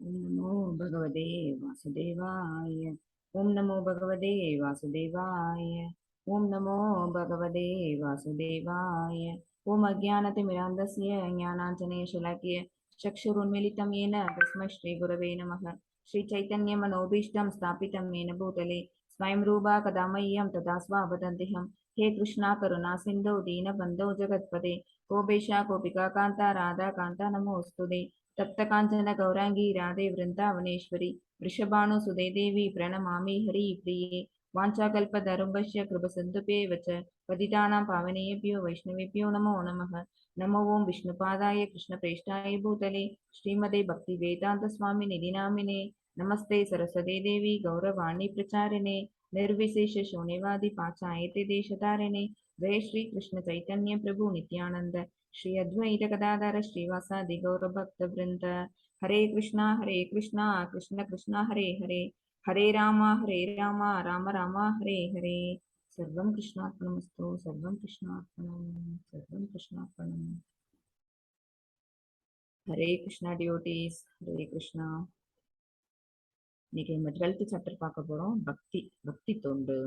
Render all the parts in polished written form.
ஓம் நமோ பகவதே வாசுதேவாய. ஓம் நமோ பகவதே வாசுதேவாய. ஓம் நமோ பகவதே வாசுதேவாய. ஓம் அஜ்ஞானதிமிராந்தஸ்ய ஞானாஞ்சனேயशलाकय चक्षुरुन्मीलितं येन तस्मै श्रीगुरवे नमः। श्रीचैतन्यमनोभीष्टं स्थापितं येन भूतले स्वयं रूपा कदा मह्यं तदा स्वावदन्तिहं। हे कृष्णा करुणा सिन्धौ दीनबन्धौ जगत्पते गोपेशा गोपिका कान्ता राधा कान्ता नमोऽस्तुते। तप्तकाञ्चन गौराङ्गी राधे वृन्दावनेश्वरी वृषभानुसुते देवी प्रणमामि हरिप्रिये। वाञ्छाकल्पतरुभ्यश्च कृपसिन्धुभ्येव च पतितानां पावनेभ्यो वैष्णवेभ्यो नमो नमः। नमो ओं विष्णुपादाय कृष्णप्रेष्ठाय भूतले श्रीमते भक्तिवेदान्तस्वामिनि नामिने। नमस्ते सरस्वती देवी गौरवाणी प्रचारिणे निर्विशेष शून्यवादी पाचायते देशतारिणे। जय श्री कृष्ण चैतन्य प्रभु नित्यानंद श्री अद्वैत गदाधर श्रीवासादि गौर भक्त वृंद। हरे कृष्णा कृष्ण कृष्ण हरे हरे, हरे राम राम राम हरे हरे। सर्वं कृष्णार्पणमस्तु, सर्वं कृष्णार्पणं, सर्वं कृष्णार्पणं। ஹரே கிருஷ்ணா டிவோட்டீஸ், ஹரே கிருஷ்ணா. இன்னைக்கு நம்ம 12th chapter பார்க்க போறோம். பக்தி, பக்தி தொண்டு.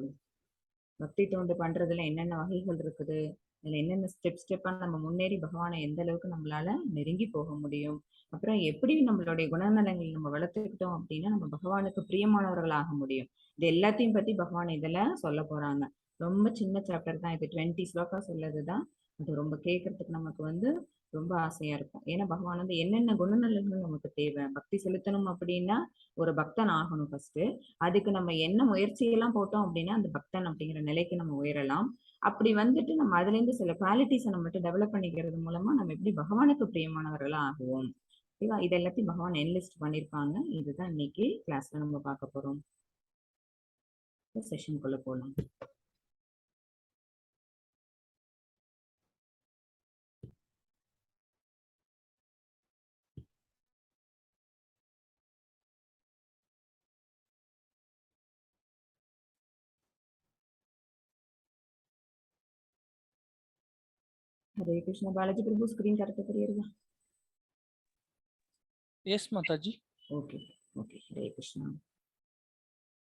பக்தி தொண்டு பண்றதுல என்னென்ன வகைகள் இருக்குது, அதுல என்னென்ன ஸ்டெப் ஸ்டெப்பா நம்ம முன்னேறி பகவானை எந்த அளவுக்கு நம்மளால நெருங்கி போக முடியும், அப்புறம் எப்படி நம்மளுடைய குணநலங்களை நம்ம வளர்த்துக்கிட்டோம் அப்படின்னா நம்ம பகவானுக்கு பிரியமானவர்களாக முடியும், இது எல்லாத்தையும் பத்தி பகவான் இதுல சொல்ல போறாங்க. ரொம்ப சின்ன சாப்டர் தான் இது, 20 ஸ்லோகா சொல்லதுதான். அது ரொம்ப கேட்கறதுக்கு நமக்கு வந்து ரொம்ப ஆசையா இருக்கும். ஏன்னா பகவான் வந்து என்னென்ன குணநலன்கள் நமக்கு தேவை, பக்தி செலுத்தணும் அப்படின்னா ஒரு பக்தன் ஆகணும் ஃபர்ஸ்ட். அதுக்கு நம்ம என்ன முயற்சியெல்லாம் போட்டோம் அப்படின்னா அந்த பக்தன் அப்படிங்கிற நிலைக்கு நம்ம உயரலாம். அப்படி வந்துட்டு நம்ம அதுல இருந்து சில குவாலிட்டிஸை நம்மகிட்ட டெவலப் பண்ணிக்கிறது மூலமா நம்ம எப்படி பகவானுக்கு பிரியமானவர்களா ஆகுவோம். ஓகேவா? இது எல்லாத்தையும் பகவான் என்லிஸ்ட் பண்ணிருப்பாங்க. இதுதான் இன்னைக்கு கிளாஸ்ல நம்ம பார்க்க போறோம். செஷனுக்குள்ள போகலாம். ஹரே கிருஷ்ணா. பாலாஜி பிரபு ஸ்கிரீன் கரெக்டா தெரியுதா? S Mataji. Okay okay, Hare Krishna.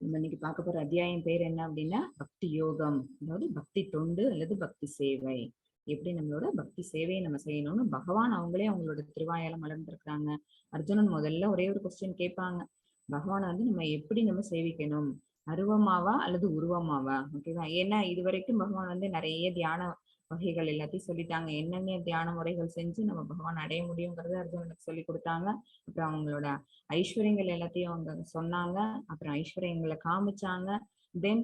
நம்ம இன்னைக்கு பார்க்க போற அத்தியாயம் பேர் என்ன அப்படின்னா பக்தி யோகம், அதாவது பக்தி தொண்டு அல்லது பக்தி சேவை. எப்படி நம்மளோட பக்தி சேவையை நம்ம செய்யணும்னு பகவான் அவங்களே அவங்களோட திருவாயால மலர்ந்திருக்கிறாங்க. அர்ஜுனன் முதல்ல ஒரே ஒரு கொஸ்டின் கேட்பாங்க, பகவானை வந்து நம்ம எப்படி நம்ம சேவிக்கணும், அருவமாவா அல்லது உருவமாவா? ஓகேவா? ஏன்னா இது வரைக்கும் பகவான் வந்து நிறைய தியான வகைகள் எல்லாத்தையும் சொல்லிட்டாங்க. என்னென்ன தியான முறைகள் செஞ்சு நம்ம பகவான் அடைய முடியுங்கிறத அர்ஜுனனுக்கு சொல்லி கொடுத்தாங்க. அப்புறம் அவங்களோட ஐஸ்வர்யங்கள் எல்லாத்தையும் அவங்க சொன்னாங்க. அப்புறம் ஐஸ்வர்யங்களை காமிச்சாங்க. தென்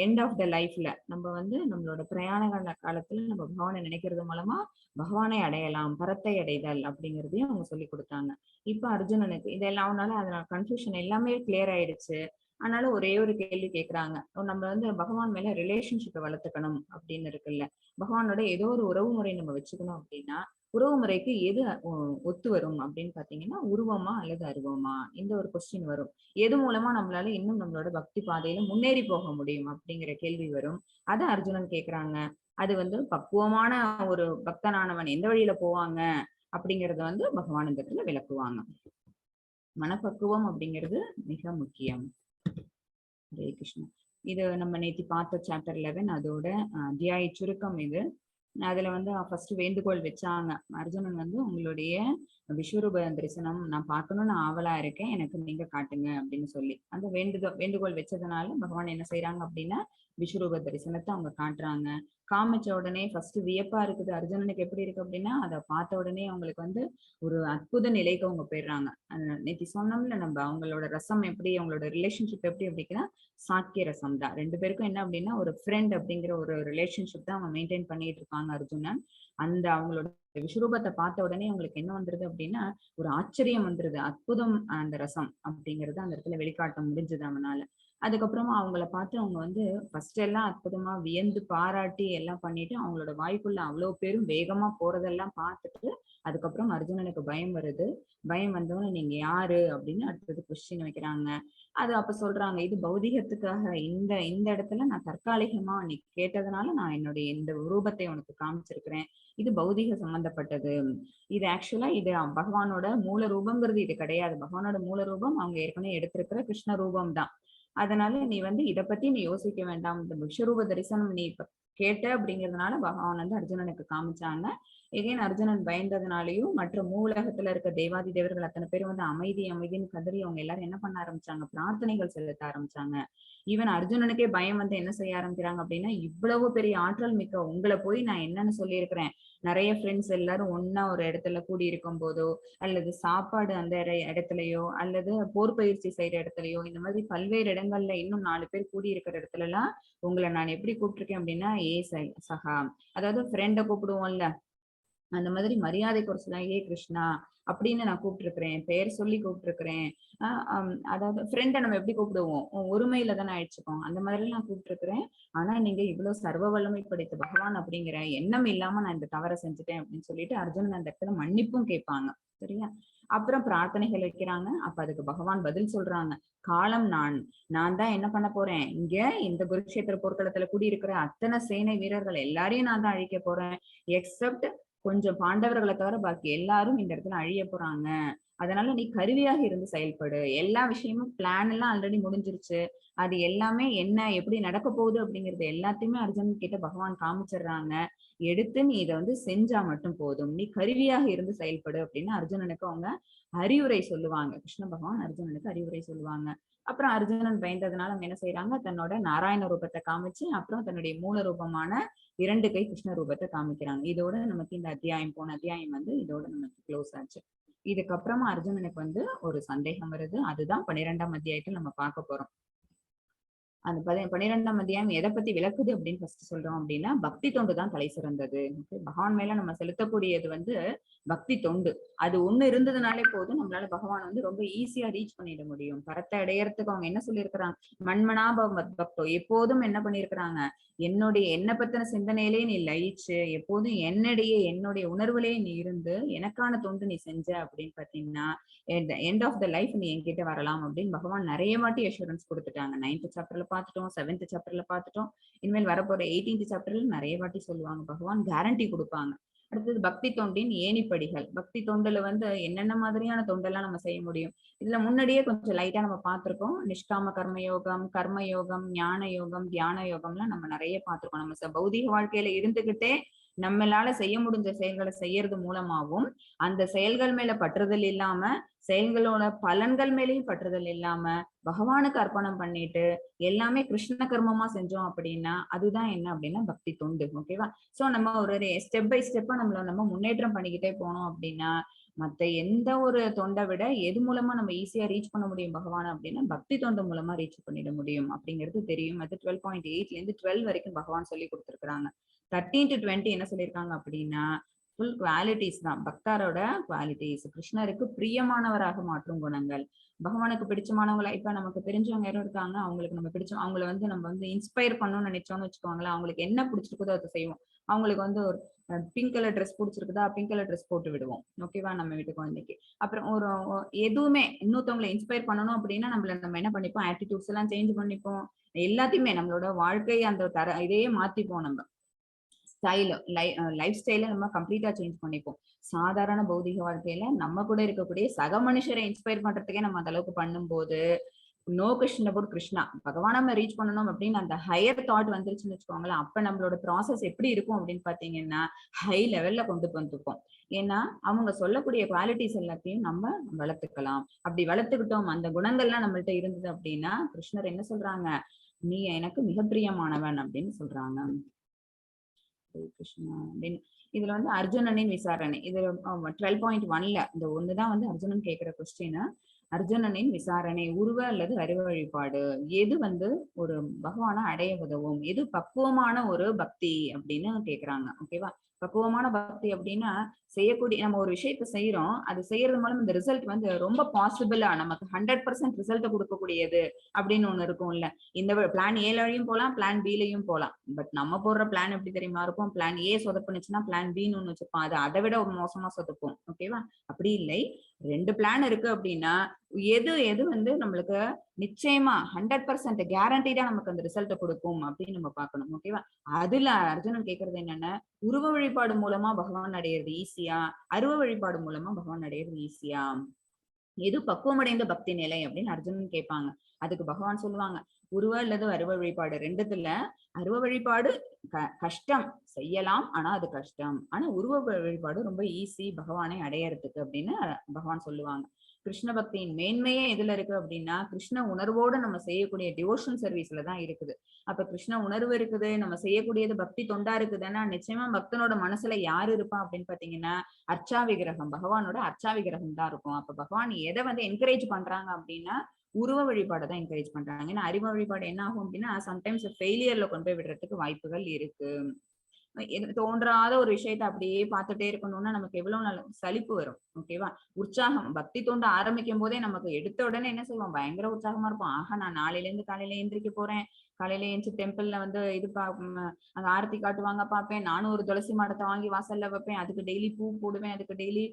எண்ட் ஆஃப் the லைஃப்ல நம்ம வந்து நம்மளோட பிரயாண காலத்துல நம்ம பகவானை நினைக்கிறது மூலமா பகவானை அடையலாம், பரத்தை அடைதல் அப்படிங்கிறதையும் அவங்க சொல்லி கொடுத்தாங்க. இப்ப அர்ஜுனனுக்கு இதெல்லாம் அவனால அதனால கன்ஃபியூஷன் எல்லாமே கிளியர் ஆயிடுச்சு. ஆனாலும் ஒரே ஒரு கேள்வி கேட்கறாங்க, நம்ம வந்து பகவான் மேல ரிலேஷன்ஷிப்பை வளர்த்துக்கணும் அப்படின்னு இருக்குல்ல, பகவானோட ஏதோ ஒரு உறவு முறை நம்ம வச்சுக்கணும் அப்படின்னா உறவு முறைக்கு எது ஒத்து வரும் அப்படின்னு பாத்தீங்கன்னா உருவமா அல்லது அருவமா, இந்த ஒரு கொஸ்டின் வரும். எது மூலமா நம்மளால இன்னும் நம்மளோட பக்தி பாதையில முன்னேறி போக முடியும் அப்படிங்கிற கேள்வி வரும். அதை அர்ஜுனன் கேக்குறாங்க. அது வந்து பக்குவமான ஒரு பக்தனானவன் எந்த வழியில போவாங்க அப்படிங்கறத வந்து பகவான் இந்த இடத்துல விளக்குவாங்க. மனப்பக்குவம் அப்படிங்கிறது மிக முக்கியம். ஹரே கிருஷ்ணா. இது நம்ம நேத்தி பார்த்த சாப்டர் 11 அதோட அத்தியாய சுருக்கம் இது. அதுல வந்து ஃபர்ஸ்ட் வேண்டுகோள் வச்சாங்க அர்ஜுனன் வந்து, உங்களுடைய விஸ்வரூப தரிசனம் நான் பார்க்கணும்னு ஆவலா இருக்கேன், எனக்கு நீங்க காட்டுங்க அப்படின்னு சொல்லி அந்த வேண்டுகோள் வச்சதுனால பகவான் என்ன செய்யறாங்க அப்படின்னா விஸ்வரூப தரிசனத்தை அவங்க காட்டுறாங்க. காமிச்ச உடனே ஃபர்ஸ்ட் வியப்பா இருக்குது அர்ஜுனனுக்கு. எப்படி இருக்கு அப்படின்னா அதை பார்த்த உடனே அவங்களுக்கு வந்து ஒரு அற்புத நிலைக்கு அவங்க போயிடுறாங்க. நேத்தி சொன்னோம்ல நம்ம அவங்களோட ரசம் எப்படி, அவங்களோட ரிலேஷன்ஷிப் எப்படி அப்படின்னா சாக்கிய ரசம் தான். ரெண்டு பேருக்கும் என்ன அப்படின்னா ஒரு ஃப்ரெண்ட் அப்படிங்கிற ஒரு ரிலேஷன்ஷிப் தான் அவங்க மெயின்டைன் பண்ணிட்டு இருப்பாங்க அர்ஜுனன். அந்த அவங்களோட விஸ்வரூபத்தை பார்த்த உடனே அவங்களுக்கு என்ன வந்துருது அப்படின்னா ஒரு ஆச்சரியம் வந்துருது, அற்புதம் அந்த ரசம் அப்படிங்கறது அந்த இடத்துல வெளிக்காட்ட முடிஞ்சது அவனால. அதுக்கப்புறமா அவங்கள பார்த்து அவங்க வந்து ஃபர்ஸ்ட் எல்லாம் அற்புதமா வியந்து பாராட்டி எல்லாம் பண்ணிட்டு அவங்களோட வாய்க்குள்ள அவ்வளோ பேரும் வேகமா போறதெல்லாம் பார்த்துட்டு அதுக்கப்புறம் அர்ஜுனனுக்கு பயம் வருது. பயம் வந்தவொடனே நீங்க யாரு அப்படின்னு அடுத்தது கொஸ்டின் வைக்கிறாங்க. அது அப்ப சொல்றாங்க, இது பௌதிகத்துக்காக இந்த இந்த இடத்துல நான் தற்காலிகமா நீ கேட்டதுனால நான் என்னுடைய இந்த ரூபத்தை உனக்கு காமிச்சிருக்கிறேன். இது பௌதிக சம்பந்தப்பட்டது. இது ஆக்சுவலா இது பகவானோட மூல ரூபங்கிறது இது கிடையாது. பகவானோட மூல ரூபம் அவங்க ஏற்கனவே எடுத்திருக்கிற கிருஷ்ண ரூபம் தான். அதனால நீ வந்து இதை பத்தி நீ யோசிக்க வேண்டாம். இந்த விஸ்வரூப தரிசனம் நீ இப்ப கேட்ட அப்படிங்கிறதுனால பகவான் வந்து அர்ஜுனனுக்கு காமிச்சாங்க. எகைன் அர்ஜுனன் பயந்ததுனாலையும் மற்ற மூலகத்துல இருக்க தேவாதி தேவர்கள் அத்தனை பேரும் வந்து அமைதி அமைதின்னு கதறி அவங்க எல்லாரும் என்ன பண்ண ஆரம்பிச்சாங்க, பிரார்த்தனைகள் செலுத்த ஆரம்பிச்சாங்க. ஈவன் அர்ஜுனனுக்கே பயம் வந்து என்ன செய்ய ஆரம்பிக்கிறாங்க அப்படின்னா, இவ்வளவு பெரிய ஆற்றல் மிக்க உங்களை போய் நான் என்னன்னு சொல்லியிருக்கிறேன். நிறைய ஃப்ரெண்ட்ஸ் எல்லாரும் ஒன்னா ஒரு இடத்துல கூடி இருக்கும் போதோ அல்லது சாப்பாடு அந்த இடத்துலயோ அல்லது போர் பயிற்சி செய்யற இடத்துலயோ இந்த மாதிரி பல்வேறு இடங்கள்ல இன்னும் 4 பேர் கூடி இருக்கிற இடத்துல எல்லாம் உங்களை நான் எப்படி கூப்பிட்டிருக்கேன் அப்படின்னா, ஏ சஹா, அதாவது ஃப்ரெண்டை கூப்பிடுவோம்ல அந்த மாதிரி மரியாதை குறைச்சுதான் ஏ கிருஷ்ணா அப்படின்னு நான் கூப்பிட்டுருக்கிறேன், பெயர் சொல்லி கூப்பிட்டுருக்கிறேன். அதாவது ஃப்ரெண்டை நம்ம எப்படி கூப்பிடுவோம், ஒருமையில தானே அழைச்சுக்கோம், அந்த மாதிரி நான் கூப்பிட்டுருக்கிறேன். ஆனா நீங்க இவ்வளவு சர்வ வல்லமை படைத்த பகவான் அப்படிங்கிற எண்ணம் இல்லாம நான் இந்த தவறை செஞ்சுட்டேன் அப்படின்னு சொல்லிட்டு அர்ஜுனன் அந்த இடத்துல மன்னிப்பும் கேட்பாங்க. சரியா? அப்புறம் பிரார்த்தனைகள் வைக்கிறாங்க. அப்ப அதுக்கு பகவான் பதில் சொல்றாங்க. காலம் நான் நான் தான் என்ன பண்ண போறேன், இங்க இந்த குருக்ஷேத்திர போர்க்களத்துல கூடியிருக்கிற அத்தனை சேனை வீரர்கள் எல்லாரையும் நான் தான் அழிக்க போறேன். எக்ஸப்ட் கொஞ்சம் பாண்டவர்களை தவிர பாக்கி எல்லாரும் இந்த இடத்துல அழிய போறாங்க. அதனால நீ கருவியாக இருந்து செயல்படு. எல்லா விஷயமும் பிளான் எல்லாம் ஆல்ரெடி முடிஞ்சிருச்சு. அது எல்லாமே என்ன எப்படி நடக்க போகுது அப்படிங்கறது எல்லாத்தையுமே அர்ஜுனன் கிட்ட பகவான் காமிச்சிடுறாங்க. எடுத்து நீ இதை வந்து செஞ்சா மட்டும் போதும், நீ கருவியாக இருந்து செயல்படு அப்படின்னு அர்ஜுனனுக்கு அவங்க அறிவுரை சொல்லுவாங்க. கிருஷ்ண பகவான் அர்ஜுனனுக்கு அறிவுரை சொல்லுவாங்க. அப்புறம் அர்ஜுனன் பயந்ததுனால அவங்க என்ன செய்யறாங்க, தன்னோட நாராயண ரூபத்தை காமிச்சு அப்புறம் தன்னுடைய மூல ரூபமான 2 கை கிருஷ்ண ரூபத்தை காமிக்கிறாங்க. இதோட நமக்கு இந்த அத்தியாயம், போன அத்தியாயம் வந்து இதோட நமக்கு க்ளோஸ் ஆச்சு. இதுக்கப்புறமா அர்ஜுனனுக்கு வந்து ஒரு சந்தேகம் வருது. அதுதான் 12ஆம் அத்தியாயத்தில் நம்ம பார்க்க போறோம். அந்த 12ஆம் அத்தியாயம் எதை பத்தி விளக்குது அப்படின்னு ஃபர்ஸ்ட் சொல்றோம் அப்படின்னா, பக்தி தொண்டு தான் தலை சிறந்தது. பகவான் மேல நம்ம செலுத்தக்கூடியது வந்து பக்தி தொண்டு. அது ஒண்ணு இருந்ததுனாலே போதும், நம்மளால பகவான் வந்து ரொம்ப ஈஸியா ரீச் பண்ணிட முடியும். பரத்தை அடையறதுக்கு அவங்க என்ன சொல்லியிருக்கிறாங்க, மண்மனாப பக்தோ, எப்போதும் என்ன பண்ணிருக்கிறாங்க, என்னுடைய என்னை பத்தின சிந்தனையிலே நீ லயிச்சு எப்போதும் என்னுடைய உணர்வுலயே நீ இருந்து எனக்கான தொண்டு நீ செஞ்ச அப்படின்னு பாத்தீங்கன்னா எண்ட் ஆஃப் the life நீ என்கிட்ட வரலாம் அப்படின்னு பகவான் நிறைய வாட்டி அஷூரன்ஸ் கொடுத்துட்டாங்க. 9th சாப்டர்ல பார்த்துட்டோம், 7th சாப்டர்ல பார்த்துட்டோம், இனிமேல் வரப்போற 18th சாப்டர்ல நிறைய வாட்டி சொல்லுவாங்க, பகவான் கேரண்டி கொடுப்பாங்க. அடுத்தது பக்தி தொண்டின் ஏணிப்படிகள். பக்தி தொண்டுல வந்து என்னென்ன மாதிரியான தொண்டெல்லாம் நம்ம செய்ய முடியும், இதுல முன்னாடியே கொஞ்சம் லைட்டா நம்ம பார்த்திருக்கோம். நிஷ்காம கர்மயோகம், கர்மயோகம், ஞான யோகம், தியான யோகம்லாம் நம்ம நிறைய பார்த்திருக்கோம். நம்ம பௌதிக வாழ்க்கையில இருந்துகிட்டே நம்மளால செய்ய முடிஞ்ச செயல்களை செய்யறது மூலமாவும் அந்த செயல்கள் மேல பற்றுதல் இல்லாம, செயல்களோட பலன்கள் மேலேயும் பற்றுதல் இல்லாம பகவானுக்கு அர்ப்பணம் பண்ணிட்டு எல்லாமே கிருஷ்ண கர்மமா செஞ்சோம் அப்படின்னா அதுதான் என்ன அப்படின்னா பக்தி தொண்டு. ஓகேவா? சோ நம்ம ஒரு ஸ்டெப் பை ஸ்டெப்பா நம்மள நம்ம முன்னேற்றம் பண்ணிக்கிட்டே போனோம் அப்படின்னா மத்த எந்த ஒரு தொண்டை விட எது மூலமா நம்ம ஈஸியா ரீச் பண்ண முடியும் பகவான் அப்படின்னா பக்தி தொண்டு மூலமா ரீச் பண்ணிட முடியும் அப்படிங்கிறது தெரியும். அது 12.8 இருந்து 12 வரைக்கும் பகவான் சொல்லி கொடுத்துருக்காங்க. 13 to 20 என்ன சொல்லியிருக்காங்க அப்படின்னா ஃபுல் குவாலிட்டிஸ் தான், பக்தரோட குவாலிட்டிஸ், கிருஷ்ணருக்கு பிரியமானவராக மாற்றும் குணங்கள், பகவானுக்கு பிடிச்சமானவங்களா. இப்ப நமக்கு தெரிஞ்சவங்க யாரும் இருக்காங்க, அவங்களுக்கு நம்ம பிடிச்ச அவங்கள வந்து நம்ம வந்து இன்ஸ்பயர் பண்ணணும்னு நினைச்சோம்னு வச்சுக்கோங்களேன், அவங்களுக்கு என்ன பிடிச்சிருக்குதோ அதை செய்வோம். அவங்களுக்கு வந்து ஒரு பிங்க் கலர் ட்ரெஸ் பிடிச்சிருக்குதா, பிங்க் கலர் ட்ரெஸ் போட்டு விடுவோம். ஓகேவா? நம்ம வீட்டு குழந்தைக்கு. அப்புறம் ஒரு எதுவுமே இன்னொருத்தவங்களை இன்ஸ்பயர் பண்ணணும் அப்படின்னா நம்மள நம்ம என்ன பண்ணிப்போம், ஆட்டிடியூட்ஸ் எல்லாம் சேஞ்ச் பண்ணிப்போம், எல்லாத்தையுமே நம்மளோட வாழ்க்கை அந்த தர இதையே மாத்திப்போம். நம்ம ஸ்டைலு லைஃப் ஸ்டைல நம்ம கம்ப்ளீட்டா சேஞ்ச் பண்ணிப்போம். சாதாரண பௌதிக வாழ்க்கையில நம்ம கூட இருக்கக்கூடிய சக மனுஷரை இன்ஸ்பயர் பண்றதுக்கே நம்ம அந்த அளவுக்கு பண்ணும்போது நோ கிருஷ்ண அபவுட் கிருஷ்ணா, பகவான் நம்ம ரீச் பண்ணணும் அப்படின்னு அந்த ஹையர் தாட் வந்துருச்சுன்னு வச்சுக்கோங்களேன், அப்ப நம்மளோட ப்ராசஸ் எப்படி இருக்கும் அப்படின்னு பாத்தீங்கன்னா ஹை லெவல்ல கொண்டு வந்துப்போம். ஏன்னா அவங்க சொல்லக்கூடிய குவாலிட்டிஸ் எல்லாத்தையும் நம்ம வளர்த்துக்கலாம். அப்படி வளர்த்துக்கிட்டோம், அந்த குணங்கள்லாம் நம்மள்ட்ட இருந்தது அப்படின்னா கிருஷ்ணர் என்ன சொல்றாங்க, நீ எனக்கு மிக பிரியமானவன் அப்படின்னு சொல்றாங்க. கிருஷ்ணா அப்படின்னு இதுல வந்து அர்ஜுனனின் விசாரணை, இது 12.1ல இந்த ஒண்ணுதான் வந்து அர்ஜுனன் கேட்கிற கொஸ்டின். அர்ஜுனனின் விசாரணை, உருவ அல்லது அறிவு வழிபாடு எது வந்து ஒரு பகவானை அடைய உதவும், எது பக்குவமான ஒரு பக்தி அப்படின்னு கேக்குறாங்க. ஓகேவா? பக்குவமான பக்தி அப்படின்னா செய்யக்கூடிய நம்ம ஒரு விஷயத்தை செய்யறோம், அது செய்யறது மூலம் இந்த ரிசல்ட் வந்து ரொம்ப பாசிபிளா நமக்கு 100% ரிசல்ட் கொடுக்கக்கூடியது அப்படின்னு ஒண்ணு இருக்கும்ல. இந்த பிளான் ஏலையும் போகலாம், பிளான் பிலையும் போகலாம். பட் நம்ம போடுற பிளான் எப்படி தெரியுமா இருக்கும்? பிளான் ஏ சொதப்புனுச்சுன்னா பிளான் பின்னு ஒண்ணு வச்சிருப்போம், அது அதை விட மோசமா சொதப்பும். ஓகேவா? அப்படி இல்லை, ரெண்டு பிளான் இருக்கு அப்படின்னா எது எது வந்து நம்மளுக்கு நிச்சயமா 100% கேரண்டீடா நமக்கு அந்த ரிசல்ட்டை கொடுக்கும் அப்படின்னு நம்ம பார்க்கணும். ஓகேவா? அதுல அர்ஜுனன் கேக்குறது என்னன்னா, உருவ வழிபாடு மூலமா பகவான் அடையிறது ஈஸியா, அருவ வழிபாடு மூலமா பகவான் அடையிறது ஈஸியா, எது பக்குவமடைந்த பக்தி நிலை அப்படின்னு அர்ஜுனன் கேட்பாங்க. அதுக்கு பகவான் சொல்லுவாங்க, உருவ அல்லது அருவ வழிபாடு ரெண்டுத்துல அருவ வழிபாடு கஷ்டம், செய்யலாம், ஆனா அது கஷ்டம். ஆனா உருவ வழிபாடு ரொம்ப ஈஸி பகவானை அடையறதுக்கு அப்படின்னு பகவான் சொல்லுவாங்க. கிருஷ்ண பக்தியின் மேன்மையே எதுல இருக்கு அப்படின்னா, கிருஷ்ண உணர்வோடு நம்ம செய்யக்கூடிய டிவோஷன் சர்வீஸ்ல தான் இருக்குது. அப்ப கிருஷ்ண உணர்வு இருக்குது, நம்ம செய்யக்கூடியது பக்தி தொண்டா இருக்குதுன்னா நிச்சயமா பக்தனோட மனசுல யாரு இருப்பா அப்படின்னு பாத்தீங்கன்னா அர்ச்சா விக்கிரகம், பகவானோட அர்ச்சா விக்கிரகம் தான் இருக்கும். அப்ப பகவான் எதை வந்து என்கரேஜ் பண்றாங்க அப்படின்னா உருவ வழிபாடை தான் என்கரேஜ் பண்றாங்க. ஏன்னா அறிவ வழிபாடு என்ன ஆகும் அப்படின்னா சம்டைம்ஸ் ஃபெயிலியர்ல கொண்டு போய் விடுறதுக்கு வாய்ப்புகள் இருக்கு. தோன்றாத ஒரு விஷயத்த அப்படியே பார்த்துட்டே இருக்கணும்னா நமக்கு எவ்வளவு நல்ல சலிப்பு வரும். ஓகேவா? உற்சாகம் பக்தி தோண்ட ஆரம்பிக்கும் போதே நமக்கு எடுத்த உடனே என்ன செய்வோம், பயங்கர உற்சாகமா இருப்போம். ஆஹா, நான் நாளையில இருந்து காலையில எந்திரிக்க போறேன், காலையில எழுந்து டெம்பிள்ல வந்து இது அங்க ஆரத்தி காட்டுவாங்க பார்ப்பேன், நானும் ஒரு துளசி மாடத்தை வாங்கி வாசல்ல வைப்பேன், அதுக்கு டெய்லி பூ போடுவேன், அதுக்கு டெய்லி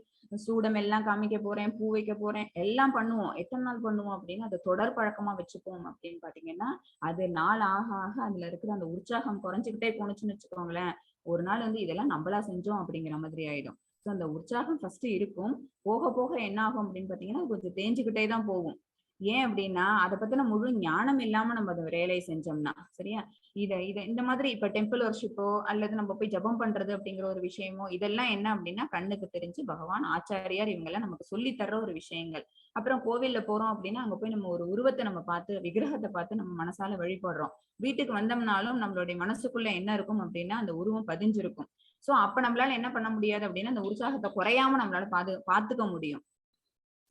சூடம் எல்லாம் காமிக்க போறேன், பூ வைக்க போறேன், எல்லாம் பண்ணுவோம். எத்தனை நாள் பண்ணுவோம் அப்படின்னு அதை தொடர் பழக்கமா வச்சுப்போம் அப்படின்னு பாத்தீங்கன்னா அது நாள் ஆக ஆக அதுல இருக்கிற அந்த உற்சாகம் குறைஞ்சுக்கிட்டே போணுச்சுன்னு வச்சுக்கோங்களேன். ஒரு நாள் வந்து இதெல்லாம் நம்மளா செஞ்சோம் அப்படிங்கிற மாதிரி ஆயிடும். ஸோ அந்த உற்சாகம் ஃபர்ஸ்ட் இருக்கும், போக போக என்ன ஆகும் அப்படின்னு பாத்தீங்கன்னா கொஞ்சம் தேஞ்சுக்கிட்டே தான் போகும். ஏன் அப்படின்னா அதை பத்தின முழு ஞானம் இல்லாம நம்ம அதை ரியலைஸ் செஞ்சோம்னா, சரியா? இத இத இந்த மாதிரி இப்ப டெம்பிள் வர்ஷிப்போ அல்லது நம்ம போய் ஜபம் பண்றது அப்படிங்கிற ஒரு விஷயமோ இதெல்லாம் என்ன அப்படின்னா கண்ணுக்கு தெரிஞ்சு பகவான் ஆச்சாரியார் இவங்கெல்லாம் நமக்கு சொல்லி தர்ற ஒரு விஷயங்கள். அப்புறம் கோவில்ல போறோம் அப்படின்னா அங்க போய் நம்ம ஒரு உருவத்தை நம்ம பார்த்து விக்கிரகத்தை பார்த்து நம்ம மனசால வழிபடுறோம். வீட்டுக்கு வந்தோம்னாலும் நம்மளுடைய மனசுக்குள்ள என்ன இருக்கும் அப்படின்னா அந்த உருவம் பதிஞ்சிருக்கும். சோ அப்ப நம்மளால என்ன பண்ண முடியாது அப்படின்னா அந்த உற்சாகத்தை குறையாம நம்மளால பாத்துக்க முடியும்.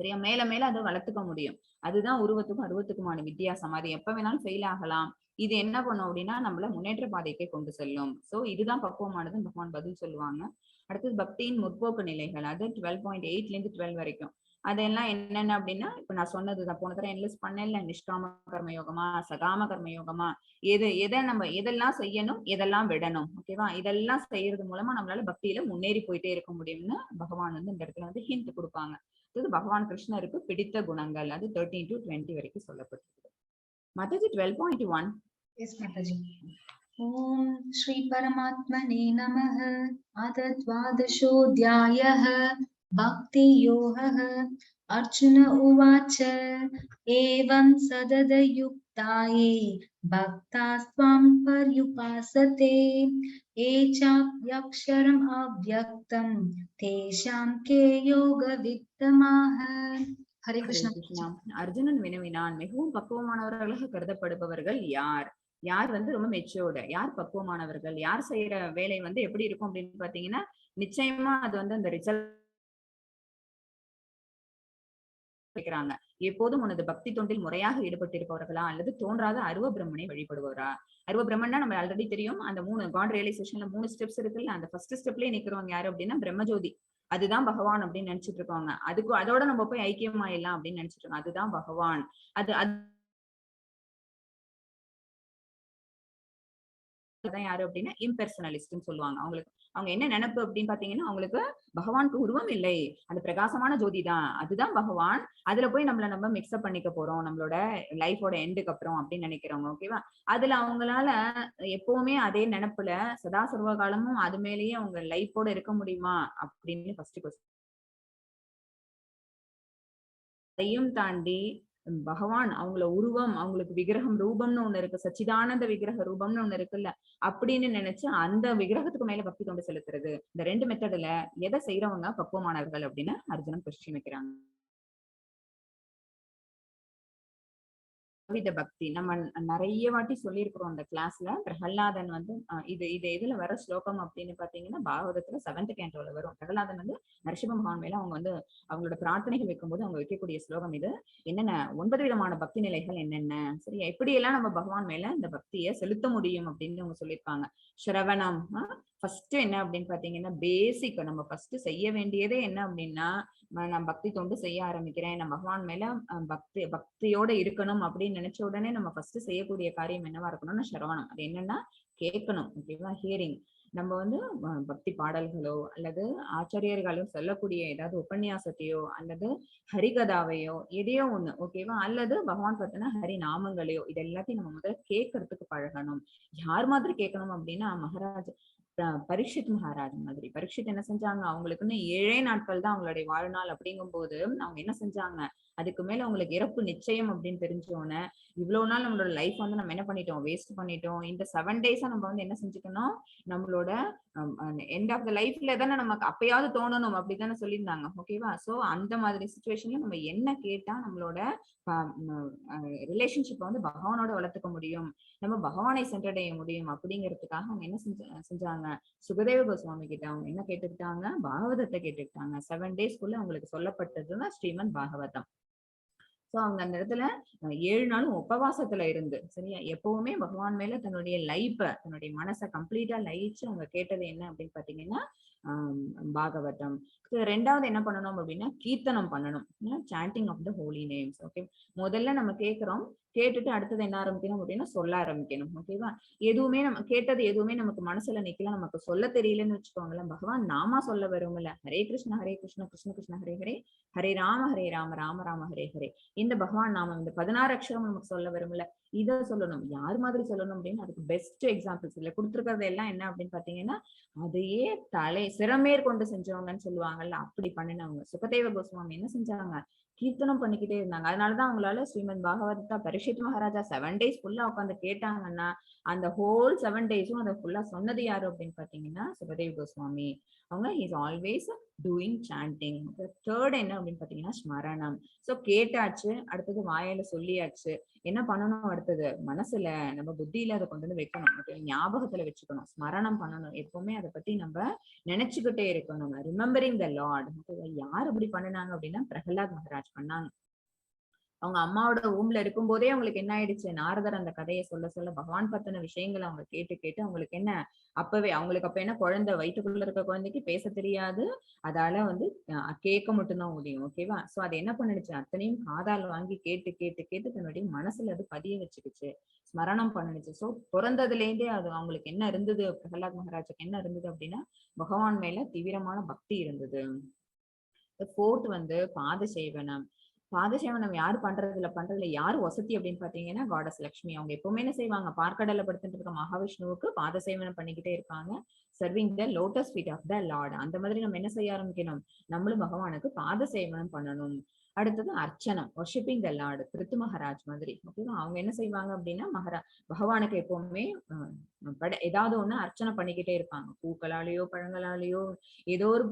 சரியா? மேல மேல அதை வளர்த்துக்க முடியும். அதுதான் உருவத்துக்கும் அருவத்துக்குமான வித்தியாசம். அது எப்ப வேணாலும் ஃபெயில் ஆகலாம். இது என்ன பண்ணும் அப்படின்னா நம்மள முன்னேற்ற பாதைக்கே கொண்டு செல்லும். சோ இதுதான் பக்குவமானதுன்னு பகவான் பதில் சொல்லுவாங்க. அடுத்தது பக்தியின் முற்போக்கு நிலைகள், அது 12.8 இருந்து 12 வரைக்கும். அதெல்லாம் என்னென்ன அப்படின்னா இப்ப நான் சொன்னதுதான், போன தடவை என்லிஸ்ட் பண்ணல, நிஷ்காம கர்ம யோகமா சகாம கர்ம யோகமா, எது எதை நம்ம எதெல்லாம் செய்யணும் எதெல்லாம் விடணும். ஓகேவா? இதெல்லாம் செய்யறது மூலமா நம்மளால பக்தியில முன்னேறி போயிட்டே இருக்க முடியும்னு பகவான் வந்து இந்த இடத்துல வந்து ஹிண்ட் கொடுப்பாங்க. இது பகவான் கிருஷ்ணருக்கு பிடித்த குணங்கள், அது 13 to 20 வரைக்கும் சொல்லப்பட்டிருக்கு. மாதாஜி 12.1. Yes, Mataji. ॐ श्री परमात्मने नमः। अथ द्वादशोऽध्यायः भक्तियोगः। अर्जुन उवाच, एवं सततयुक्ताये भक्तास्त्वां पर्युपासते, ये चाप्यक्षरम् अव्यक्तं तेषां के योगवित्तमाः। ஹரே ஹரே கிருஷ்ணா. கிருஷ்ணா. அர்ஜுனன் வினவினான், மிகவும் பக்குவமானவர்களாக கருதப்படுபவர்கள் யார்? யார் வந்து ரொம்ப மெச்சோர்டு, யார் பக்குவமானவர்கள், யார் செய்யற வேலை வந்து எப்படி இருக்கும் அப்படின்னு பாத்தீங்கன்னா நிச்சயமா அது வந்து அந்த ரிசல்ட் வைக்கிறாங்க. எப்போதும் உனது பக்தி தொண்டில் முறையாக ஈடுபட்டிருப்பவர்களா அல்லது தோன்றாத அருவ பிரம்மனை வழிபடுபவரா? அருவ பிரம்மன்னா நம்ம ஆல்ரெடி தெரியும், அந்த 3 காட் ரியலைசேஷன்ல 3 ஸ்டெப்ஸ் இருக்குல்ல, அந்த ஃபர்ஸ்ட் ஸ்டெப்லயே நிக்கிறவங்க யாரு அப்படின்னா பிரம்மஜோதி, அதுதான் பகவான் அப்படின்னு நினைச்சிட்டு இருக்காங்க. அதுக்கு அதோட நம்ம போய் ஐக்கியமாயிடலாம் அப்படின்னு நினைச்சிட்டு இருக்கோம், அதுதான் பகவான். அது அதுதான் யாரு அப்படின்னா இம்பர்சனலிஸ்ட்னு சொல்லுவாங்க. அவங்களுக்கு அவங்க என்ன நினைப்பு அப்படின்னு பாத்தீங்கன்னா அவங்களுக்கு பகவானுக்கு உருவம் இல்லை, அந்த பிரகாசமான ஜோதி தான், அதுதான் பகவான், அதுல போய் நம்மள நம்ம மிக்ஸ்அப் பண்ணிக்க போறோம் நம்மளோட லைஃபோட எண்டுக்கு அப்புறம் அப்படின்னு நினைக்கிறவங்க. ஓகேவா? அதுல அவங்களால எப்பவுமே அதே நினைப்புல சதா சர்வ காலமும் அது மேலேயே அவங்க லைஃபோட இருக்க முடியுமா அப்படின்னு ஃபர்ஸ்ட் கொஸ்டின். அதையும் தாண்டி பகவான் அவங்கள உருவம், அவங்களுக்கு விக்கிரகம் ரூபம்னு ஒண்ணு இருக்கு, சச்சிதானந்த விக்கிரக ரூபம்னு ஒண்ணு இருக்குல்ல அப்படின்னு நினைச்சு அந்த விக்கிரகத்துக்கு மேல பக்தி கொண்டு செலுத்துறது. இந்த 2 மெத்தடுல எதை செய்யறவங்க பக்குவமானவர்கள் அப்படின்னு அர்ஜுனன் கொஸ்டின் வைக்கிறாங்க. நவவித பக்தி. நம்ம நிறைய வாட்டி சொல்லியிருக்கிறோம் அந்த கிளாஸ்ல. பிரகலாதன் வந்து இது இது எதுல வர ஸ்லோகம் அப்படின்னு பாத்தீங்கன்னா பாகவதத்துல 7th கேண்டோல வரும். பிரகலாதன் வந்து நரசிம்ம மகான் மேல அவங்க வந்து அவங்களோட பிரார்த்தனைகள் வைக்கும்போது அவங்க வைக்கக்கூடிய ஸ்லோகம் இது. என்னென்ன 9 விதமான பக்தி நிலைகள் என்னென்ன, சரி, எப்படியெல்லாம் நம்ம பகவான் மேல இந்த பக்தியை செலுத்த முடியும் அப்படின்னு அவங்க சொல்லியிருக்காங்க. ஸ்ரவணம் ஃபர்ஸ்ட் என்ன அப்படின்னு பாத்தீங்கன்னா பேசிக் நம்ம ஃபர்ஸ்ட் செய்ய வேண்டியதே என்ன அப்படின்னா, நான் பக்தி தொண்டு செய்ய ஆரம்பிக்கிறேன், நான் பகவான் மேல பக்தியோட இருக்கணும் அப்படின்னு நினைச்ச உடனே நம்ம ஃபர்ஸ்ட் செய்யக்கூடிய காரியம் என்னவா இருக்கணும்னா ஸ்ரவணம். அது என்னன்னா கேட்கணும், ஓகேவா? ஹியரிங். நம்ம வந்து பக்தி பாடல்களோ அல்லது ஆச்சாரியர்களும் சொல்லக்கூடிய ஏதாவது உபன்யாசத்தையோ அல்லது ஹரிகதாவையோ எதையோ ஒண்ணு, ஓகேவா? அல்லது பகவான் பத்தின ஹரி நாமங்களையோ இது எல்லாத்தையும் நம்ம முதல்ல கேட்கறதுக்கு பழகணும். யார் மாதிரி கேட்கணும் அப்படின்னா மகாராஜ் பரீட்சித் மகாராஜ் மாதிரி. பரீட்சித் என்ன செஞ்சாங்க, அவங்களுக்குன்னு 7 நாட்கள் தான் அவங்களுடைய வாழ்நாள் அப்படிங்கும் போது அவங்க என்ன செஞ்சாங்க, அதுக்கு மேல அவங்களுக்கு இறப்பு நிச்சயம் அப்படின்னு தெரிஞ்சோடனே இவ்வளவு நாள் நம்மளோட லைஃப் வந்து நம்ம என்ன பண்ணிட்டோம், வேஸ்ட் பண்ணிட்டோம். இந்த 7 டேஸா நம்ம வந்து என்ன செஞ்சுக்கணும், நம்மளோட எண்ட் ஆஃப் the லைஃப்ல தானே நமக்கு அப்பயாவது தோணணும் அப்படித்தானே சொல்லியிருந்தாங்க, ஓகேவா? சோ அந்த மாதிரி சுச்சுவேஷன்ல நம்ம என்ன கேட்டா நம்மளோட ரிலேஷன்ஷிப்பை வந்து பகவானோட வளர்த்துக்க முடியும், நம்ம பகவானை சென்றடைய முடியும் அப்படிங்கிறதுக்காக அவங்க என்ன செஞ்சாங்க, சுகதேவ கோஸ்வாமி கிட்ட அவங்க என்ன கேட்டுக்கிட்டாங்க, பாகவதத்தை கேட்டுக்கிட்டாங்க. 7 டேஸ்க்குள்ள அவங்களுக்கு சொல்லப்பட்டதுதான் ஸ்ரீமன் பாகவதம். சோ அவங்க அந்த இடத்துல 7 நாளும் உபவாசத்துல இருந்து, சரியா, எப்பவுமே பகவான் மேல தன்னுடைய லைஃப, தன்னுடைய மனசை கம்ப்ளீட்டா லயிச்சு அவங்க கேட்டது என்ன அப்படின்னு பாத்தீங்கன்னா பாகவதம். ரெண்டாவது என்ன பண்ணணும் அப்படின்னா கீர்த்தனம் பண்ணணும், chanting of the holy names. Okay, முதல்ல நம்ம கேட்கிறோம், கேட்டுட்டு அடுத்தது என்ன ஆரம்பிக்கணும் அப்படின்னா சொல்ல ஆரம்பிக்கணும், ஓகேவா? எதுவுமே நம்ம கேட்டது எதுவுமே நமக்கு மனசுல நிக்கல, நமக்கு சொல்ல தெரியலன்னு வச்சுக்கோங்களேன், பகவான் நாமா சொல்ல வரும்ல, ஹரே கிருஷ்ண ஹரே கிருஷ்ண கிருஷ்ண கிருஷ்ண ஹரே ஹரே ஹரே ராம ஹரே ராம ராம ராம ஹரே ஹரே, இந்த பகவான் நாமம் இந்த 16 அக்ஷரம் நமக்கு சொல்ல வரும்ல, இதை சொல்லணும். யார் மாதிரி சொல்லணும் அப்படின்னு அதுக்கு பெஸ்ட் எக்ஸாம்பிள்ஸ் இல்ல கொடுத்துருக்கிறது எல்லாம் என்ன அப்படின்னு பாத்தீங்கன்னா அதையே தலை சிரமேற் கொண்டு செஞ்சவங்கன்னு சொல்லுவாங்கல்ல, அப்படி பண்ணினவங்க. சுகதேவ கோஸ்வாமி என்ன செஞ்சாங்க, கீர்த்தனம் பண்ணிக்கிட்டே இருந்தாங்க. அதனாலதான் அவங்களால ஸ்ரீமத் பாகவதா பரீட்சித் மகாராஜா 7 டேஸ் ஃபுல்லா உட்காந்து கேட்டாங்கன்னா அந்த ஹோல் 7 டேஸும் அதை ஃபுல்லா சொன்னது யாரு அப்படின்னு பாத்தீங்கன்னா சுகதேவ் கோஸ்வாமி. அவங்க is always doing chanting. Third என்ன அப்படின்னு பாத்தீங்கன்னா ஸ்மரணம். சோ கேட்டாச்சு, அடுத்தது வாயால சொல்லியாச்சு, என்ன பண்ணணும், அடுத்தது மனசுல நம்ம புத்தியில அதை கொண்டு வந்து வைக்கணும், ஞாபகத்துல வச்சுக்கணும், ஸ்மரணம் பண்ணணும், எப்பவுமே அதை பத்தி நம்ம நினைச்சுக்கிட்டே இருக்கணும், ரிமெம்பரிங் the Lord. யார் அப்படி பண்ணினாங்க அப்படின்னா பிரகலாத் மகாராஜ் பண்ணாங்க. அவங்க அம்மாவோட ஊம்ல இருக்கும் போதே அவங்களுக்கு என்ன ஆயிடுச்சு, நாரதர் அந்த கதையை சொல்ல சொல்ல பகவான் பத்தின விஷயங்களை அவங்க கேட்டு கேட்டு அவங்களுக்கு என்ன அப்பவே அவங்களுக்கு அப்ப என்ன குழந்தை வயிற்றுக்குள்ள இருக்க குழந்தைக்கு பேச தெரியாது, அதால வந்து கேட்க மட்டும்தான் முடியும், ஓகேவா? சோ அது என்ன பண்ணிடுச்சு, அத்தனையும் காதால் வாங்கி கேட்டு கேட்டு கேட்டு தன்னுடைய மனசுல அது பதிய வச்சுக்கிச்சு, ஸ்மரணம் பண்ணிடுச்சு. சோ பிறந்ததுல இருந்தே அது அவங்களுக்கு என்ன இருந்தது, பிரகலாத் மகாராஜுக்கு என்ன இருந்தது அப்படின்னா பகவான் மேல தீவிரமான பக்தி இருந்தது. ஃபோர்த் வந்து பாதசேவனம். பாதசேவனம் யாரு பண்றதுல யாரு வசதி அப்படின்னு பாத்தீங்கன்னா காடஸ் லக்ஷ்மி. அவங்க எப்பவுமே என்ன செய்வாங்க, பார்க்கடலை படுத்துட்டு இருக்க மகாவிஷ்ணுவுக்கு பாதசேவனம் பண்ணிக்கிட்டே இருப்பாங்க, serving the lotus feet of the lord. அந்த மாதிரி நம்ம என்ன செய்ய ஆரம்பிக்கணும், நம்மளும் பகவானுக்கு பாதசேவனம் பண்ணணும். அடுத்தது அர்ச்சனம், வர்ஷிப்பிங் த லார்டு, பிருத்து மகாராஜ் மாதிரி, ஓகேவா? அவங்க என்ன செய்வாங்க அப்படின்னா பகவானுக்கு எப்பவுமே ஏதாவது ஒண்ணு அர்ச்சனை பண்ணிக்கிட்டே இருப்பாங்க, பூக்களாலேயோ பழங்களாலேயோ ஏதோ ஒரு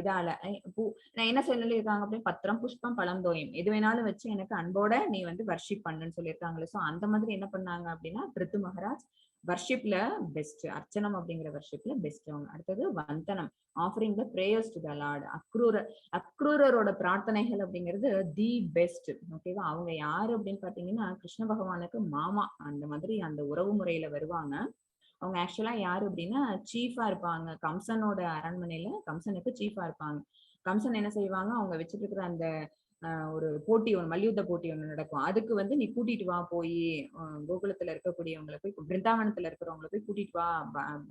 இதால பூ நான் என்ன சொல்லியிருக்காங்க அப்படின்னு பத்திரம் புஷ்பம் பழம் தோயம் எது வேணாலும் வச்சு எனக்கு அன்போட நீ வந்து வர்ஷிப் பண்ணுன்னு சொல்லியிருக்காங்களே. சோ அந்த மாதிரி என்ன பண்ணாங்க அப்படின்னா பிருத்து மகாராஜ் வர்ஷிப்ல பெஸ்ட், அர்ச்சனம் அப்படிங்கிற வர்ஷிப்ல பெஸ்ட் அவங்க. அடுத்தது வந்தனம், offering the prayers to the lord. அக்ரூரரோட பிரார்த்தனைகள் அப்படிங்கிறது the best, ஓகேவா? அவங்க யாரு அப்படின்னு பாத்தீங்கன்னா கிருஷ்ண பகவானுக்கு மாமா, அந்த மாதிரி அந்த உறவு முறையில வருவாங்க. அவங்க ஆக்சுவலா யாரு அப்படின்னா சீஃபா இருப்பாங்க, கம்சனோட அரண்மனையில கம்சனுக்கு சீஃபா இருப்பாங்க. கம்சன் என்ன செய்வாங்க, அவங்க வச்சுட்டு இருக்கிற அந்த ஒரு போட்டி ஒண்ணு, மல்யுத்த போட்டி ஒண்ணு நடக்கும், அதுக்கு வந்து நீ கூட்டிட்டு வா, போய் கோகுலத்துல இருக்கக்கூடியவங்களை போய் பிருந்தாவனத்துல இருக்கிறவங்களை போய் கூட்டிட்டு வா,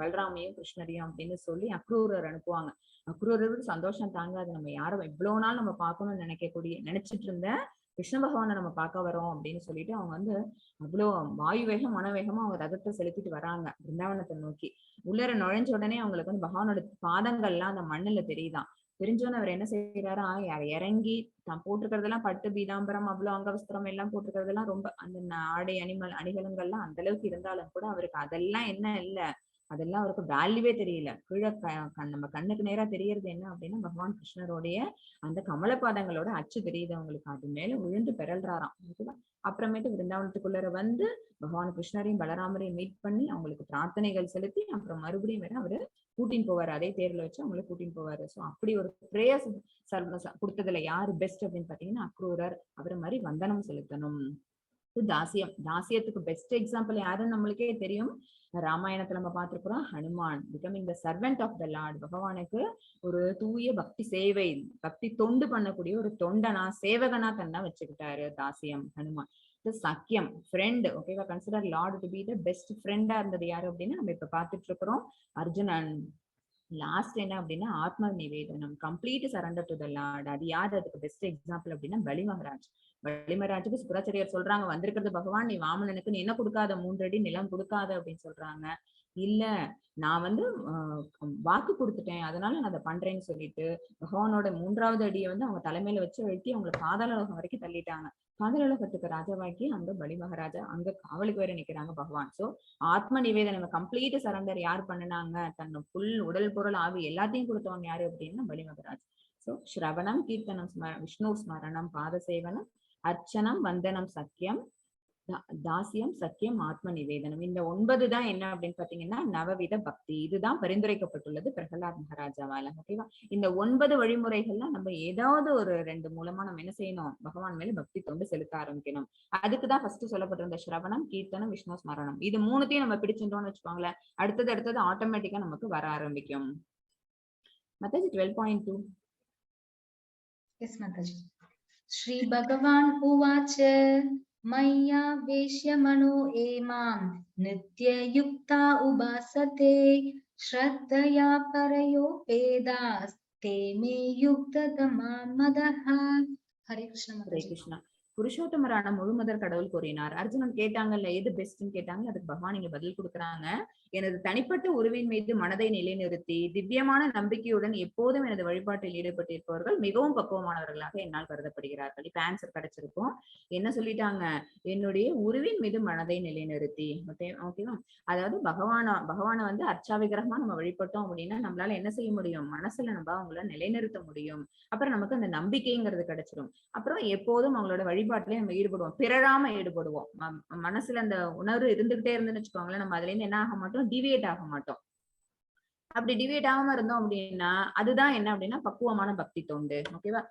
பலராமையும் கிருஷ்ணரையும் அப்படின்னு சொல்லி அக்ரூரர் அனுப்புவாங்க. அக்ரூரருக்கு சந்தோஷம் தாங்காது, நம்ம யாரும் இவ்வளவு நாள் நம்ம பார்க்கணும்னு நினைச்சிட்டு இருந்த கிருஷ்ண பகவானை நம்ம பார்க்க வரோம் அப்படின்னு சொல்லிட்டு அவங்க வந்து அவ்வளோ வாயு வேகம் மனவேகமா அவங்க ரதத்தை செலுத்திட்டு வராங்க பிருந்தாவனத்தை நோக்கி. உள்ளர நுழைஞ்ச உடனே அவங்களுக்கு வந்து பகவானோட பாதங்கள்லாம் அந்த மண்ணுல தெரியுதான். தெரிஞ்சோன்னு அவர் என்ன செய்யறாரா, இறங்கி தான் போட்டிருக்கிறதெல்லாம் பட்டு பீதாம்பரம் அவ்வளவு அங்கவஸ்திரம் எல்லாம் போட்டிருக்கிறதெல்லாம் ரொம்ப அந்த ஆடை அணிகலன்கள்லாம் அந்த அளவுக்கு இருந்தாலும் கூட அவருக்கு அதெல்லாம் என்ன இல்ல, அதெல்லாம் அவருக்கு வேல்யூவே தெரியல. கீழே நம்ம கண்ணுக்கு நேரா தெரியறது என்ன அப்படின்னா பகவான் கிருஷ்ணருடைய அந்த கமலபாதங்களோட அச்சு தெரியுது அவங்களுக்கு. அது மேல விழுந்து பெறல்றாராம். ஓகேவா? அப்புறமேட்டு விருந்தாவனத்துக்குள்ளார வந்து பகவான் கிருஷ்ணரையும் பலராமரையும் மீட் பண்ணி அவங்களுக்கு பிரார்த்தனைகள் செலுத்தி அப்புறம் மறுபடியும் வேற அவரு கூட்டின்னு போவாரு. அதே தேர்ல வச்சு அவங்கள கூட்டின்னு போவாரு. சோ அப்படி ஒரு பிரேயர்ஸ் கொடுத்ததுல யாரு பெஸ்ட் அப்படின்னு பாத்தீங்கன்னா அக்ரூரர். அவரை மாதிரி வந்தனம் செலுத்தணும். தாசியம், தாசியத்துக்கு பெஸ்ட் எக்ஸாம்பிள் யாருன்னு நம்மளுக்கே தெரியும். ராமாயணத்துல நம்ம பார்த்திருக்கிறோம், Hanuman becoming the servant of the Lord. பகவானுக்கு ஒரு தூய பக்தி சேவை, பக்தி தொண்டு பண்ணக்கூடிய ஒரு தொண்டனா சேவகனா தன்னை வச்சுக்கிட்டாரு தாசியம் ஹனுமான். இது சக்கியம், ஃப்ரெண்ட். ஓகேவா? Consider Lord to be the best ஃப்ரெண்டா இருந்தது யாரு அப்படின்னா நம்ம இப்ப பார்த்துட்டு இருக்கிறோம் அர்ஜுனன். லாஸ்ட் என்ன அப்படின்னா ஆத்ம நிவேதனம், complete surrender to the Lord. அது யார் அதுக்கு பெஸ்ட் எக்ஸாம்பிள் அப்படின்னா பலி மகாராஜ். பலி மகாராஜுக்கு சுக்கராச்சாரியார் சொல்றாங்க, வந்திருக்கிறது பகவான், நீ வாமனனுக்கு நீ என்ன கொடுக்காத, 3 அடி நிலம் கொடுக்காத அப்படின்னு சொல்றாங்க. இல்ல நான் வந்து வாக்கு கொடுத்துட்டேன், அதனால நான் அதை பண்றேன்னு சொல்லிட்டு பகவானோட 3வது அடியை வந்து அவங்க தலைமையில வச்சு அழுத்தி அவங்களை பாதாள உலகம் வரைக்கும் தள்ளிட்டாங்க. பாதாள உலகத்துக்கு ராஜாவாக்கி அங்க பலி மகாராஜா அங்க காவலுக்கு வேற நிக்கிறாங்க பகவான். சோ ஆத்ம நிவேதனம், கம்ப்ளீட் சரண்டர் யார் பண்ணுனாங்க, தன்னை ஃபுல் உடல் பொருள் ஆவி எல்லாத்தையும் கொடுத்தவங்க யாரு அப்படின்னா பலி மகாராஜ். சோ ஸ்ரவணம் கீர்த்தனம் விஷ்ணு ஸ்மரணம் பாத சேவனம் அர்ச்சனம் வந்தனம் சக்கியம் தாசியம் சக்கியம் ஆத்ம நிவேதனம், இந்த 9 தான் என்ன அப்படின்னு பாத்தீங்கன்னா நவவித பக்தி. இதுதான் பரிந்துரைக்கப்பட்டுள்ளது பிரகலாத் மகாராஜாவால. ஓகேவா? இந்த 9 வழிமுறைகள்லாம் நம்ம ஏதாவது ஒரு 2 மூலமா நம்ம என்ன செய்யணும், பகவான் மேல பக்தி தொண்டு செலுத்த ஆரம்பிக்கணும். அதுக்குதான் ஃபர்ஸ்ட் சொல்லப்பட்டிருந்த ஸ்ரவணம் கீர்த்தனம் விஷ்ணு ஸ்மரணம். இது 3த்தையும் நம்ம பிடிச்சிட்டோம்னு வச்சுக்கோங்களேன், அடுத்தது அடுத்தது ஆட்டோமேட்டிக்கா நமக்கு வர ஆரம்பிக்கும். Mataji 12.2. Yes, Mataji. Shri Bhagavan उवाच मय्यावेश्य मनो एमां नित्ययुक्ता उपासते श्रद्धया परयोपेदास्ते मे युक्ततमा मदः. ஹரே கிருஷ்ண ஹரே மாதாஜி. கிருஷ்ணா. புருஷோத்தமரான முழுமுதற் கடவுள் கூறினார். அர்ஜுனன் கேட்டாங்கல்ல எது பெஸ்ட்னு கேட்டாங்க, அதுக்கு பகவான் இங்க பதில் கொடுக்குறாங்க. எனது தனிப்பட்ட உருவின் மீது மனதை நிலைநிறுத்தி திவ்யமான நம்பிக்கையுடன் எப்போதும் எனது வழிபாட்டில் ஈடுபட்டிருப்பவர்கள் மிகவும் பக்குவமானவர்களாக என்னால் கருதப்படுகிறார்கள். இப்ப ஆன்சர் கிடைச்சிருக்கும். என்ன சொல்லிட்டாங்க, என்னுடைய உருவின் மீது மனதை நிலைநிறுத்தி. ஓகேவா? அதாவது பகவானை வந்து அர்ச்சா விக்கிரகமா நம்ம வழிபட்டோம் அப்படின்னா நம்மளால என்ன செய்ய முடியும், மனசுல நம்ம அவங்கள நிலைநிறுத்த முடியும். அப்புறம் நமக்கு அந்த நம்பிக்கைங்கிறது கிடைச்சிரும். அப்புறம் எப்போதும் அவங்களோட வழிபாட்டிலே நம்ம ஈடுபடுவோம், பிறழாம ஈடுபடுவோம். மனசுல அந்த உணர்வு இருந்துகிட்டே இருந்துன்னு வச்சுக்கோங்களேன், நம்ம அதுல இருந்து என்ன ஆக மாட்டோம், டிவியேட் ஆக மாட்டோம். அப்படி டிவியேட் ஆகாம இருந்தோம் அப்படின்னா அதுதான் என்ன அப்படின்னா பக்குவமான பக்தி தொண்டு. ஓகேவா?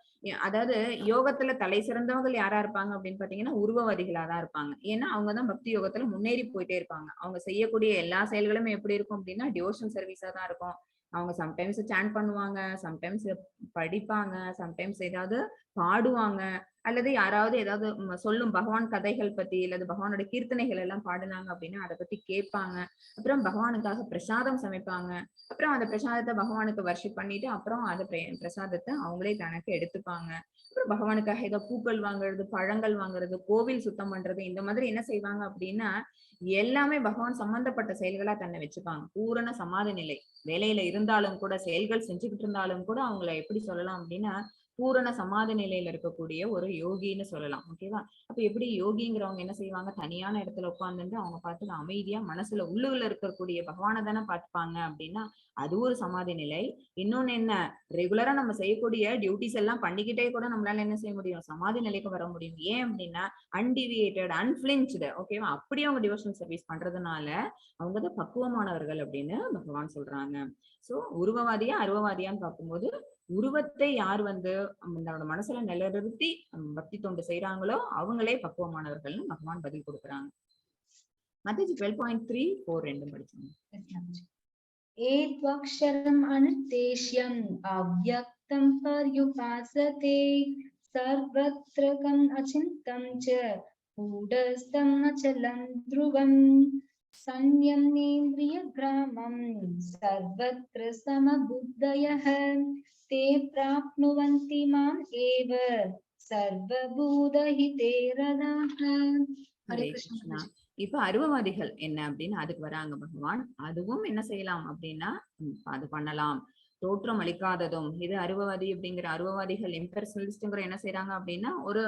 அதாவது யோகத்துல தலை சிறந்தவங்க யாரா இருப்பாங்க அப்படின்னு பாத்தீங்கன்னா உருவவாதிகளா தான் இருப்பாங்க. ஏன்னா அவங்கதான் பக்தி யோகத்துல முன்னேறி போயிட்டே இருப்பாங்க. அவங்க செய்யக்கூடிய எல்லா செயல்களும் எப்படி இருக்கும் அப்படின்னா டிவோஷன் சர்வீஸா தான் இருக்கும். அவங்க சம்டைம்ஸ் சாண்ட் பண்ணுவாங்க, சம்டைம்ஸ் படிப்பாங்க, சம்டைம்ஸ் ஏதாவது பாடுவாங்க, அல்லது யாராவது ஏதாவது சொல்லும் பகவான் கதைகள் பத்தி அல்லது பகவானோட கீர்த்தனைகள் எல்லாம் பாடுனாங்க அப்படின்னா அதை பத்தி கேட்பாங்க. அப்புறம் பகவானுக்காக பிரசாதம் சமைப்பாங்க. அப்புறம் அந்த பிரசாதத்தை பகவானுக்கு வர்ஷிப் பண்ணிட்டு அப்புறம் அந்த பிரசாதத்தை அவங்களே தனக்கு எடுத்துப்பாங்க. அப்புறம் பகவானுக்காக ஏதோ பூக்கள் வாங்குறது, பழங்கள் வாங்குறது, கோவில் சுத்தம் பண்றது, இந்த மாதிரி என்ன செய்வாங்க அப்படின்னா எல்லாமே பகவான் சம்பந்தப்பட்ட செயல்களா தன்னை வச்சுப்பாங்க. பூரண சமாதி நிலை வேலையில இருந்தாலும் கூட, செயல்கள் செஞ்சுக்கிட்டு இருந்தாலும் கூட அவங்கள எப்படி சொல்லலாம் அப்படின்னா பூரண சமாதி நிலையில இருக்கக்கூடிய ஒரு யோகின்னு சொல்லலாம். ஓகேவா? அப்ப எப்படி யோகிங்கிறவங்க என்ன செய்வாங்க, தனியான இடத்துல உட்கார்ந்துட்டு அவங்க பார்த்து அமைதியா மனசுல உள்ளுக்குள்ள இருக்கக்கூடிய பகவானை தானே பார்த்துப்பாங்க அப்படின்னா அது ஒரு சமாதி நிலை. இன்னொன்னு என்ன, ரெகுலரா நம்ம செய்யக்கூடிய டியூட்டிஸ் எல்லாம் பண்ணிக்கிட்டே கூட நம்மளால என்ன செய்ய முடியும், சமாதி நிலைக்கு வர முடியும். ஏன் அப்படின்னா அன்டிவியேட்டட், அன்பிளின்ச்டு. ஓகேவா? அப்படியே அவங்க டிவோஷனல் சர்வீஸ் பண்றதுனால அவங்க தான் பக்குவமானவர்கள் அப்படின்னு பகவான் சொல்றாங்க. சோ உருவவாதியா அருவவாதியான்னு பார்க்கும்போது உருவத்தை யார் வந்து தன்னோட மனசுல நிலைநிறுத்தி பக்தி தொண்டு செய்யறாங்களோ அவங்களே பக்குவமானவர்கள்னு பகவான் பதில் கொடுக்குறாங்க. மாதாஜி 12.34 ரெண்டும் படிச்சாங்க. ஏத்வக்ஷரம் அனிர்தேஷ்யம் அவ்யக்தம் பர்யுபாசதே சர்வத்ரகம் அசிந்தம் ச கூடஸ்தம் அச்சலம் த்ருவம் சன்யம்னேந்திரிய கிராமம் சர்வத்ர சமபுத்தயः தே பிராப்னுவந்தி மாம் ஏவ சர்வபூதஹிதே ரதாஹ. ஹரே ஹரே கிருஷ்ணா. கிருஷ்ணா. இப்ப அருவவாதிகள் என்ன அப்படின்னு அதுக்கு வராங்க பகவான். அதுவும் என்ன செய்யலாம் அப்படின்னா அது பண்ணலாம். தோற்றம் அளிக்காததும். இது அருவவாதி அப்படிங்கிற அருவவாதிகள் இம்பர்சனலிஸ்ட்ங்கிற என்ன செய்யறாங்க அப்படின்னா ஒரு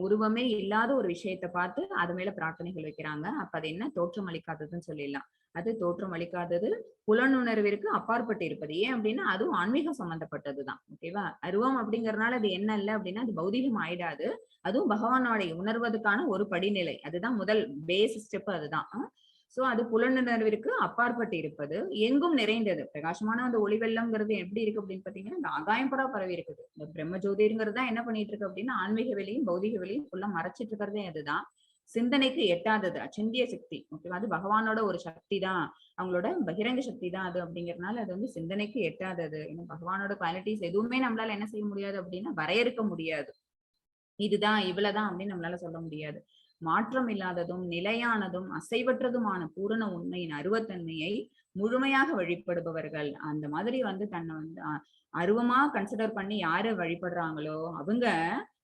உருவமே இல்லாத ஒரு விஷயத்தை பார்த்து அது மேல பிரார்த்தனைகள் வைக்கிறாங்க. அப்ப அது என்ன, தோற்றம் அளிக்காததுன்னு சொல்லிடலாம். அது தோற்றம் அளிக்காதது, புலனுணர்விற்கு அப்பாற்பட்டு இருப்பது. ஏன் அப்படின்னா அதுவும் ஆன்மீகம் சம்பந்தப்பட்டதுதான். ஓகேவா? அருவம் அப்படிங்கறதுனால அது என்ன இல்லை அப்படின்னா அது பௌதிகம் ஆயிடாது. அதுவும் பகவானோட உணர்வதற்கான ஒரு படிநிலை. அதுதான் முதல் பேஸ் ஸ்டெப் அதுதான். சோ அது புலனுணர்விற்கு அப்பாற்பட்டு இருப்பது, எங்கும் நிறைந்தது. பிரகாசமான அந்த ஒளி வெள்ளம்ங்கிறது எப்படி இருக்கு அப்படின்னு பாத்தீங்கன்னா இந்த ஆகாயம் பூரா பரவி இருக்குது. இந்த பிரம்ம ஜோதிங்கிறது தான் என்ன பண்ணிட்டு இருக்கு அப்படின்னா ஆன்மீக வெளியும் பௌதிக வெளியும் ஃபுல்லா மறைச்சிட்டு இருக்கிறதே அதுதான். சிந்தனைக்கு எட்டாதது அச்சிந்திய சக்தி. ஓகேவா? அது பகவானோட ஒரு சக்தி தான், அவங்களோட பகிரங்க சக்தி தான் அது. அப்படிங்கறதுனால அது வந்து சிந்தனைக்கு எட்டாதது. ஏன்னா பகவானோட குவாலிட்டிஸ் எதுவுமே நம்மளால என்ன செய்ய முடியாது அப்படின்னா வரையறுக்க முடியாது. இதுதான் இவ்வளவுதான் அப்படின்னு நம்மளால சொல்ல முடியாது. மாற்றம் இல்லாததும் நிலையானதும் அசைவற்றதுமான பூரண உண்மையின் அருவத்தன்மையை முழுமையாக வழிபடுபவர்கள். அந்த மாதிரி வந்து தன்னை வந்து அருவமா கன்சிடர் பண்ணி யாரு வழிபடுறாங்களோ அவங்க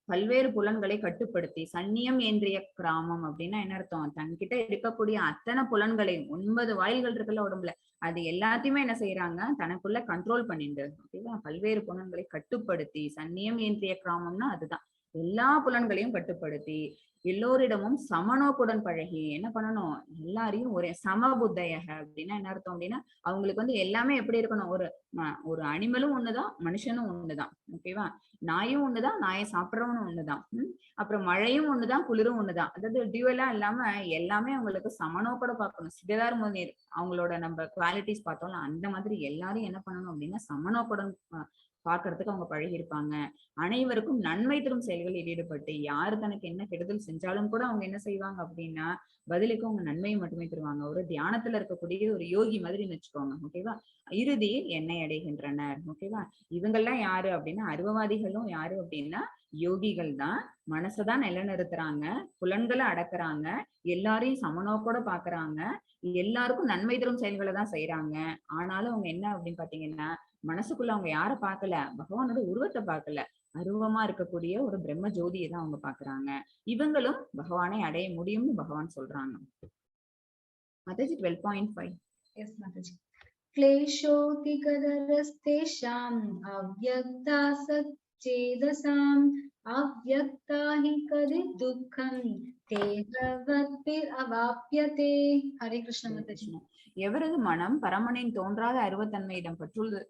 பல்வேறு புலன்களை கட்டுப்படுத்தி சன்னியம் ஏந்திரிய கிராமம் அப்படின்னா என்ன அர்த்தம், தன்கிட்ட இருக்கக்கூடிய அத்தனை புலன்களையும் 9 வாயில்கள் இருக்குல்ல உடம்புல, அது எல்லாத்தையுமே என்ன செய்யறாங்க தனக்குள்ள கண்ட்ரோல் பண்ணிட்டு. ஓகேவா? பல்வேறு புலன்களை கட்டுப்படுத்தி சன்னியம் ஏந்திரிய கிராமம்னா அதுதான், எல்லா புலன்களையும் கட்டுப்படுத்தி எல்லோரிடமும் சமநோக்குடன் பழகி என்ன பண்ணணும், எல்லாரையும் ஒரே சமபுத்தையக அப்படின்னா என்ன அர்த்தம் அப்படின்னா அவங்களுக்கு வந்து எல்லாமே எப்படி இருக்கணும், ஒரு ஒரு அனிமலும் ஒண்ணுதான் மனுஷனும் ஒண்ணுதான். ஓகேவா? நாயும் ஒண்ணுதான், நாயை சாப்பிட்றவனும் ஒண்ணுதான், அப்புறம் மழையும் ஒண்ணுதான், குளிரும் ஒண்ணுதான். அதாவது டியூவலா இல்லாம எல்லாமே அவங்களுக்கு சமநோக்கோட பார்க்கணும். சிததார் முனிர் அவங்களோட நம்ம குவாலிட்டிஸ் பார்த்தோம்ல, அந்த மாதிரி எல்லாரும் என்ன பண்ணணும் அப்படின்னா சமநோக்குடன் பாக்குறதுக்கு அவங்க பழகி இருப்பாங்க. அனைவருக்கும் நன்மை தரும் செயல்களில் ஈடுபட்டு யாரு தனக்கு என்ன கெடுதல் செஞ்சாலும் கூட அவங்க என்ன செய்வாங்க அப்படின்னா பதிலுக்கு அவங்க நன்மையை மட்டுமே தருவாங்க. ஒரு தியானத்துல இருக்கக்கூடிய ஒரு யோகி மாதிரி வச்சுக்கோங்க. ஓகேவா? இறுதியில் என்னை அடைகின்றனர். ஓகேவா? இவங்கெல்லாம் யாரு அப்படின்னா அருவவாதிகளும் யாரு அப்படின்னா யோகிகள் தான். மனசதான் நிலைநிறுத்துறாங்க, புலன்களை அடக்குறாங்க, எல்லாரையும் சமநோக்கோட பாக்குறாங்க, எல்லாருக்கும் நன்மை தரும் செயல்களை தான் செய்யறாங்க. ஆனாலும் அவங்க என்ன அப்படின்னு பாத்தீங்கன்னா மனசுக்குள்ள அவங்க யார பாக்கல, பகவானோட உருவத்தை பாக்கல, அருவமா இருக்கக்கூடிய ஒரு பிரம்ம ஜோதியை தான் அவங்க பாக்குறாங்க. இவங்களும் பகவானை அடைய முடியும்னு பகவான் சொல்றாங்க. மாதாஜி 12.5. Yes, Mataji. क्लेशोऽतिकरस्तेषाम् अव्यक्ता सच्चेदसाम् अव्यक्ता हि कदि दुःखं தேகவத்பிர் அவாப்யதே. ஹரே கிருஷ்ண மாதாஜி. எவரது மனம் பரமனின் தோன்றாத அருவத்தன்மையிடம்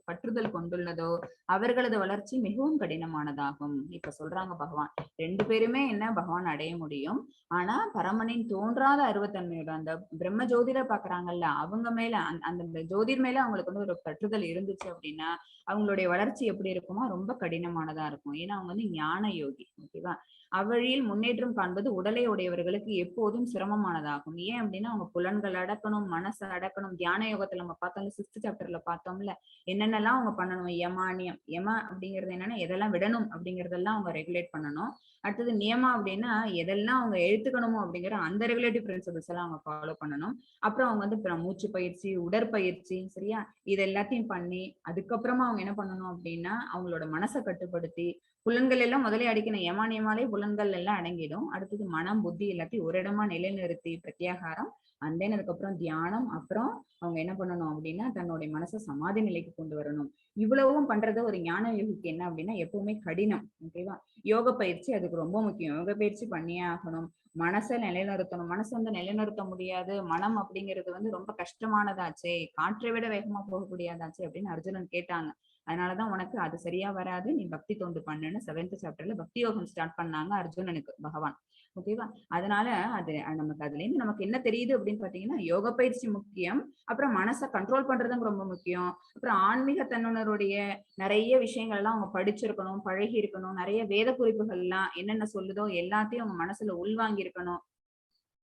பற்றுதல் கொண்டுள்ளதோ அவர்களது வளர்ச்சி மிகவும் கடினமானதாகும். இப்ப சொல்றாங்க பகவான், ரெண்டு பேருமே என்ன பகவான் அடைய முடியும். ஆனா பரமனின் தோன்றாத அருவத்தன்மையோட அந்த பிரம்ம ஜோதிட பாக்குறாங்கல்ல, அவங்க மேல அந்த ஜோதிர் மேல அவங்களுக்கு வந்து ஒரு பற்றுதல் இருந்துச்சு அப்படின்னா அவங்களுடைய வளர்ச்சி எப்படி இருக்குமோ ரொம்ப கடினமானதா இருக்கும். ஏன்னா அவங்க வந்து ஞான யோகி. ஓகேவா? அவ்வழியில் முன்னேற்றம் காண்பது உடலை உடையவர்களுக்கு எப்போதும் சிரமமானதாகும். ஏன் அப்படின்னா அவங்க புலன்கள் அடக்கணும், மனசை அடக்கணும். தியான யோகத்துல நம்ம பார்த்தோம்ல, 6th சாப்டர்ல பார்த்தோம்ல, என்னென்னலாம் அவங்க பண்ணணும். யமானியம், யம அப்படிங்கிறது என்னன்னா எதெல்லாம் விடணும் அப்படிங்கறதெல்லாம் அவங்க ரெகுலேட் பண்ணணும். அடுத்தது நியமா அப்படின்னா எதெல்லாம் அவங்க எழுத்துக்கணுமோ அப்படிங்கிற அந்த ரெகுலேட்டிவ் பிரின்சிபல்ஸ் எல்லாம் அவங்க ஃபாலோ பண்ணணும். அப்புறம் அவங்க வந்து மூச்சு பயிற்சி, உடற்பயிற்சி, சரியா, இது எல்லாத்தையும் பண்ணி அதுக்கப்புறமா அவங்க என்ன பண்ணணும் அப்படின்னா அவங்களோட மனசை கட்டுப்படுத்தி புலன்கள் எல்லாம் முதலே அடிக்கணும். யமா நியமாலே புலன்கள் எல்லாம் அடங்கிடும். அடுத்தது மனம், புத்தி எல்லாத்தையும் ஒரு இடமா நிலைநிறுத்தி பிரத்யாகாரம், அண்ட் then அதுக்கப்புறம் தியானம். அப்புறம் அவங்க என்ன பண்ணணும் அப்படின்னா தன்னுடைய மனசை சமாதி நிலைக்கு கொண்டு வரணும். இவ்வளவும் பண்றது ஒரு ஞான யோகிக்கு என்ன அப்படின்னா எப்பவுமே கடினம். ஓகேவா? யோக பயிற்சி அதுக்கு ரொம்ப முக்கியம். யோக பயிற்சி பண்ணியே ஆகணும். மனசை நிலைநிறுத்தணும். மனசை வந்து நிலைநிறுத்த முடியாது. மனம் அப்படிங்கிறது வந்து ரொம்ப கஷ்டமானதாச்சே, காற்றை விட வேகமா போகக்கூடியதாச்சே அப்படின்னு அர்ஜுனன் கேட்டாங்க. அதனாலதான் உனக்கு அது சரியா வராது, நீ பக்தி தொண்டு பண்ணுன்னு 7th சாப்டர்ல பக்தி யோகம் ஸ்டார்ட் பண்ணாங்க அர்ஜுனனுக்கு பகவான். ஓகேவா? அதனால அது நமக்கு அதுல இருந்து நமக்கு என்ன தெரியுது அப்படின்னு பாத்தீங்கன்னா யோக பயிற்சி முக்கியம், அப்புறம் மனசை கண்ட்ரோல் பண்றதும் ரொம்ப முக்கியம், அப்புறம் ஆன்மீக தன்னுணருடைய நிறைய விஷயங்கள் எல்லாம் அவங்க படிச்சிருக்கணும், பழகி இருக்கணும், நிறைய வேத குறிப்புகள்லாம் என்னென்ன சொல்லுதோ எல்லாத்தையும் அவங்க மனசுல உள்வாங்கி இருக்கணும்,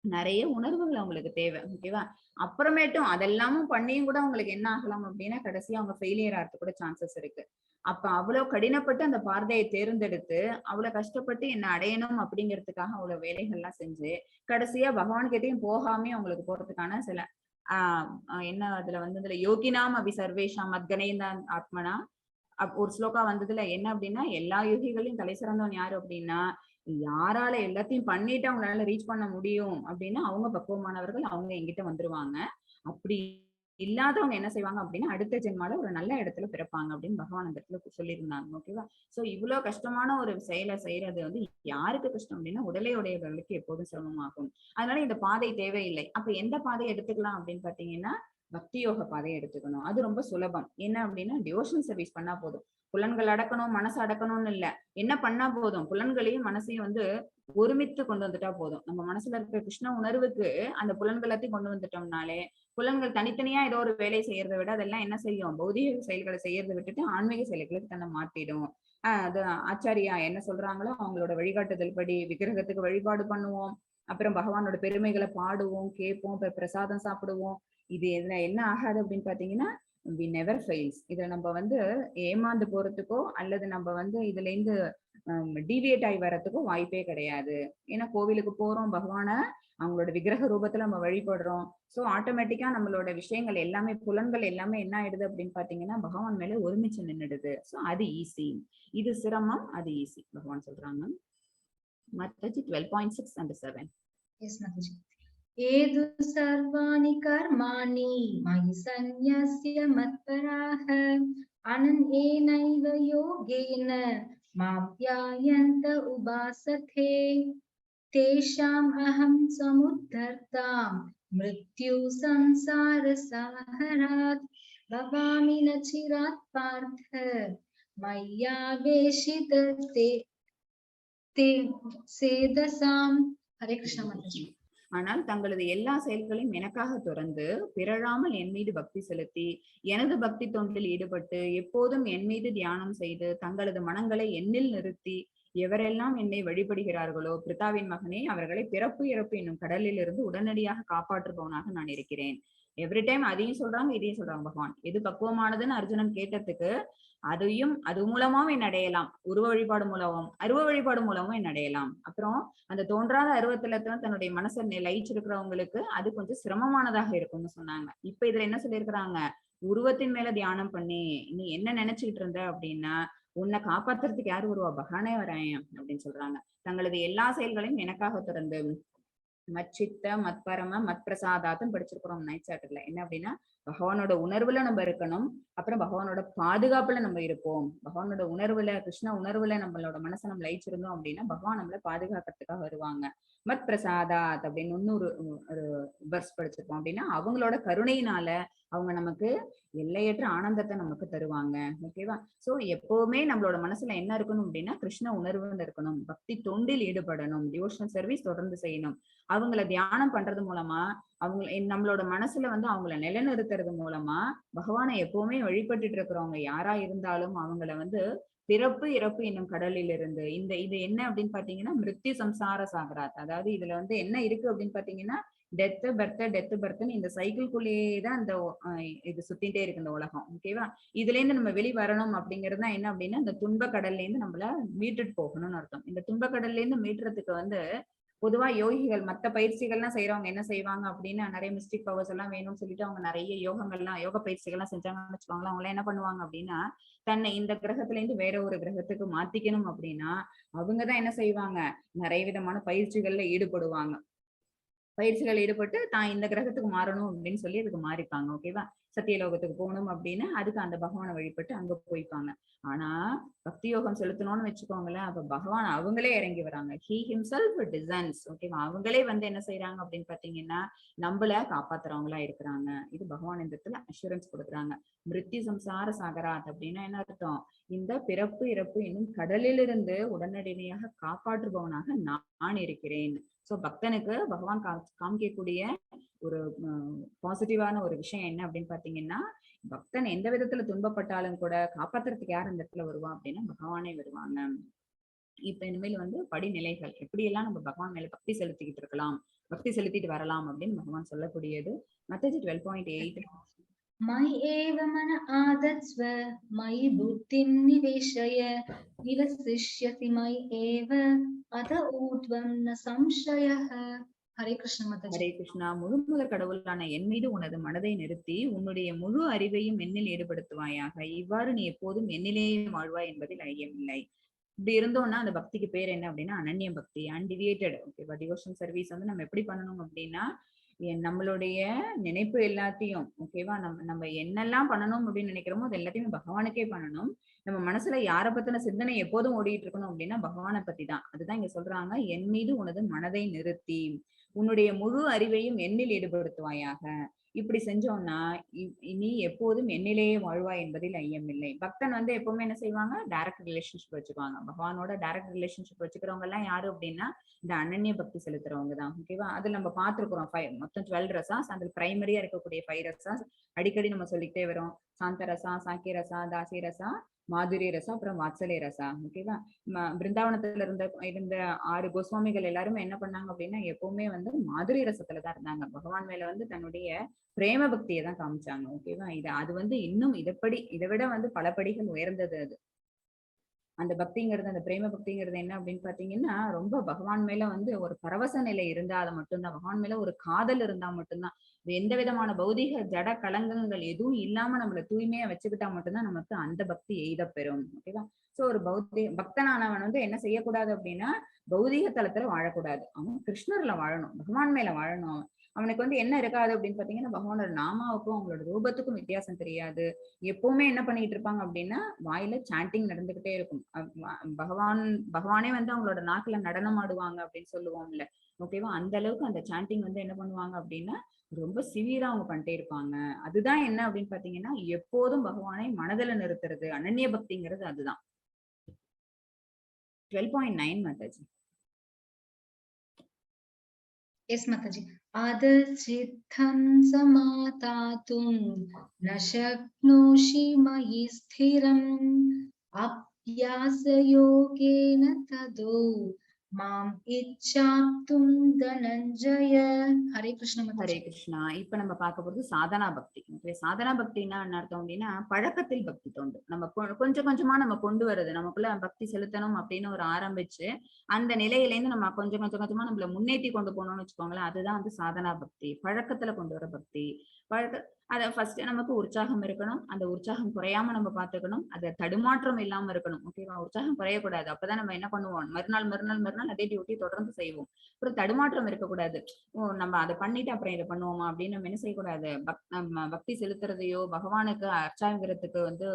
நிறைய உணர்வுகள் அவங்களுக்கு தேவை. ஓகேவா? அப்புறமேட்டும் அதெல்லாமும் பண்ணியும் கூட அவங்களுக்கு என்ன ஆகலாம் அப்படின்னா கடைசியா அவங்க ஃபெயிலியர் ஆகிறதுக்கு கூட சான்சஸ் இருக்கு. அப்ப அவ்வளவு கடினப்பட்டு அந்த பாதையை தேர்ந்தெடுத்து அவ்வளவு கஷ்டப்பட்டு என்ன அடையணும் அப்படிங்கிறதுக்காக அவ்வளவு வேலைகள்லாம் செஞ்சு கடைசியா பகவான் கிட்டயும் போகாமே அவங்களுக்கு போறதுக்கான சில என்ன அதுல வந்து இதுல யோகினாம் அபி சர்வேஷாம் அத்கணேந்தான் ஆத்மனா ஒரு ஸ்லோகா வந்ததுல என்ன அப்படின்னா எல்லா யோகிகளையும் தலை சிறந்தவன் யாரு அப்படின்னா யாரால எல்லாத்தையும் பண்ணிட்டு அவங்களால ரீச் பண்ண முடியும் அப்படின்னா அவங்க பக்குவமானவர்கள், அவங்க என்கிட்ட வந்துருவாங்க. அப்படி இல்லாதவங்க என்ன செய்வாங்க அப்படின்னா அடுத்த ஜென்மால ஒரு நல்ல இடத்துல பிறப்பாங்க அப்படின்னு பகவான் அந்த இடத்துல சொல்லியிருந்தாங்க. ஓகேவா? சோ இவ்வளவு கஷ்டமான ஒரு செயலை செய்யறது வந்து யாருக்கு கஷ்டம் அப்படின்னா உடலை உடையவர்களுக்கு எப்போதும் சிரமமாகும். அதனால இந்த பாதை தேவையில்லை. அப்ப எந்த பாதையை எடுத்துக்கலாம் அப்படின்னு பாத்தீங்கன்னா பக்தி யோக பாதையை எடுத்துக்கணும். அது ரொம்ப சுலபம். என்ன அப்படின்னா டிவோஷனல் சர்வீஸ் பண்ணா போதும். புலன்கள் அடக்கணும், மனசு அடக்கணும்னு இல்ல. என்ன பண்ணா போதும், புலன்களையும் மனசையும் வந்து ஒருமித்து கொண்டு வந்துட்டா போதும். நம்ம மனசுல இருக்கிற கிருஷ்ண உணர்வுக்கு அந்த புலன்கள் எல்லாத்தையும் கொண்டு வந்துட்டோம்னாலே புலன்கள் தனித்தனியா ஏதோ ஒரு வேலை செய்யறதை விட அதெல்லாம் என்ன செய்யும், பௌதிக செயல்களை செய்யறதை விட்டுட்டு ஆன்மீக செயல்களுக்கு தன்னை மாத்திடும். அது ஆச்சாரியா என்ன சொல்றாங்களோ அவங்களோட வழிகாட்டுதல் படி விக்கிரகத்துக்கு வழிபாடு பண்ணுவோம், அப்புறம் பகவானோட பெருமைகளை பாடுவோம், கேட்போம், அப்புறம் பிரசாதம் சாப்பிடுவோம். இது என்ன என்ன ஆகாது அப்படின்னு பாத்தீங்கன்னா we never fails. இதை நம்ம வந்து ஏமாந்து போறதுக்கோ அல்லது நம்ம வந்து இதுல இருந்து டீவியேட் ஆகி வர்றதுக்கோ வாய்ப்பே கிடையாது. ஏன்னா கோவிலுக்கு போறோம், பகவான அவங்களோட விக்கிரக ரூபத்துல நம்ம வழிபடுறோம். ஸோ ஆட்டோமேட்டிக்கா நம்மளோட விஷயங்கள் எல்லாமே, புலன்கள் எல்லாமே என்ன ஆயிடுது அப்படின்னு பாத்தீங்கன்னா பகவான் மேல ஒருமிச்சு நின்னுடுது. ஸோ அது ஈஸி, இது சிரமம், அது ஈஸி பகவான் சொல்றாங்க. மாதாஜி 12.6 and 7. Yes, Mataji. ये तु सर्वाणि कर्माणि मयि सन्न्यस्य मत्पराः अनन्येनैव योगेन मां ध्यायन्त उपासते तेषाम् अहं समुद्धर्ता मृत्यु संसार सागरात् भवामि न चिरात् पार्थ मय्यावेशित ते ते चेतसाम्. ஹரே கிருஷ்ணா மாதாஜி. ஆனால் தங்களது எல்லா செயல்களையும் எனக்காக துறந்து பிறழாமல் என் மீது பக்தி செலுத்தி எனது பக்தி தொண்டில் ஈடுபட்டு எப்போதும் என் மீது தியானம் செய்து தங்களது மனங்களை என்னில் நிறுத்தி எவரெல்லாம் என்னை வழிபடுகிறார்களோ பிருத்தாவின் மகனே, அவர்களை பிறப்பு இறப்பு என்னும் கடலில் இருந்து உடனடியாக காப்பாற்றுபவனாக நான் இருக்கிறேன். எவ்ரி டைம் அதையும் சொல்றாங்க, இதையும் சொல்றாங்க பகவான். எது பக்குவமானதுன்னு அர்ஜுனன் கேட்டதுக்கு அதையும் அது மூலமாவும் என் அடையலாம், உருவ வழிபாடு மூலமும் அருவ வழிபாடு மூலமும் என் அடையலாம். அப்புறம் அந்த தோன்றாத அருவத்துல தன்னுடைய மனசை லயிச்சிருக்கிறவங்களுக்கு அது கொஞ்சம் சிரமமானதாக இருக்கும்னு சொன்னாங்க. இப்ப இதுல என்ன சொல்லியிருக்கிறாங்க, உருவத்தின் மேல தியானம் பண்ணி நீ என்ன நினைச்சுக்கிட்டு இருந்த அப்படின்னா உன்னை காப்பாத்துறதுக்கு யாரு வருவா, பகவானே வரேன் அப்படின்னு சொல்றாங்க. தங்களது எல்லா செயல்களையும் எனக்காக துறந்து மச்சித்த மத்பரம மத்பிரசாதாத்தம் படிச்சிருக்கிறோம் நைட் சாப்டர்ல. என்ன அப்படின்னா பகவானோட உணர்வுல நம்ம இருக்கணும், அப்புறம் பகவானோட பாதுகாப்புல நம்ம இருப்போம். பகவானோட உணர்வுல, கிருஷ்ண உணர்வுல நம்மளோட மனசை நம்ம லயிச்சிருந்தோம் அப்படின்னா பகவான் நம்மளை பாதுகாக்கிறதுக்காக வருவாங்க. மத் பிரசாதாத் அப்படின்னு இன்னொரு ஒரு வெர்ஸ் படிச்சிருப்போம். அப்படின்னா அவங்களோட கருணையினால அவங்க நமக்கு எல்லையற்ற ஆனந்தத்தை நமக்கு தருவாங்க. ஓகேவா? சோ எப்பவுமே நம்மளோட மனசுல என்ன இருக்கணும் அப்படின்னா கிருஷ்ண உணர்வுன்னு இருக்கணும், பக்தி தொண்டில் ஈடுபடணும், டிவோஷனல் சர்வீஸ் தொடர்ந்து செய்யணும். அவங்கள தியானம் பண்றது மூலமா அவங்க நம்மளோட மனசுல வந்து அவங்கள நிலைநிறுத்துறது மூலமா பகவானை எப்பவுமே வழிபட்டுட்டு இருக்கிறவங்க யாரா இருந்தாலும் அவங்கள வந்து பிறப்பு இறப்பு என்னும் கடலில் இருந்து இந்த இது என்ன அப்படின்னு பாத்தீங்கன்னா மிருத்யு சம்சார சாகராத். அதாவது இதுல வந்து என்ன இருக்கு அப்படின்னு பாத்தீங்கன்னா டெத்து பர்த் டெத்து பர்த்னு இந்த சைக்கிள்குள்ளேயே தான் இந்த இது சுத்திட்டே இருக்கு இந்த உலகம். ஓகேவா? இதுல இருந்து நம்ம வெளி வரணும் அப்படிங்கிறது தான் என்ன அப்படின்னா இந்த துன்ப கடல்ல இருந்து நம்மள மீட்டுட்டு போகணும்னு அர்த்தம். இந்த துன்ப கடல்ல இருந்து மீட்டுறதுக்கு வந்து பொதுவா யோகிகள் மத்த பயிற்சிகள்லாம் செய்யறவங்க என்ன செய்வாங்க அப்படின்னா நிறைய மிஸ்டிக் பவர்ஸ் எல்லாம் வேணும்னு சொல்லிட்டு அவங்க நிறைய யோகங்கள்லாம் யோக பயிற்சிகள்லாம் செஞ்சாங்கன்னு வச்சுக்கோங்களேன். அவங்க என்ன பண்ணுவாங்க அப்படின்னா தன்னை இந்த கிரகத்துல இருந்து வேற ஒரு கிரகத்துக்கு மாத்திக்கணும் அப்படின்னா அவங்கதான் என்ன செய்வாங்க, நிறைய விதமான பயிற்சிகள்ல ஈடுபடுவாங்க. பயிற்சிகள் ஈடுபட்டு தான் இந்த கிரகத்துக்கு மாறணும் அப்படின்னு சொல்லி அதுக்கு மாறிப்பாங்க. ஓகேவா? சத்தியலோகத்துக்கு போகணும் அப்படின்னா அதுக்கு அந்த பகவானை வழிபட்டு அங்க போய்ப்பாங்க. ஆனா பக்தி யோகம் செலுத்தணும்னு வச்சுக்கோங்களேன், அப்ப பகவான் அவங்களே இறங்கி வராங்க. He himself descends. ஓகேவா? அவங்களே வந்து என்ன செய்யறாங்க அப்படின்னு பாத்தீங்கன்னா நம்மள காப்பாத்துறவங்களா இருக்கிறாங்க. இது பகவான் இந்த இடத்துல அஷூரன்ஸ் கொடுக்குறாங்க. மிருத்யு சம்சார சாகராத் அப்படின்னா என்ன அர்த்தம், இந்த பிறப்பு இறப்பு என்னும் கடலிலிருந்து உடனடியாக காப்பாற்றுபவனாக நான் இருக்கிறேன். சோ பக்தனுக்கு பகவான் காமிக்கக்கூடிய ஒரு பாசிட்டிவான ஒரு விஷயம் என்ன அப்படின்னு பாத்தீங்கன்னா பக்தன் எந்த விதத்துல துன்பப்பட்டாலும் கூட காப்பாத்துறதுக்கு யார் அந்த இடத்துல வருவா அப்படின்னா பகவானே வருவாங்க. இப்ப இனிமேல் வந்து படிநிலைகள் எப்படியெல்லாம் நம்ம பகவான் மேல பக்தி செலுத்திக்கிட்டு இருக்கலாம், பக்தி செலுத்திட்டு வரலாம் அப்படின்னு பகவான் சொல்லக்கூடியது. மாதாஜி 12.8. மயி ஏவ மன ஆதத்ஸ்வ மயி புத்திம் நிவேஷய நிவசிஷ்யசி மயி ஏவ அத ஊர்த்வம் ந சம்சயः. ஹரே கிருஷ்ணா மாதாஜி. ஹரே கிருஷ்ணா. முழு முதற் கடவுளான என் மீது உனது மனதை நிறுத்தி உன்னுடைய முழு அறிவையும் என்னில் ஈடுபடுத்துவாயாக. இவ்வாறு நீ எப்போதும் என்னிலேயே வாழ்வாய் என்பதில் ஐயமில்லை. இப்படி இருந்தோம்னா அந்த பக்திக்கு பேர் என்ன அப்படின்னா அனன்ய பக்தி, அன்டிவியேட்டட். ஓகேவா? டிவோஷன் சர்வீஸ் வந்து நம்ம எப்படி பண்ணணும் அப்படின்னா நம்மளுடைய நினைப்பு எல்லாத்தையும், ஓகேவா, நம்ம நம்ம என்னெல்லாம் பண்ணணும் அப்படின்னு நினைக்கிறோமோ அது எல்லாத்தையுமே பகவானுக்கே பண்ணணும். நம்ம மனசுல யாரை பத்தின சிந்தனை எப்போதும் ஓடிட்டு இருக்கணும் அப்படின்னா பகவானை பத்தி தான். அதுதான் இங்க சொல்றாங்க, என் மீது உனது மனதை நிறுத்தி உன்னுடைய முழு அறிவையும் என்னில் ஈடுபடுத்துவாயாக. இப்படி செஞ்சோம்னா நீ எப்போதும் என்னிலேயே வாழ்வாய் என்பதில் ஐயமில்லை. பக்தன் வந்து எப்பவுமே என்ன செய்வாங்க, டைரக்ட் ரிலேஷன்ஷிப் வச்சுக்குவாங்க. பகவானோட டைரக்ட் ரிலேஷன்ஷிப் வச்சுக்கிறவங்க எல்லாம் யாரு அப்படின்னா இந்த அனன்ய பக்தி செலுத்துறவங்க தான். ஓகேவா, அதுல நம்ம பாத்துருக்கிறோம் 5, மொத்தம் 12 ரசாஸ். அதுல பிரைமரியா இருக்கக்கூடிய 5 ரசாஸ் அடிக்கடி நம்ம சொல்லிக்கிட்டே வரோம். சாந்த ரசா, சாக்கிய ரசா, தாசி ரசா, மாதுரிய ரசா, அப்புறம் வாத்சல்ய ரசா. ஓகேவா, பிருந்தாவனத்துல இருந்த இருந்த 6 கோஸ்வாமிகள் எல்லாருமே என்ன பண்ணாங்க அப்படின்னா எப்பவுமே வந்து மாதுரிய ரசத்துலதான் இருந்தாங்க. பகவான் மேல வந்து தன்னுடைய பிரேம பக்தியை தான் காமிச்சாங்க. ஓகேவா, இது அது வந்து இன்னும் இதைப்படி இதை விட வந்து பல படிகள் உயர்ந்தது அது. அந்த பக்திங்கிறது, அந்த பிரேம பக்திங்கிறது என்ன அப்படின்னு பாத்தீங்கன்னா ரொம்ப பகவான் மேல வந்து ஒரு பரவச நிலை இருந்தா அது மட்டும்தான், பகவான் மேல ஒரு காதல் இருந்தா மட்டும்தான், எந்த விதமான பௌதிக ஜட கலங்கங்கள் எதுவும் இல்லாம நம்மளை தூய்மையா வச்சுக்கிட்டா மட்டும்தான் நமக்கு அந்த பக்தி எய்தப்பெறும். ஓகேவா, சோ ஒரு பௌதி பக்தனானவன் வந்து என்ன செய்யக்கூடாது அப்படின்னா பௌதிக தளத்துல வாழக்கூடாது. அவன் கிருஷ்ணர்ல வாழணும், பகவான் மேல வாழணும். அவனுக்கு வந்து என்ன இருக்காது அப்படின்னு பாத்தீங்கன்னா பகவானோட நாமாவுக்கும் அவங்களோட ரூபத்துக்கும் வித்தியாசம் தெரியாது. எப்பவுமே என்ன பண்ணிட்டு இருப்பாங்க அப்படின்னா வாயில சாண்டிங் நடந்துகிட்டே இருக்கும். பகவானே வந்து அவங்களோட நாக்குல நடனம் ஆடுவாங்க அப்படின்னு சொல்லுவோம்ல. ஓகேவா, அந்த அளவுக்கு அந்த சாண்டிங் வந்து என்ன பண்ணுவாங்க அப்படின்னா ரொம்ப சிவியரா அவங்க பண்ணிட்டே இருப்பாங்க. அதுதான் என்ன அப்படின்னு பாத்தீங்கன்னா எப்போதும் பகவானை மனதில நிறுத்துறது, அனன்ய பக்திங்கிறது அதுதான். 12.9 மாதாஜி. எஸ் மாதாஜி. अदचित्तं समातातुं न शक्नोषि मयि स्थिरम् अभ्यासयोगेन तदो माम् इच्छाप्तुं धनञ्जय. ஹரே கிருஷ்ண ஹரே மாதாஜி. கிருஷ்ணா. இப்ப நம்ம பார்க்க போறது சாதனா பக்தி. ஓகே, சாதனா பக்தினா என்ன அர்த்தம் அப்படின்னா பழக்கத்தில் பக்தி தோன்று நம்ம கொஞ்சம் கொஞ்சமா நம்ம கொண்டு வர்றது, நமக்குள்ள பக்தி செலுத்தணும் அப்படின்னு ஒரு ஆரம்பிச்சு அந்த நிலையிலேருந்து நம்ம கொஞ்சம் கொஞ்சம் கொஞ்சமா நம்மள முன்னேற்றி கொண்டு போனோம்னு வச்சுக்கோங்களேன், அதுதான் வந்து சாதனா பக்தி, பழக்கத்துல கொண்டு வர பக்தி. பழக்க அத ஃபர்ஸ்ட் நமக்கு உற்சாகம் இருக்கணும், அந்த உற்சாகம் குறையாம நம்ம பாத்துக்கணும், அதை தடுமாற்றம் இல்லாம இருக்கணும். ஓகேவா, உற்சாகம் குறையக்கூடாது. அப்பதான் நம்ம என்ன பண்ணுவோம், மறுநாள் மறுநாள் மறுநாள் அதே டியூட்டி தொடர்ந்து செய்வோம். அப்புறம் தடுமாற்றம் இருக்கக்கூடாது. ஓ, நம்ம அதை பண்ணிட்டு அப்புறம் இதை பண்ணுவோமா அப்படின்னு நம்ம என்ன செய்யக்கூடாது. நம்ம பக்தி செலுத்துறதையோ பகவானுக்கு அர்ச்சாங்கிறதுக்கு வந்து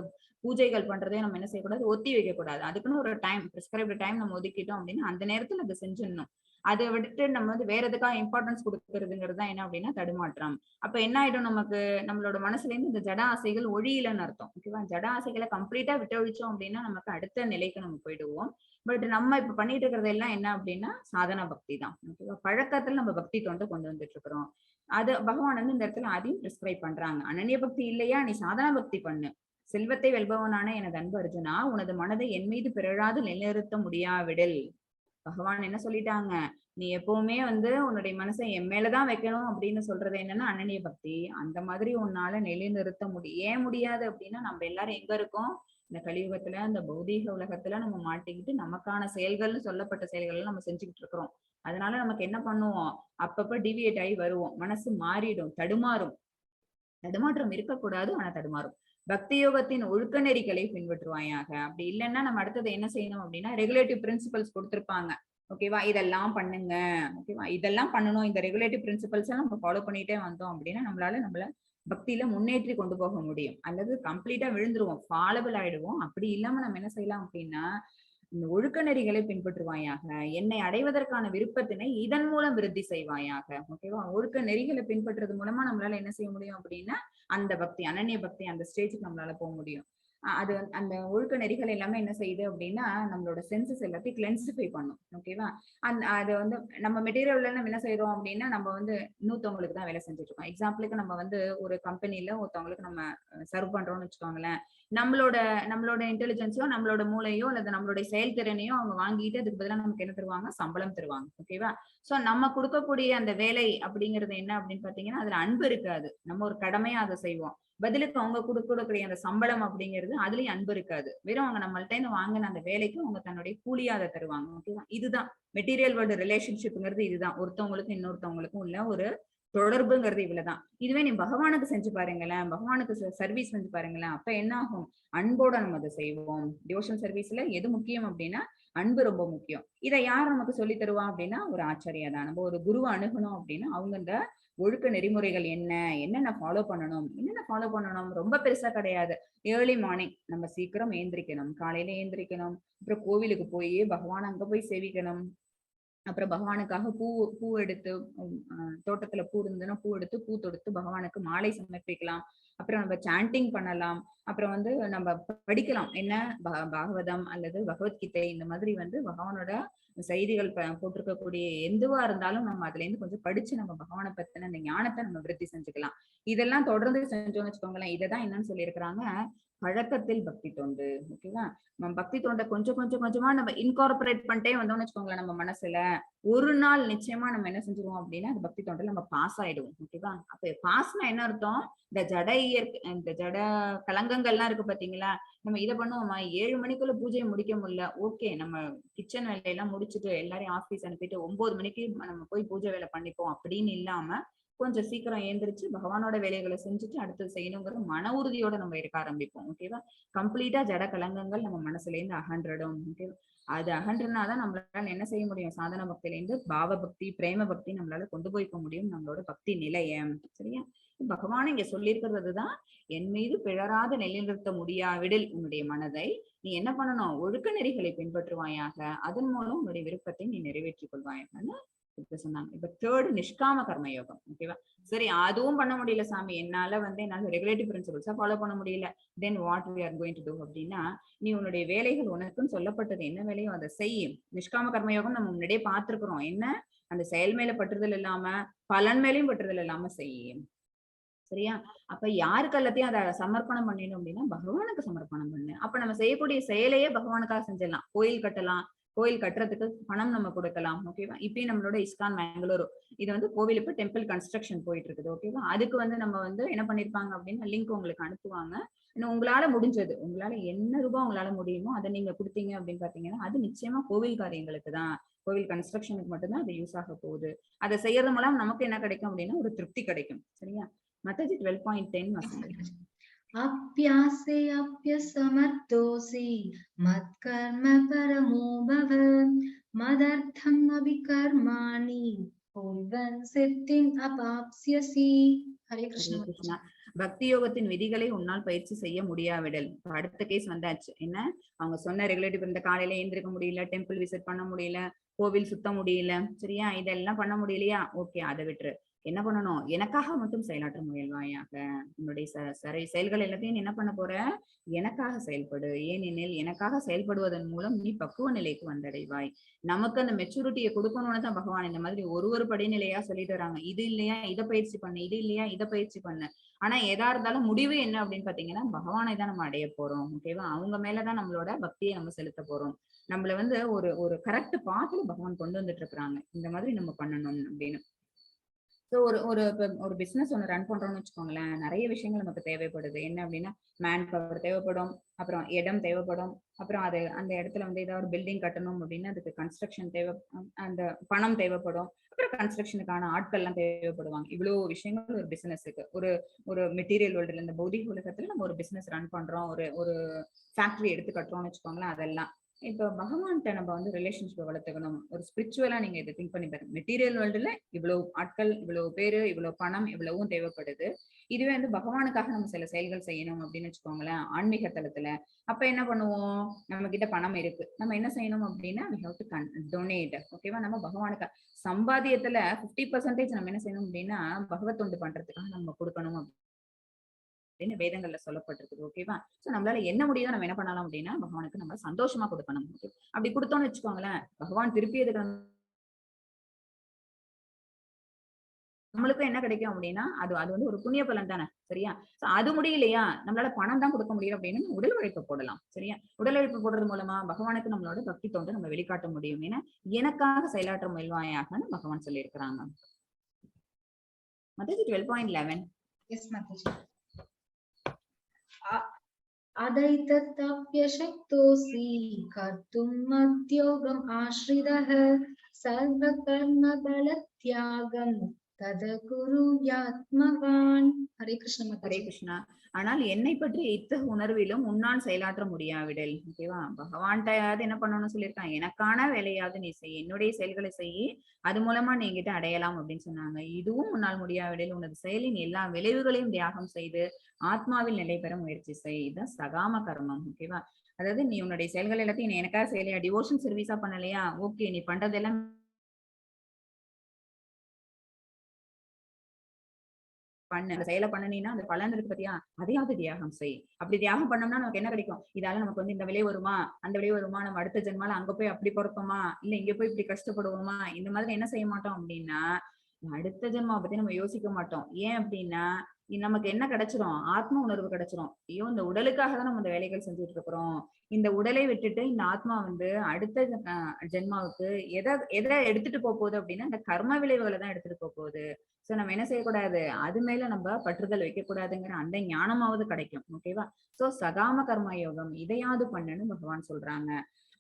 பூஜைகள் பண்றதையோ நம்ம என்ன செய்யக்கூடாது, ஒத்தி வைக்க கூடாது. அதுக்குன்னு ஒரு டைம், பிரிஸ்கிரைப்டு டைம் நம்ம ஒதுக்கிட்டோம் அப்படின்னா அந்த நேரத்துல அதை செஞ்சிடணும். அதை விட்டுட்டு நம்ம வந்து வேற எதுக்காக இம்பார்ட்டன்ஸ் கொடுக்கறதுங்கிறது தான் என்ன அப்படின்னா தடுமாற்றம். அப்ப என்ன ஆயிடும், நமக்கு நம்மளோட மனசுல இருந்து இந்த ஜட ஆசைகள் ஒழியலன்னு அர்த்தம். ஓகேவா, ஜட ஆசைகளை கம்ப்ளீட்டா விட்டொழிச்சோம் அப்படின்னா நமக்கு அடுத்த நிலைக்கு நம்ம போயிடுவோம். பட் நம்ம இப்ப பண்ணிட்டு இருக்கிறது எல்லாம் என்ன அப்படின்னா சாதனா பக்தி தான். ஓகேவா, பழக்கத்துல நம்ம பக்தி தொண்டு கொண்டு வந்துட்டு இருக்கிறோம். அது பகவான் வந்து இந்த இடத்துல அதையும் பிரிஸ்கிரைப் பண்றாங்க. அனன்ய பக்தி இல்லையா, நீ சாதனா பக்தி பண்ணு. செல்வத்தை வெல்பவனான எனது அன்பு அர்ஜுனா, உனது மனதை என் மீது பிறழாது நிலைநிறுத்த முடியாவிடில். பகவான் என்ன சொல்லிட்டாங்க, நீ எப்பவுமே வந்து உன்னுடைய மனசை என் மேலதான் வைக்கணும் அப்படின்னு சொல்றது என்னன்னா அனன்ய பக்தி. அந்த மாதிரி உன்னால நிலைநிறுத்த ஏன் முடியாது அப்படின்னா நம்ம எல்லாரும் எங்க இருக்கோம், இந்த கலியுகத்துல இந்த பௌதீக உலகத்துல நம்ம மாட்டிக்கிட்டு நமக்கான செயல்கள்னு சொல்லப்பட்ட செயல்கள் நம்ம செஞ்சுக்கிட்டு இருக்கிறோம். அதனால நமக்கு என்ன பண்ணுவோம், அப்பப்ப டிவியேட் ஆகி வருவோம், மனசு மாறிடும், தடுமாறும். தடுமாற்றம் இருக்கக்கூடாது, ஆனா தடுமாறும். பக்தி யோகத்தின் ஒழுக்க நெறிகளை பின்பற்றுவாயாக. அப்படி இல்லைன்னா நம்ம அடுத்தது என்ன செய்யணும் அப்படின்னா ரெகுலேட்டிவ் பிரின்சிபல்ஸ் கொடுத்திருப்பாங்க. ஓகேவா, இதெல்லாம் பண்ணுங்க, ஓகேவா, இதெல்லாம் பண்ணணும், இந்த ரெகுலேட்டிவ் பிரின்சிபல்ஸ் எல்லாம் நம்ம ஃபாலோ பண்ணிட்டே வந்தோம் அப்படின்னா நம்மளால நம்மள பக்தியில முன்னேற்றி கொண்டு போக முடியும். அல்லது கம்ப்ளீட்டா விழுந்துருவோம், ஃபாலபிள் ஆயிடுவோம். அப்படி இல்லாம நம்ம என்ன செய்யலாம் அப்படின்னா இந்த ஒழுக்க நெறிகளை பின்பற்றுவாயாக, என்னை அடைவதற்கான விருப்பத்தினை இதன் மூலம் விருத்தி செய்வாயாக. ஓகேவா, ஒழுக்க நெறிகளை பின்பற்றுறது மூலமா நம்மளால என்ன செய்ய முடியும் அப்படின்னா அந்த பக்தி, அனன்ய பக்தி, அந்த ஸ்டேஜுக்கு நம்மளால போக முடியும். அது வந்து அந்த ஒழுக்க நெறிகள் எல்லாமே என்ன செய்யுது அப்படின்னா நம்மளோட சென்சஸ் எல்லாத்தையும் கிளென்சிஃபை பண்ணும். ஓகேவா, அந்த அது வந்து நம்ம மெட்டீரியல்ல நம்ம என்ன செய்யறோம் அப்படின்னா நம்ம வந்து இன்னொருத்தவங்களுக்கு தான் வேலை செஞ்சுட்டு இருக்கோம். எக்ஸாம்பிளுக்கு நம்ம வந்து ஒரு கம்பெனில ஒருத்தவங்களுக்கு நம்ம சர்வ் பண்றோம்னு வச்சுக்கோங்களேன். நம்மளோட நம்மளோட இன்டெலிஜென்ஸோ நம்மளோட மூளையோ அல்லது நம்மளுடைய செயல்திறனையோ அவங்க வாங்கிட்டு அதுக்கு பதிலா நமக்கு என்ன தருவாங்க, சம்பளம் தருவாங்க. ஓகேவா, சோ நம்ம கொடுக்கக்கூடிய அந்த வேலை அப்படிங்கிறது என்ன அப்படின்னு பாத்தீங்கன்னா அதுல அன்பு இருக்காது, நம்ம ஒரு கடமையா அதை செய்வோம். பதிலுக்கு அவங்க கொடுக்கக்கூடிய அந்த சம்பளம் அப்படிங்கிறது அதுலயும் அன்பு இருக்காது. வெறும் அவங்க நம்மள்ட்ட இருந்து வாங்கின அந்த வேலைக்கு அவங்க தன்னுடைய கூலியா அதை தருவாங்க. ஓகேவா, இதுதான் மெட்டீரியல் வேர்ல்டு ரிலேஷன்ஷிப்ங்கிறது. இதுதான் ஒருத்தவங்களுக்கும் இன்னொருத்தவங்களுக்கும் உள்ள ஒரு தொடர்புங்கிறது இவ்வளவுதான். இதுவே நீ பகவானுக்கு செஞ்சு பாருங்களேன், பகவானுக்கு சர்வீஸ் செஞ்சு பாருங்களேன், அப்ப என்ன ஆகும்? அன்போட நம்ம அதை செய்வோம். டிவோஷன் சர்வீஸ்ல எது முக்கியம் அப்படின்னா அன்பு ரொம்ப முக்கியம். இதை யார் நமக்கு சொல்லி தருவா அப்படின்னா ஒரு ஆச்சாரியா தான். நம்ம ஒரு குருவை அணுகணும் அப்படின்னா அவங்க இந்த ஒழுக்க நெறிமுறைகள் என்ன, என்னென்ன ஃபாலோ பண்ணணும், என்னென்ன ஃபாலோ பண்ணணும் ரொம்ப பெருசா கிடையாது. ஏர்லி மார்னிங் நம்ம சீக்கிரம் ஏந்திரிக்கணும், காலையில ஏந்திரிக்கணும், அப்புறம் கோவிலுக்கு போய் பகவான் அங்க போய் சேவிக்கணும், அப்புறம் பகவானுக்காக பூ பூ எடுத்து தோட்டத்துல பூ இருந்ததுன்னா பூ எடுத்து பூ தொடுத்து பகவானுக்கு மாலை சமர்ப்பிக்கலாம், அப்புறம் நம்ம சாண்டிங் பண்ணலாம், அப்புறம் வந்து நம்ம படிக்கலாம் என்ன பாகவதம் அல்லது பகவத்கீதை, இந்த மாதிரி வந்து பகவானோட செய்திகள் போட்டிருக்கக்கூடிய எதுவா இருந்தாலும் நம்ம அதுல இருந்து கொஞ்சம் படிச்சு நம்ம பகவானை பத்தின அந்த ஞானத்தை நம்ம விருத்தி செஞ்சுக்கலாம். இதெல்லாம் தொடர்ந்து செஞ்சோம்னு வச்சுக்கோங்களேன். இதைதான் என்னன்னு சொல்லியிருக்கிறாங்க, பழக்கத்தில் பக்தி தொண்டு. ஓகேவா? நம்ம பக்தி தொண்டை கொஞ்சம் கொஞ்சம் கொஞ்சமா நம்ம இன்கார்பரேட் பண்ணிட்டே வந்தோம்னு வச்சுக்கோங்களேன், நம்ம மனசுல ஒரு நாள் நிச்சயமா நம்ம என்ன செஞ்சிருவோம் அப்படின்னா அந்த பக்தி தொண்டில் நம்ம பாஸ் ஆயிடுவோம். ஓகேவா? அப்ப பாஸ்னா என்ன அர்த்தம்? இந்த ஜட இயற்கை, இந்த ஜட கலங்கங்கள்லாம் இருக்கு பாத்தீங்களா, நம்ம இதை பண்ணுவோமா, 7 மணிக்குள்ள பூஜையை முடிக்க முடியல, ஓகே நம்ம கிச்சன் வேலையெல்லாம் முடிச்சுட்டு எல்லாரையும் ஆபீஸ் அனுப்பிட்டு 9 மணிக்கு நம்ம போய் பூஜை வேலை பண்ணிப்போம் அப்படின்னு இல்லாம கொஞ்சம் சீக்கிரம் ஏந்திரிச்சு பகவானோட வேலைகளை செஞ்சுட்டு அடுத்தது செய்யணுங்கிற மன உறுதியோட நம்ம இருக்க ஆரம்பிப்போம். ஓகேவா? கம்ப்ளீட்டா ஜட கலங்கங்கள் நம்ம மனசுல இருந்து அகன்றடும். ஓகேவா? அது அகன்றனாதான் நம்மளால என்ன செய்ய முடியும், சாதன பக்தியில இருந்து பாவ பக்தி, பிரேம பக்தி நம்மளால கொண்டு போய்க்க முடியும், நம்மளோட பக்தி நிலைய. சரியா? பகவான் இங்க சொல்லியிருக்கிறதுதான், என் மீது பிழறாத நிலைநிறுத்த முடியாவிடில் உன்னுடைய மனதை நீ என்ன பண்ணணும், ஒழுக்க நெறிகளை பின்பற்றுவாயாக, அதன் மூலம் உன்னுடைய விருப்பத்தை நீ நிறைவேற்றிக் கொள்வாயாகன்னு இப்ப சொன்னாங்க. இப்ப தேர்ட் நிஷ்காம கர்மயோகம். ஓகேவா? சரி, அதுவும் பண்ண முடியல சாமி, என்னால வந்து என்னால ரெகுலேட்டிவ் பிரின்சிபல்ஸா ஃபாலோ பண்ண முடியல, then what we are going to do அப்படின்னா, நீ உன்னுடைய வேலைகள் உனக்குன்னு சொல்லப்பட்டது என்ன வேலையோ அதை செய். நிஷ்காம கர்மயோகம் நம்ம முன்னாடியே பார்த்திருக்கிறோம். என்ன, அந்த செயல் மேல பற்றுதல் இல்லாம பலன் மேலையும் பற்றுதல் இல்லாம செய். சரியா? அப்ப யாருக்கு எல்லாத்தையும் அதை சமர்ப்பணம் பண்ணிடணும் அப்படின்னா பகவானுக்கு சமர்ப்பணம் பண்ணு. அப்ப நம்ம செய்யக்கூடிய செயலையே பகவானுக்காக செஞ்சிடலாம். கோயில் கட்டலாம், கோயில் கட்டுறதுக்கு பணம் நம்ம கொடுக்கலாம். ஓகேவா? இப்பயும் நம்மளோட இஸ்கான் பெங்களூரு இது வந்து கோவில் இப்ப டெம்பிள் கன்ஸ்ட்ரக்ஷன் போயிட்டு இருக்குது. ஓகேவா? அதுக்கு வந்து நம்ம வந்து என்ன பண்ணிருப்பாங்க அப்படின்னா லிங்க் உங்களுக்கு அனுப்புவாங்க. இன்னும் உங்களால முடிஞ்சது, உங்களால என்ன ரூபா உங்களால முடியுமோ அதை நீங்க கொடுத்தீங்க அப்படின்னு பாத்தீங்கன்னா அது நிச்சயமா கோவில் காரியங்களுக்கு தான், கோவில் கன்ஸ்ட்ரக்ஷனுக்கு மட்டும்தான் அது யூஸ் ஆக போகுது. அதை செய்யறது மூலம் நமக்கு என்ன கிடைக்கும் அப்படின்னா ஒரு திருப்தி கிடைக்கும். சரியா? மத்தஜி 12.10 வசனம். அப்பியாசே அப்பியசமர்த்தோசி மத்கர்ம பரமோ பவ மதர்த்தம் அபிகர்மாணி குர்வன் சித்திம் அபாப்ஸ்யசி. ஹரே கிருஷ்ணா. கிருஷ்ணா. பக்தி யோகத்தின் விதிகளை உன்னால் பயிற்சி செய்ய முடியாவிடல். அடுத்த கேஸ் வந்தாச்சு. என்ன, அவங்க சொன்ன ரெகுலேட்டிவ் இந்த காலையில எழுந்திருக்க முடியல, டெம்பிள் விசிட் பண்ண முடியல, கோவில் சுத்த முடியல, சரியா, இதெல்லாம் பண்ண முடியலையா, ஓகே அதை விட்டுரு. என்ன பண்ணணும், எனக்காக மட்டும் செயலாற்ற முயல்வாயாக. உன்னுடைய செயல்கள் எல்லாத்தையும் என்ன பண்ண போற, எனக்காக செயல்படு. ஏனெனில் எனக்காக செயல்படுவதன் மூலம் நீ பக்குவ நிலைக்கு வந்தடைவாய். நமக்கு அந்த மெச்சூரிட்டியை கொடுக்கணும்னு தான் பகவான் இந்த மாதிரி ஒரு ஒரு படிநிலையா சொல்லிட்டு வராங்க. இது இல்லையா இதை பயிற்சி பண்ணு, இது இல்லையா இதை பயிற்சி பண்ணு. ஆனா எதா இருந்தாலும் முடிவு என்ன அப்படின்னு பாத்தீங்கன்னா பகவானை தான் நம்ம அடைய போறோம். ஓகேவா? அவங்க மேலதான் நம்மளோட பக்தியை நம்ம செலுத்த போறோம். நம்மள வந்து ஒரு ஒரு கரெக்ட் பாத்துல பகவான் கொண்டு வந்துட்டு இருக்கிறாங்க. இந்த மாதிரி நம்ம பண்ணணும் அப்படின்னு. ஸோ ஒரு ஒரு ஒரு பிஸ்னஸ் ஒன்று ரன் பண்றோம்னு வச்சுக்கோங்களேன், நிறைய விஷயங்கள் நமக்கு தேவைப்படுது. என்ன அப்படின்னா மேன் பவர் தேவைப்படும், அப்புறம் இடம் தேவைப்படும், அப்புறம் அது அந்த இடத்துல வந்து ஏதாவது ஒரு பில்டிங் கட்டணும் அப்படின்னா அதுக்கு கன்ஸ்ட்ரக்ஷன் தேவை, அந்த பணம் தேவைப்படும், அப்புறம் கன்ஸ்ட்ரக்ஷனுக்கான ஆட்கள்லாம் தேவைப்படுவாங்க. இவ்வளோ விஷயங்கள் ஒரு பிசினஸுக்கு. ஒரு ஒரு மெட்டீரியல் வேர்ல்டுல, இந்த பௌதிக உலகத்துல நம்ம ஒரு பிசினஸ் ரன் பண்றோம், ஒரு ஒரு ஃபேக்டரி எடுத்து கட்டுறோம்னு வச்சுக்கோங்களேன். அதெல்லாம் இப்போ பகவான்கிட்ட நம்ம வந்து ரிலேஷன்ஷிப்பை வளர்த்துக்கணும். ஒரு ஸ்பிரிச்சுவலா நீங்க இதை திங்க் பண்ணி பாருங்க. மெட்டீரியல் வேர்ல்டுல இவ்வளவு ஆட்கள், இவ்வளவு பேரு, இவ்வளவு பணம், இவ்வளவும் தேவைப்படுது. இதுவே வந்து பகவானுக்காக நம்ம சில செயல்கள் செய்யணும் அப்படின்னு வச்சுக்கோங்களேன், ஆன்மீக தளத்துல. அப்ப என்ன பண்ணுவோம், நம்ம கிட்ட பணம் இருக்கு, நம்ம என்ன செய்யணும் அப்படின்னா we have to donate. ஓகேவா? நம்ம பகவானுக்கு சம்பாத்தியத்துல 50% நம்ம என்ன செய்யணும் அப்படின்னா பகவத் தொண்டு பண்றதுக்காக நம்ம கொடுக்கணும் அப்படின்னு வேதங்கள்ல சொல்லப்பட்டிருக்குது. ஓகேவா? சோ நம்மளால என்ன முடியுதோ நம்ம என்ன பண்ணலாம் அப்படின்னா பகவானுக்கு நம்ம சந்தோஷமா கொடுக்கணும். ஓகே, அப்படி கொடுத்தோம்னு வச்சுக்கோங்களேன், பகவான் திருப்பி அதுக்கு நம்மளுக்கும் என்ன கிடைக்கும் அப்படின்னா அது அது வந்து ஒரு புண்ணிய பலன் தானே. சரியா? சோ அது முடியலையா, நம்மளால பணம் தான் கொடுக்க முடியும் அப்படின்னு உடல் உழைப்பு போடலாம். சரியா? உடல் உழைப்பு போடுறது மூலமா பகவானுக்கு நம்மளோட பக்தி தொண்டை நம்ம வெளிக்காட்ட முடியும். ஏன்னா எனக்காக செயலாற்ற முயல்வாயாகன்னு பகவான் சொல்லியிருக்கிறாங்க. மத்தஜி 12.11. எஸ் மாதாஜி. अदैतत्तप्यशक्तोऽसि कर्तुं मद्योगम् आश्रितः सर्वकर्मबलत्यागं तद् कुरु यात्मवान्. ஹரே கிருஷ்ண ஹரே மாதாஜி. கிருஷ்ணா. ஆனால் என்னை பற்றி இத்தகு உணர்விலும் உன்னால் செயலாற்ற முடியாவிடில், ஓகேவா? பகவான்கிட்டயாவது என்ன பண்ணணும்னு சொல்லியிருக்கான், எனக்கான வேலையாவது நீ செய், என்னுடைய செயல்களை செய், அது மூலமா நீ என்கிட்ட அடையலாம் அப்படின்னு சொன்னாங்க. இதுவும் உன்னால் முடியாவிடில் உனது செயலின் எல்லா விளைவுகளையும் தியாகம் செய்து ஆத்மாவில் நிலை பெற முயற்சி செய். இதுதான் சகாம கர்மம். ஓகேவா? அதாவது நீ உன்னுடைய செயல்கள் எல்லாத்தையும் நீ எனக்காக செய்யலையா, டிவோஷன் சர்வீஸா பண்ணலையா, ஓகே, நீ பண்றதெல்லாம் பண்ணு, அந்த செயலை பண்ணுனீன்னா அந்த பலன் இருக்கு பாத்தியா, அதையாவது தியாகம் செய். அப்படி தியாகம் பண்ணோம்னா நமக்கு என்ன கிடைக்கும்? இதால நமக்கு வந்து இந்த விலை வருமா, அந்த விலை வருமா, நம்ம அடுத்த ஜென்மால அங்க போய் அப்படி பிறப்போமா, இல்ல இங்க போய் இப்படி கஷ்டப்படுவோமா, இந்த மாதிரி என்ன செய்ய மாட்டோம் அப்படின்னா அடுத்த ஜென்மாவை பத்தி நம்ம யோசிக்க மாட்டோம். ஏன் அப்படின்னா நமக்கு என்ன கிடைச்சிரும்? ஆத்ம உணர்வு கிடைச்சிரும். ஐயோ, இந்த உடலுக்காக தான் நம்ம இந்த வேலைகள் செஞ்சுட்டு இருக்கிறோம், இந்த உடலை விட்டுட்டு இந்த ஆத்மா வந்து அடுத்த ஜென்மாவுக்கு எதை எதை எடுத்துட்டு போக போகுது அப்படின்னா இந்த கர்ம விளைவுகளை தான் எடுத்துட்டு போக போகுது. சோ நம்ம என்ன செய்யக்கூடாது, அது மேல நம்ம பற்றுதல் வைக்க கூடாதுங்கிற அந்த ஞானமாவது கிடைக்கும். ஓகேவா? சோ சகாம கர்ம யோகம் இதையாவது பண்ணுன்னு பகவான் சொல்றாங்க.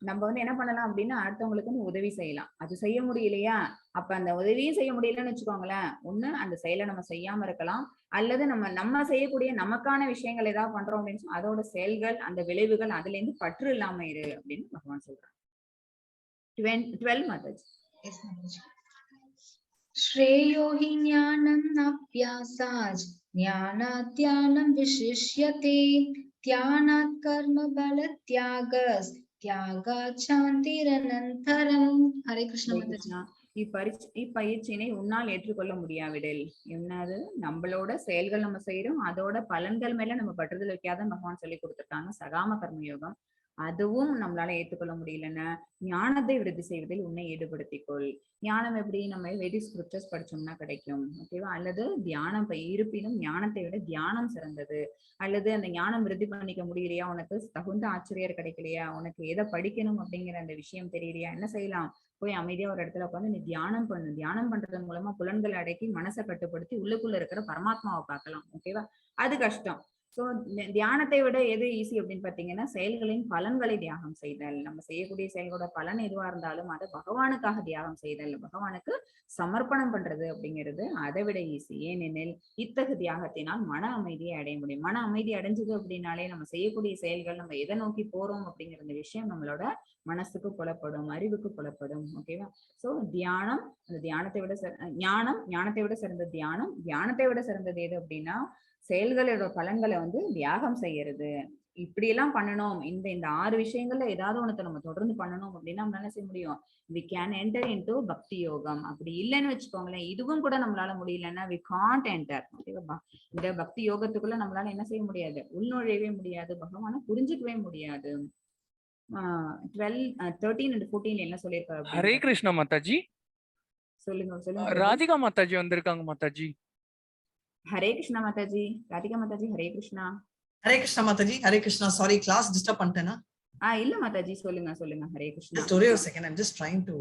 நம்ம வந்து என்ன பண்ணலாம் அப்படின்னா அடுத்தவங்களுக்கு வந்து உதவி செய்யலாம். அது செய்ய முடியலையா, அப்ப அந்த உதவியும் செய்ய முடியலன்னு வச்சுக்கோங்களேன், ஒண்ணு அந்த செயலை நம்ம செய்யாம இருக்கலாம், அல்லது நம்ம நம்ம செய்யக்கூடிய நமக்கான விஷயங்கள் ஏதாவது பண்றோம் அப்படின்னு சொன்னா அதோட செயல்கள் அந்த விளைவுகள் அதுல இருந்து பற்று இல்லாம இரு அப்படின்னு பகவான் சொல்றாங்க. 12 மாதாஜி. Yes, Mataji. श्रेयो हि ज्ञानम् अभ्यासात् ज्ञानात् ध्यानं विशिष्यते ध्यानात् कर्म बलत्यागस् त्यागात् சாந்திரனந்தரம். ஹரே கிருஷ்ண ஹரே மாதாஜி. கிருஷ்ணா. இப்பயிற்சியினை உன்னால் ஏற்றுக்கொள்ள முடியாவிடில், என்னது நம்மளோட செயல்கள் நம்ம செய்யறோம், அதோட பலன்கள் மேல நம்ம பற்றுதல் வைக்காத பகவான் சொல்லி கொடுத்துருக்காங்க சகாம கர்மயோகம். அதுவும் நம்மளால ஏற்றுக்கொள்ள முடியலன்னா ஞானத்தை விருத்தி செய்வதில் உன்னை ஈடுபடுத்திக்கொள். ஞானம் எப்படி? நம்ம வேதிக் ஸ்கிரிப்சர்ஸ் படிச்சோம்னா கிடைக்கும். ஓகேவா? அல்லது தியானம், இருப்பினும் ஞானத்தை விட தியானம் சிறந்தது. அல்லது அந்த ஞானம் விருத்தி பண்ணிக்க முடியலையா, உனக்கு தகுந்த ஆசிரியர் கிடைக்கலையா, உனக்கு எதை படிக்கணும் அப்படிங்கிற அந்த விஷயம் தெரியலையா, என்ன செய்யலாம்? போய் அமைதியா ஒரு இடத்துல உட்காந்து நீ தியானம் பண்ணு. தியானம் பண்றது மூலமா புலன்களை அடக்கி மனசை கட்டுப்படுத்தி உள்ளுக்குள்ள இருக்கிற பரமாத்மாவை பார்க்கலாம். ஓகேவா? அது கஷ்டம். சோ தியானத்தை விட எது ஈஸி அப்படின்னு பாத்தீங்கன்னா செயல்களின் பலன்களை தியாகம் செய்தல். நம்ம செய்யக்கூடிய செயல்களோட பலன் எதுவா இருந்தாலும் அதை பகவானுக்காக தியாகம் செய்தல், பகவானுக்கு சமர்ப்பணம் பண்றது அப்படிங்கிறது அதை விட ஈஸி. ஏனெனில் இத்தகு தியாகத்தினால் மன அமைதியை அடைய முடியும். மன அமைதி அடைஞ்சது அப்படின்னாலே நம்ம செய்யக்கூடிய செயல்கள் நம்ம எதை நோக்கி போறோம் அப்படிங்கிற அந்த விஷயம் நம்மளோட மனசுக்கு புலப்படும், அறிவுக்கு புலப்படும். ஓகேவா? சோ தியானம், அந்த தியானத்தை விட ஞானம், ஞானத்தை விட சிறந்த தியானம், தியானத்தை விட சிறந்தது எது அப்படின்னா செயல்களோட பலன்களை வந்து தியாகம் செய்யறது. இப்படி எல்லாம் பண்ணணும், இந்த இந்த 6 விஷயங்கள்ல ஏதாவது ஒண்ணத்தை நம்ம தொடர்ந்து பண்ணணும் அப்படின்னா நம்மளால என்ன செய்ய முடியும்? We can enter into பக்தி யோகம். அப்படி இல்லைன்னு வச்சுக்கோங்களேன், இதுவும் கூட நம்மளால முடியலன்னா we can't enter. ஓகேவா? இந்த பக்தி யோகத்துக்குள்ள நம்மளால என்ன செய்ய முடியாது, உள்நுழையவே முடியாது, பகவானை புரிஞ்சுக்கவே முடியாது. 12, 13 அண்ட் 14 என்ன சொல்லியிருக்காரு ஹரே அப்படின்னு கிருஷ்ணா மாதாஜி. சொல்லுங்க, சொல்லுங்க பிரபு. ராதிகா மாதாஜி வந்திருக்காங்க Mataji. Hare Krishna Mataji. Radhika Mataji Hare Krishna. Hare Krishna Mataji. Hare Krishna. Sorry, class disturb பண்ணிட்டேனா? இல்ல மாதாஜி, சொல்லுங்க சொல்லுங்க. ஹரே கிருஷ்ணா. ஜஸ்ட் ஒரே ஒரு second, I'm just trying to.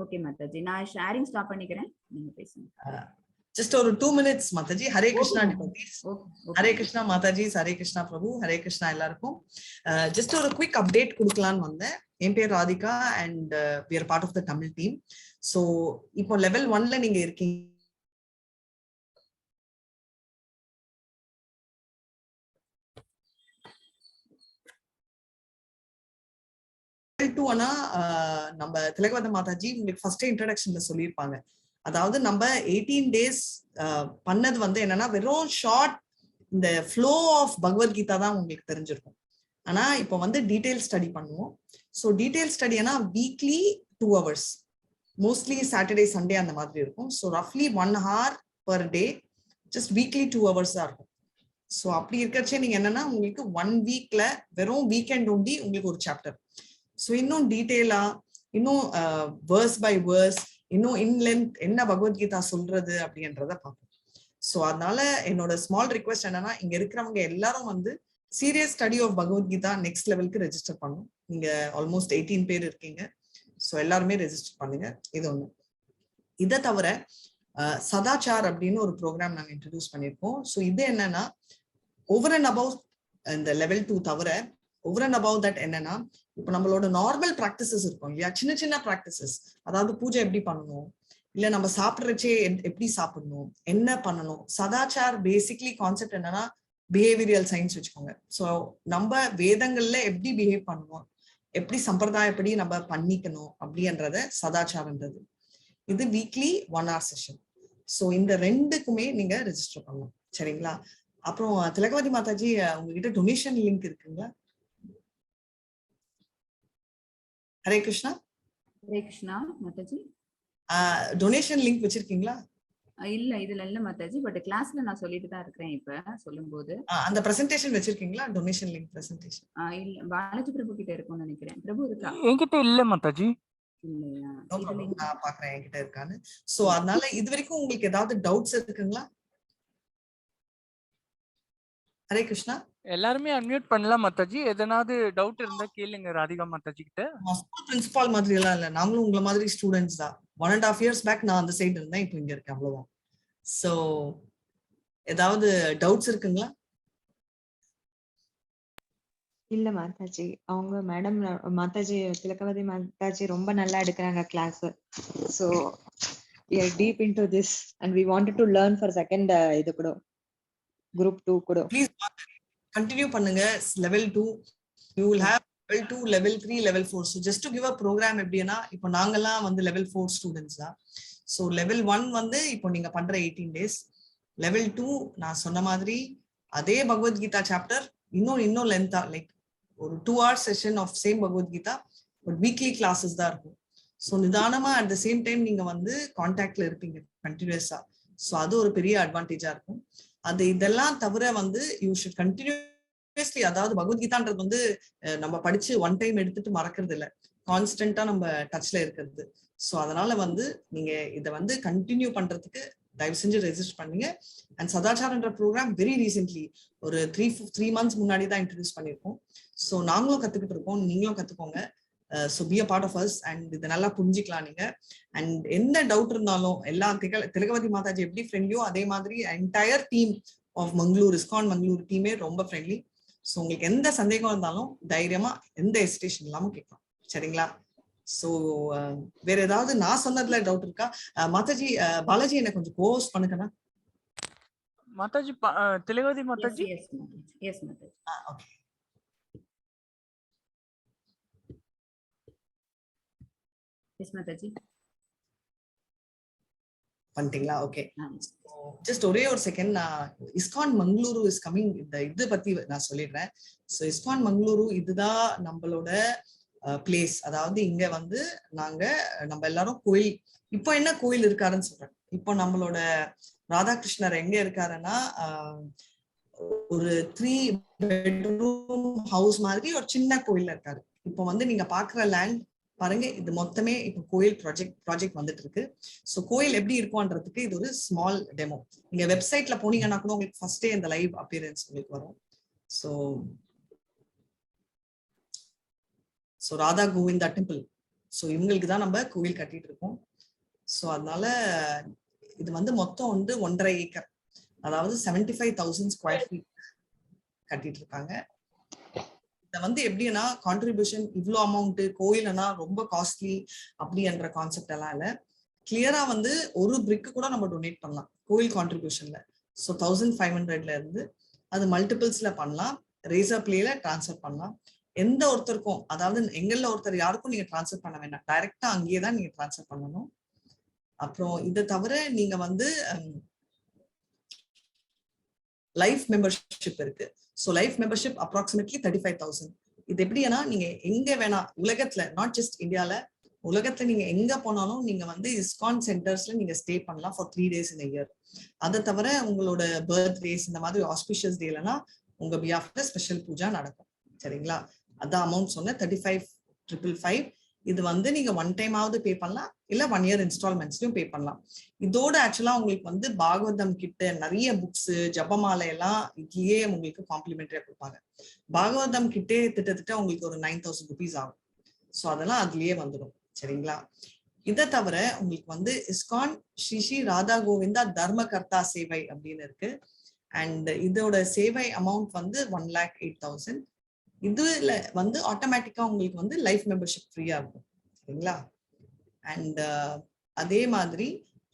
Okay Mataji, நான் ஷேரிங் ஸ்டாப் பண்ணிக்கிறேன், நீங்க பேசுங்க. ஜஸ்ட் ஒரு 2 minutes Mataji. Hare okay Krishna Mataji. Devotees. Okay okay. Hare Krishna Mataji, Hare Krishna Prabhu, Hare Krishna எல்லாருக்கும். ஜஸ்ட் ஒரு குவிக் அப்டேட் கொடுக்கலான்னு வந்தேன். என் பேர் Radhika and we are part of the Tamil team. So இப்போ லெவல் 1ல நீங்க இருக்கீங்க. 2 ஆனா நம்ம திலகவத மாதாஜி உங்களுக்கு ஃபர்ஸ்ட் இன்ட்ரடக்ஷன்ல சொல்லியிருப்பாங்க. அதாவது நம்ம 18 டேஸ் பண்ணது வந்து என்னன்னா வெறும் ஷார்ட் இந்த ஃப்ளோ ஆஃப் பகவத்கீதா தான் உங்களுக்கு தெரிஞ்சிருக்கும். ஆனா இப்போ வந்து டீடைல் ஸ்டடி பண்ணுவோம். ஸோ டீடைல் ஸ்டடினா weekly 2 hours, mostly Saturday Sunday அந்த மாதிரி இருக்கும். ஸோ ரஃப்லி 1 hour per day, just weekly 2 hours தான் இருக்கும். ஸோ அப்படி இருக்கிறச்சே நீங்க என்னன்னா உங்களுக்கு 1 வீக்ல வெறும் வீக்கெண்ட் ஒண்டி உங்களுக்கு ஒரு சாப்டர். ஸோ இன்னும் டீட்டெயிலா, இன்னும் வேர்ஸ் பை வேர்ஸ், இன்னும் இன் லென்த் என்ன பகவத்கீதா சொல்றது அப்படின்றத பார்ப்போம். ஸோ அதனால என்னோட ஸ்மால் ரிக்வெஸ்ட் என்னன்னா இங்க இருக்கிறவங்க எல்லாரும் வந்து serious study of Bhagavad Gita next லெவலுக்கு ரெஜிஸ்டர் பண்ணணும். நீங்க ஆல்மோஸ்ட் 18 பேர் இருக்கீங்க. ஸோ எல்லாருமே ரெஜிஸ்டர் பண்ணுங்க. இது ஒண்ணு. இதை தவிர சதாச்சார் அப்படின்னு ஒரு ப்ரோக்ராம் நாங்க இன்ட்ரடியூஸ் பண்ணியிருக்கோம். ஸோ இது என்னன்னா ஓவர் அண்ட் அபவ் இந்த லெவல் 2 தவிர ஓவர் அண்ட் அபவ் that என்னன்னா இப்போ நம்மளோட நார்மல் ப்ராக்டிசஸ் இருக்கும் இல்லையா, சின்ன சின்ன ப்ராக்டிசஸ், அதாவது பூஜை எப்படி பண்ணணும், இல்ல நம்ம சாப்பிடுறச்சே எப்படி சாப்பிடணும், என்ன பண்ணணும். சதாச்சார் பேசிக்லி கான்செப்ட் என்னன்னா பிஹேவியரல் சயின்ஸ் வச்சுக்கோங்க. ஸோ நம்ம வேதங்கள்ல எப்படி பிஹேவ் பண்ணணும், எப்படி சம்பிரதாயப்படி நம்ம பண்ணிக்கணும் அப்படின்றத சதாச்சாரன்றது. இது weekly 1 hour session. So இந்த ரெண்டுக்குமே நீங்க ரெஜிஸ்டர் பண்ணலாம், சரிங்களா? அப்புறம் திலகவதி மாதாஜி, உங்ககிட்ட டொனேஷன் லிங்க் இருக்குங்களா? ஹரே கிருஷ்ணா. ஹரே கிருஷ்ணா மாதாஜி. டொனேஷன் லிங்க் வச்சிருக்கீங்களா? இல்ல, இதுல இல்ல மாதாஜி. பட் கிளாஸ்ல நான் சொல்லிட்டு தான் இருக்கிறேன் இப்ப சொல்லும்போது. அந்த பிரசன்டேஷன் வச்சிருக்கீங்களா? Donation link presentation. இல்ல, பாலாஜி பிரபு கிட்ட இருக்கும்னு நினைக்கிறேன். பிரபு இருக்கா? என்கிட்ட இல்ல மாதாஜி. இல்லையா? நோ இதுல ப்ராப்ளம், நான் பாக்குறேன் என்கிட்ட இருக்கான்னு. சோ அதனால இது வரைக்கும் உங்களுக்கு ஏதாவது டவுட்ஸ் இருக்குங்களா? ஹரே கிருஷ்ணா. எல்லாருமே அன்மியூட் பண்ணலாம் மாதாஜி. எதனாவது டவுட் இருந்தா கேளுங்க ராதிகா மாதாஜி கிட்ட. ஸ்கூல் பிரின்சிபால் மாதிரி எல்லாம் இல்ல, நாங்களும் உங்களை மாதிரி ஸ்டூடெண்ட்ஸ் தான். 1.5 இயர்ஸ் பேக் நான் அந்த சைடு இருந்தேன், இப்போ இங்க இருக்கேன், அவ்வளவுதான். சோ ஏதாவது டவுட்ஸ் இருக்குங்களா? இல்ல மாதாஜி, அவங்க மேடம் மாதாஜி திலகவதி மாதாஜி ரொம்ப நல்லா எடுக்கிறாங்க class. So we are deep into this and we wanted to learn for second இது கூட குரூப் 2 கூட. ப்ளீஸ் கண்டினியூ பண்ணுங்க. Level 2 you will have level 2, level 3, level 4. So just to give a program எப்படின்னா, இப்போ நாங்கெல்லாம் வந்து லெவல் 4 ஸ்டூடெண்ட்ஸ் தான். So level 1 வந்து இப்போ நீங்க பண்ற 18 டேஸ். லெவல் 2 நான் சொன்ன மாதிரி அதே பகவத்கீதா சாப்டர் இன்னும் இன்னும் லென்த்தா, லைக் ஒரு 2 hour session of same Bhagavad Gita, but weekly classes தான் இருக்கும். ஸோ நிதானமா அட் the same time நீங்க வந்து கான்டாக்ட்ல இருப்பீங்க கண்டினியூஸா. ஸோ அது ஒரு பெரிய அட்வான்டேஜா இருக்கும். அது இதெல்லாம் தவிர வந்து you should continuously, அதாவது பகவத்கீதான்றது வந்து நம்ம படிச்சு ஒன் டைம் எடுத்துட்டு மறக்கிறது இல்ல, கான்ஸ்டன்டா நம்ம டச்ல இருக்கிறது. ஸோ அதனால வந்து நீங்க இதை வந்து கண்டினியூ பண்றதுக்கு தயவு செஞ்சு ரெஜிஸ்டர் பண்ணுங்க. அண்ட் சதாச்சாரன்ற ப்ரோக்ராம் வெரி ரீசென்ட்லி ஒரு 3 மந்த்ஸ் முன்னாடி தான் இன்ட்ரடியூஸ் பண்ணியிருக்கோம். ஸோ நாங்களும் கத்துக்கிட்டு இருக்கோம், நீங்களும் கத்துக்கோங்க. So be a part of us and இதை நல்லா புரிஞ்சிக்கலாம் நீங்க. அண்ட் எந்த டவுட் இருந்தாலும் எல்லா திலகவதி மாதாஜி எப்படி ஃப்ரெண்ட்லியோ அதே மாதிரி entire team of Mangalore, ISKCON Mangalore டீமே ரொம்ப ஃப்ரெண்ட்லி. ஸோ உங்களுக்கு எந்த சந்தேகம் இருந்தாலும் தைரியமா எந்த ஹெசிடேஷன் இல்லாம கேட்கலாம், சரிங்களா? ஸோ வேற ஏதாவது நான் சொன்னதுல டவுட் இருக்கா? மாதாஜி, பாலாஜி என்ன கொஞ்சம் கோஸ் பண்ணுங்கண்ணா. Mataji, Thilagavathi Mataji. S Mataji, S Mataji. Okay yes Mataji. பண்ணிட்டீங்களா? ஓகே, ஜஸ்ட் ஒரே ஒரு செகண்ட், நான் இஸ்கான் மங்களூரு is coming இந்த இது பத்தி நான் சொல்லிடுறேன். ஸோ இஸ்கான் மங்களூரு இதுதான் நம்மளோட பிளேஸ். அதாவது இங்க வந்து நாங்க நம்ம எல்லாரும் கோயில், இப்போ என்ன கோயில் இருக்காருன்னு சொல்றேன். இப்போ நம்மளோட ராதாகிருஷ்ணர் எங்க இருக்காருன்னா, ஒரு 3 பெட்ரூம் ஹவுஸ் மாதிரி ஒரு சின்ன கோயில்ல இருக்காரு. இப்போ வந்து நீங்க பாக்குற லேண்ட் பாருங்க, இது மொத்தமே இப்போ கோயில் ப்ராஜெக்ட் வந்துட்டு இருக்கு. ஸோ கோயில் எப்படி இருக்கும்ன்றதுக்கு இது ஒரு ஸ்மால் டெமோ. நீங்க வெப்சைட்ல போனீங்கன்னா கூட உங்களுக்கு ஃபர்ஸ்டே இந்த லைவ் அப்பியரன்ஸ் உங்களுக்கு வரும். So so Radha Govinda temple, so இவங்களுக்கு தான் நம்ம கோயில் கட்டிட்டு இருக்கோம். ஸோ அதனால இது வந்து மொத்தம் வந்து 1.5 ஏக்கர், அதாவது 75,000 ஸ்கொயர் ஃபீட் கட்டிட்டு இருக்காங்க. இத வந்து எப்படின்னா கான்ட்ரிபியூஷன் இவ்வளோ அமௌண்ட் கோயில்னா ரொம்ப காஸ்ட்லி அப்படின்ற கான்செப்ட் எல்லாம் இல்ல. கிளியரா வந்து ஒரு பிரிக்கு கூட நம்ம டொனேட் பண்ணலாம் கோயில் கான்ட்ரிபியூஷன்ல. ஸோ 1500ல இருந்து அது மல்டிபிள்ஸ்ல பண்ணலாம், ரேசர் பிளேல டிரான்ஸ்ஃபர் பண்ணலாம். எந்த ஒருத்தருக்கும், அதாவது எங்கள்ல ஒருத்தர் யாருக்கும் நீங்க டிரான்ஸ்ஃபர் பண்ண வேண்டாம், டைரக்டா அங்கேயே தான் நீங்க டிரான்ஸ்ஃபர் பண்ணணும். அப்புறம் இதை தவிர நீங்க வந்து லைஃப் மெம்பர்ஷிப் இருக்கு. So life membership approximately 35,000. இது எப்படின்னா நீங்க எங்க வேணா உலகத்துல, not just இந்தியால, உலகத்துல நீங்க எங்க போனாலும் நீங்க வந்து இஸ்கான் சென்டர்ஸ்ல நீங்க ஸ்டே பண்ணலாம் ஃபார் 3 டேஸ் இன் இயர். அதை தவிர உங்களோட பர்த் டேஸ் இந்த மாதிரி ஆஸ்பிஷியஸ் டேலனா உங்க பிஹாஃப்ல ஸ்பெஷல் பூஜா நடக்கும், சரிங்களா? அதான் அமௌண்ட் சொன்னேன், 35,555. இது வந்து நீங்க ஒன் டைமாவது பே பண்ணலாம், இல்ல 1 இயர் இன்ஸ்டால்மெண்ட்ஸ்லயும் பே பண்ணலாம். இதோட ஆக்சுவலா உங்களுக்கு வந்து பாகவதம் கிட்ட நிறைய புக்ஸ், ஜபமாலை எல்லாம் இதுலயே உங்களுக்கு காம்ப்ளிமெண்டரியா கொடுப்பாங்க. பாகவதம் கிட்டே திட்டத்தட்ட உங்களுக்கு ஒரு 9,000 ருபீஸ் ஆகும். ஸோ அதெல்லாம் அதுலயே வந்துடும், சரிங்களா? இதை தவிர உங்களுக்கு வந்து இஸ்கான் ஸ்ரீ ஸ்ரீ ராதா கோவிந்தா தர்மகர்த்தா சேவை அப்படின்னு இருக்கு. அண்ட் இதோட சேவை அமௌண்ட் வந்து 1,08,000. இதுல வந்து ஆட்டோமேட்டிக்கா உங்களுக்கு வந்து லைஃப் மெம்பர்ஷிப் ஃப்ரீயா இருக்கும், சரிங்களா? அண்ட் அதே மாதிரி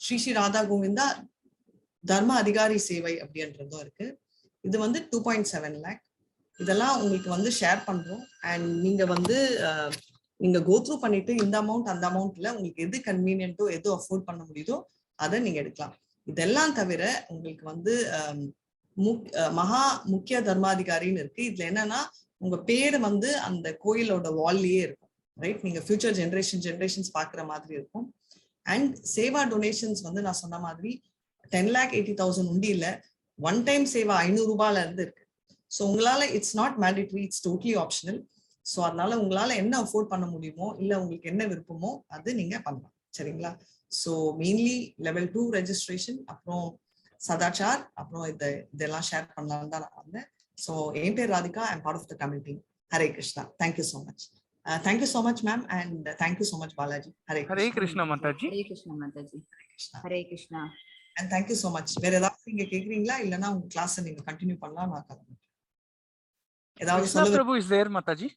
ஸ்ரீ ஸ்ரீ ராதா கோவிந்தா தர்ம அதிகாரி சேவை அப்படின்றதும் இருக்கு. இது வந்து 2.7 லேக். இதெல்லாம் உங்களுக்கு வந்து ஷேர் பண்றோம். அண்ட் நீங்க வந்து நீங்க கோ த்ரூ பண்ணிட்டு இந்த அமௌண்ட் அந்த அமௌண்ட்ல உங்களுக்கு எது கன்வீனியன்ட்டோ, எது அஃபோர்ட் பண்ண முடியுதோ அதை நீங்க எடுக்கலாம். இதெல்லாம் தவிர உங்களுக்கு வந்து மகா முக்கிய தர்மாதிகாரின்னு இருக்கு. இதுல என்னன்னா உங்க பேரு வந்து அந்த கோயிலோட வால்லயே இருக்கும், ரைட்? நீங்க ஃபியூச்சர் ஜென்ரேஷன்ஸ் பாக்குற மாதிரி இருக்கும். அண்ட் சேவா டொனேஷன்ஸ் வந்து நான் சொன்ன மாதிரி 10,80,000 உண்டியில ஒன் டைம் சேவா 500 ரூபாயில இருந்து இருக்கு. ஸோ உங்களால it's not mandatory, it's totally optional. So அதனால உங்களால என்ன அஃபோர்ட் பண்ண முடியுமோ இல்ல உங்களுக்கு என்ன விருப்பமோ அது நீங்க பண்ணலாம், சரிங்களா? ஸோ மெயின்லி லெவல் 2 ரெஜிஸ்ட்ரேஷன், அப்புறம் சதாச்சார், அப்புறம் இதெல்லாம் ஷேர் பண்ணலாம்னு தான் நான் வந்தேன். ஸோ என் பேர் Radhika, I'm part of the Tamil team. Hare Krishna. Thank you so much. Thank you so much ma'am, and thank you so much Balaji. Hare Hare Krishna Mataji. Hare Krishna Mataji. Krishna. Hare Krishna. And thank you so much. வேற ஏதாவது நீங்க கேக்குறீங்களா? இல்லைன்னா உங்க class நீங்க continue பண்ணலாம். நான் கிளம்புறேன். ஏதாவது கிருஷ்ணா சொல்ல? பிரபு is there Mataji.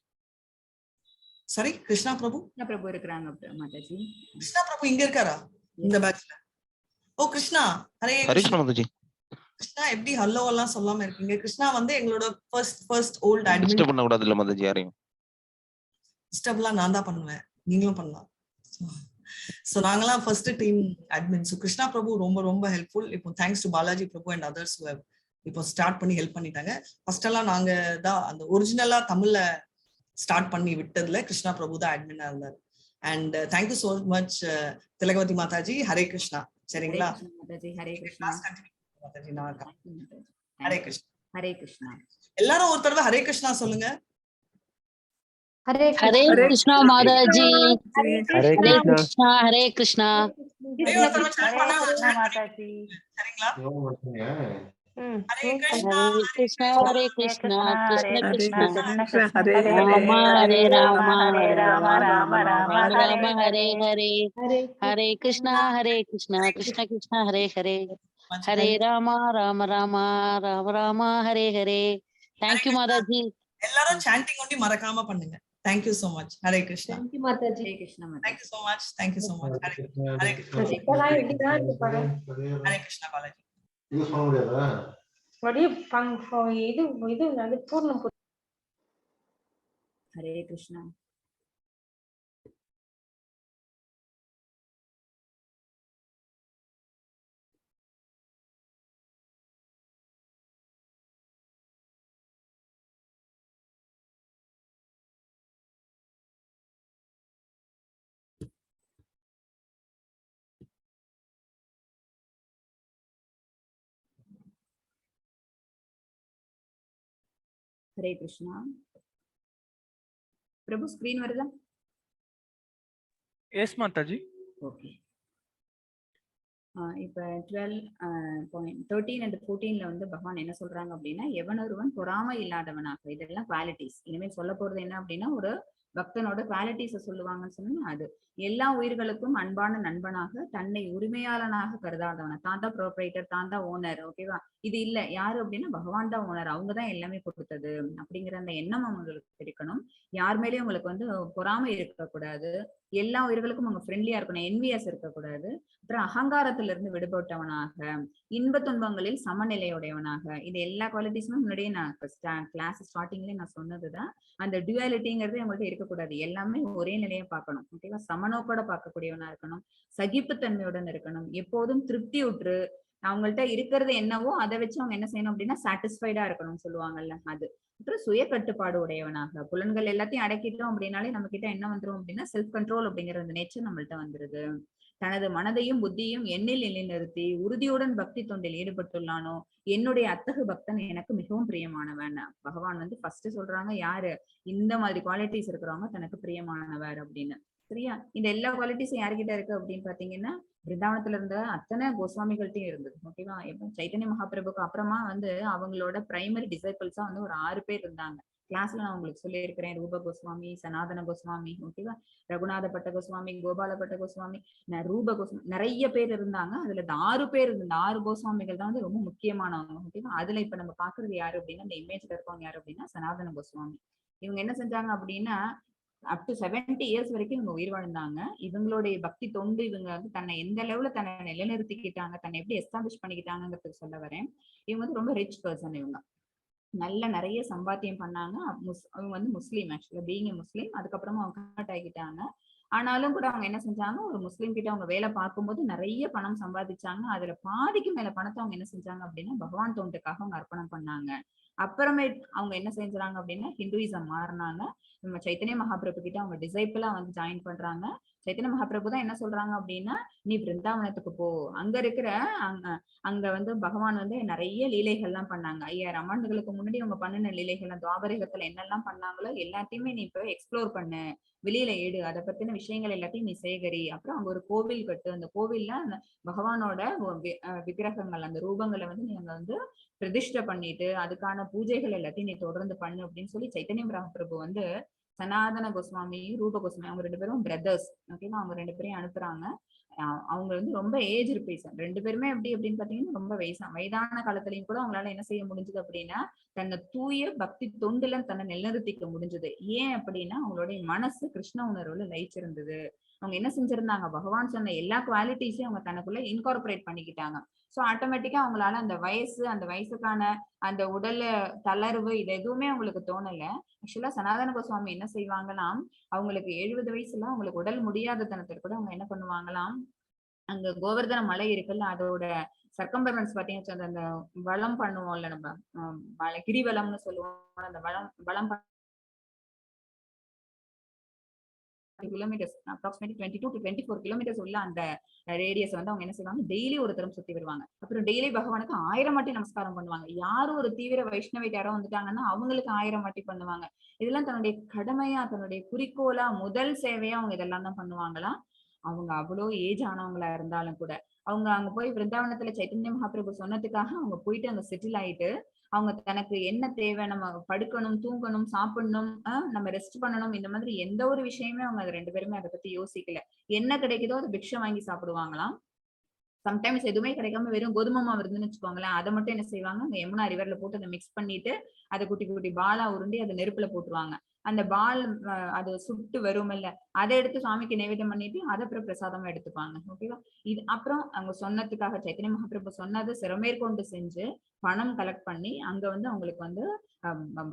Sorry, Krishna Prabhu? Krishna பிரபு இருக்கிறாங்க மாதாஜி. கிருஷ்ணா பிரபு இங்க இருக்காரா இந்த பேட்ச்ல? ஓ கிருஷ்ணா, ஹரே ஹரே கிருஷ்ணா மாதாஜி. கிருஷ்ணா, எப்படி ஹலோ எல்லாம் சொல்லாம இருக்கீங்க? கிருஷ்ணா வந்து எங்களோட first first old admin. Disturb பண்ண கூடாது இல்ல மாதாஜி யாரையும். டிஸ்டர்ப்லாம் நான் தான் பண்ணுவேன், நீங்களும் பண்ணலாம். ஸோ நாங்களாம் first team admin. So Krishna பிரபு ரொம்ப ரொம்ப ஹெல்ப்ஃபுல். இப்போ thanks to Balaji Prabhu and others இப்போ ஸ்டார்ட் பண்ணி ஹெல்ப் பண்ணிட்டாங்க. ஃபர்ஸ்ட் எல்லாம் நாங்க தான் அந்த ஒரிஜினலா தமிழ்ல ஸ்டார்ட் பண்ணி விட்டதுல கிருஷ்ணா பிரபு தான் அட்மினா இருந்தார். And thank you so much Thilagavathi Mataji. Hare Krishna, சரிங்களா? ஹரே கிருஷ்ணா மாதாஜி. ஹரே கிருஷ்ணா. கிளாஸ் கண்டினியூ மாதாஜி, நான் Thank you, Mataji. Hare Krishna. Hare Krishna. எல்லாரும் ஒரு தடவை ஹரே கிருஷ்ணா சொல்லுங்க. ஹரே ஹரே கிருஷ்ணா மாதாஜி. ஹரே ஹரே கிருஷ்ணா. கிருஷ்ணா, ஹரே கிருஷ்ணா. ஒரே ஒரு தடவை chant பண்ணா chant பண்ணி, சரிங்களா? Hare Krishna. Hare Krishna, Hare Krishna, Krishna Krishna Hare Rama Hare Rama, Rama Rama Rama Rama Hare Hare. Hare Krishna, Hare Krishna, Krishna Krishna Hare Hare, Hare Rama Rama Rama Rama Rama Hare Hare. Thank you Mataji. எல்லாரும் சாண்டிங் ஒண்டி மறக்காம பண்ணுங்க. Thank you so much. Hare Krishna. Thank you Mataji. Hare Krishna Mataji. Thank you so much, thank you so much. Hare Hare Krishna. இப்பெல்லாம் எப்படிதான் இருக்கு படம். ஹரே கிருஷ்ணா பாலாஜி. யூஸ் பண்ண முடியாதா? இது இது வந்து பூர்ணம். ஹரே கிருஷ்ணா. ஹரே கிருஷ்ணா பிரபு, ஸ்கிரீன் வருதா? எஸ் மாதாஜி. ஓகே. இப்ப 12.13 அண்ட் 14ல வந்து பகவான் என்ன சொல்றாங்க அப்படின்னா, எவன் ஒருவன் பொறாமை இல்லாதவனாக, இதெல்லாம் குவாலிட்டிஸ். இனிமேல் சொல்ல போறது என்ன அப்படின்னா ஒரு பக்தனோட குவாலிட்டிஸ சொல்லுவாங்கன்னு சொன்னா அது எல்லா உயிர்களுக்கும் அன்பான நண்பனாக, தன்னை உரிமையாளனாக கருதாதவன, தான் தான் ப்ரோப்ரைட்டர், தான் தான் ஓனர், ஓகேவா? இது இல்ல, யாரு அப்படின்னா பகவான் தான் ஓனர், அவங்கதான் எல்லாமே கொடுத்தது அப்படிங்கிற அந்த எண்ணம் அவங்களுக்கு இருக்கணும். யார் மேலேயும் உங்களுக்கு வந்து பொறாமை இருக்கக்கூடாது. எல்லா உயிர்களுக்கும் அவங்க ஃப்ரெண்ட்லியா இருக்கணும், என்வியஸ் இருக்கக்கூடாது. அப்புறம் அகங்காரத்திலிருந்து இருந்து விடுபட்டவனாக, இன்ப துன்பங்களில் சமநிலையுடையவனாக. இது எல்லா குவாலிட்டிஸுமே முன்னாடியே நான் கிளாஸ் ஸ்டார்டிங்லேயே நான் சொன்னதுதான். அந்த டியூவாலிட்டிங்கிறது அவங்கள்ட்ட இருக்கக்கூடாது. எல்லாமே ஒரே நிலையா பார்க்கணும், ஓகேவா? சமநோக்கோட பார்க்கக்கூடியவனா இருக்கணும், சகிப்புத்தன்மையுடன் இருக்கணும், எப்போதும் திருப்தியுற்று அவங்கள்ட்ட இருக்கிறது என்னவோ அதை வச்சு அவங்க என்ன செய்யணும் அப்படின்னா சாட்டிஸ்ஃபைடா இருக்கணும்னு சொல்லுவாங்கல்ல அது. அப்புறம் சுய கட்டுப்பாடு உடையவனாக, புலன்கள் எல்லாத்தையும் அடக்கிட்டோம் அப்படின்னாலே நம்ம கிட்ட என்ன வந்துரும் அப்படின்னா செல்ஃப் கண்ட்ரோல் அப்படிங்கிற அந்த நேச்சர் நம்மள்ட்ட வந்துருது. தனது மனதையும் புத்தியும் எண்ணில் நிலைநிறுத்தி உறுதியுடன் பக்தி தொண்டில் ஈடுபட்டுள்ளானோ என்னுடைய அத்தகு பக்தன் எனக்கு மிகவும் பிரியமானவன். பகவான் வந்து ஃபர்ஸ்ட் சொல்றாங்க யாரு இந்த மாதிரி குவாலிட்டிஸ் இருக்கிறவங்க தனக்கு பிரியமானவர் அப்படின்னு. சரியா? இந்த எல்லா குவாலிட்டிஸும் யார்கிட்ட இருக்கு அப்படின்னு பாத்தீங்கன்னா பிருந்தாவனத்துல இருந்த அத்தனை கோஸ்வாமிகள்ட்டையும் இருந்தது, ஓகேவா? இப்ப சைத்தன்ய மகாபிரபுக்கு அப்புறமா வந்து அவங்களோட பிரைமரி டிசைபிள்ஸா வந்து ஒரு 6 பேர் இருந்தாங்க. கிளாஸ்ல நான் உங்களுக்கு சொல்லியிருக்கிறேன். ரூப கோஸ்வாமி, சனாதன கோஸ்வாமி, ஓகேவா, ரகுநாத பட்ட கோஸ்வாமி, கோபால பட்ட கோஸ்வாமி, ரூப கோஸ்வாமி, நிறைய பேர் இருந்தாங்க. அதுல இந்த 6 பேர், இந்த 6 கோஸ்வாமிகள் தான் வந்து ரொம்ப முக்கியமானவங்க, ஓகேவா? அதுல இப்ப நம்ம பாக்குறது யாரு அப்படின்னா, இந்த இமேஜ்ல இருக்கவங்க யாரு அப்படின்னா சனாதன கோஸ்வாமி. இவங்க என்ன செஞ்சாங்க அப்படின்னா அப் டு 70 இயர்ஸ் வரைக்கும் இவங்க உயிர் வாழ்ந்தாங்க. இவங்களுடைய பக்தி தொண்டு, இவங்க வந்து தன்னை எந்த லெவல்ல தன்னை நிலைநிறுத்திக்கிட்டாங்க, தன்னை எப்படி எஸ்டாப்ளிஷ் பண்ணிக்கிட்டாங்கிறதுக்கு சொல்ல வரேன். இவங்க வந்து ரொம்ப ரிச் பர்சன். இவங்க நல்ல நிறைய சம்பாத்தியம் பண்ணாங்க. அவங்க வந்து முஸ்லீம், ஆக்சுவலா பீயிங் முஸ்லீம். அதுக்கப்புறமா அவங்க கன்வெர்ட் ஆகிட்டாங்க. ஆனாலும் கூட அவங்க என்ன செஞ்சாங்க, ஒரு முஸ்லீம் கிட்ட அவங்க வேலை பார்க்கும்போது நிறைய பணம் சம்பாதிச்சாங்க. அதுல பாதிக்கு மேல பணத்தை அவங்க என்ன செஞ்சாங்க அப்படின்னா பகவான் தொண்டுக்காக அவங்க அர்ப்பணம் பண்ணாங்க. அப்புறமே அவங்க என்ன செஞ்சாங்க அப்படின்னா ஹிந்துயிசம் மாறினாங்க. நம்ம சைத்தன்ய மகாபிரபு கிட்ட அவங்க டிசைபிளா வந்து ஜாயின் பண்றாங்க. சைத்தன்ய மகாபிரபு தான் என்ன சொல்றாங்க அப்படின்னா, நீ பிருந்தாவனத்துக்கு போ, அங்க இருக்கிற அங்க அங்க வந்து பகவான் வந்து நிறைய லீலைகள்லாம் பண்ணாங்க. 5000 ஆண்டுகளுக்கு முன்னாடி அவங்க பண்ணின லீலைகள்லாம் துவாபரயுகத்துல என்னெல்லாம் பண்ணாங்களோ எல்லாத்தையுமே நீ இப்ப எக்ஸ்ப்ளோர் பண்ணு, வெளியில எடு, அதை பத்தின விஷயங்கள் எல்லாத்தையும் நீ சேகரி. அப்புறம் அங்க ஒரு கோவில் கட்டு, அந்த கோவில்ல அந்த பகவானோட விக்கிரகங்கள் அந்த ரூபங்களை வந்து நீ அங்க வந்து பிரதிஷ்டை பண்ணிட்டு அதுக்கான பூஜைகள் எல்லாத்தையும் நீ தொடர்ந்து பண்ணு அப்படின்னு சொல்லி சைத்தன்ய மகாபிரபு வந்து சனாதன கோஸ்வாமியும் ரூப கோஸ்வாமி அவங்க ரெண்டு பேரும் பிரதர்ஸ், ஓகேவா, அவங்க ரெண்டு பேரையும் அனுப்புறாங்க. அவங்க வந்து ரொம்ப ஏஜ் பர்சன் ரெண்டு பேருமே. எப்படி அப்படின்னு பாத்தீங்கன்னா ரொம்ப வயதான காலத்திலயும் கூட அவங்களால என்ன செய்ய முடிஞ்சது அப்படின்னா தன்னை தூய பக்தி தொண்டுல தன்னை நிலைநிறுத்திக்க முடிஞ்சது. ஏன் அப்படின்னா அவங்களுடைய மனசு கிருஷ்ண உணர்வுல லயிச்சிருந்தது. அவங்க என்ன செஞ்சிருந்தாங்க, பகவான் சொன்ன எல்லா குவாலிட்டிஸையும் அவங்க தனக்குள்ள இன்கார்பரேட் பண்ணிக்கிட்டாங்க. சோ ஆட்டோமேட்டிக்கா அவங்களால அந்த வயசு, அந்த வயசுக்கான அந்த உடல் தளர்வு இது எதுவுமே அவங்களுக்கு தோணல. ஆக்சுவலா சனாதன கோஸ்வாமி என்ன செய்வாங்களாம், அவங்களுக்கு 70 வயசுல அவங்களுக்கு உடல் முடியாத தனத்துல கூட அவங்க என்ன பண்ணுவாங்களாம், அங்க கோவர்தன மலை இருக்குல்ல, அதோட சர்க்கம்பரன்ஸ் பாத்தீங்கன்னா அந்த வளம் பண்ணுவோம்ல நம்ம, மலை கிரிவலம்னு சொல்லுவோம், அந்த வளம் வளம் kilometres, approximately 22 to 24 kilometres உள்ள அந்த ரேடியஸ் வந்து அவங்க என்ன செய்வாங்க, டெய்லி ஒரு தரம் சுத்தி வருவாங்க. அப்புறம் டெய்லி பகவானுக்கு 1000 வாட்டி நமஸ்காரம் பண்ணுவாங்க. யாரும் ஒரு தீவிர வைஷ்ணவை யாரோ வந்துட்டாங்கன்னா அவங்களுக்கு 1000 வாட்டி பண்ணுவாங்க. இதெல்லாம் தன்னுடைய கடமையா, தன்னுடைய குறிக்கோளா, முதல் சேவையா அவங்க இதெல்லாம் தான் பண்ணுவாங்களாம். அவங்க அவ்வளோ ஏஜ் ஆனவங்களா இருந்தாலும் கூட அவங்க அங்க போய் பிருந்தாவனத்துல சைத்தன்ய மகாபிரபு சொன்னதுக்காக அவங்க போயிட்டு அங்க செட்டில் ஆயிட்டு அவங்க தனக்கு என்ன தேவை, நம்ம படுக்கணும், தூங்கணும், சாப்பிடணும், நம்ம ரெஸ்ட் பண்ணணும், இந்த மாதிரி எந்த ஒரு விஷயமே அவங்க அது ரெண்டு பேருமே அதை பத்தி யோசிக்கல. என்ன கிடைக்குதோ அதை பிக்ஷை வாங்கி சாப்பிடுவாங்களாம். சம்டைம்ஸ் எதுவுமே கிடைக்காம வெறும் கோதுமை மாவு இருந்துன்னு வச்சுக்கோங்களேன், அதை மட்டும் என்ன செய்வாங்க, அங்க யமுனா ரிவர்ல போட்டு அதை மிக்ஸ் பண்ணிட்டு அதை குட்டி குட்டி பாலா உருண்டி அதை நெருப்புல போட்டுருவாங்க. அந்த பால் அது சுட்டு வருமில்ல, அதை எடுத்து சுவாமிக்கு நைவேத்தியம் பண்ணிட்டு அதை அப்புறம் பிரசாதமா எடுத்துப்பாங்க. ஓகேவா? இது அப்புறம் அவங்க சொன்னதுக்காக சைத்தன்ய மகாபிரபு சொன்னதை சிறமேற்கொண்டு செஞ்சு பணம் கலெக்ட் பண்ணி அங்க வந்து அவங்களுக்கு வந்து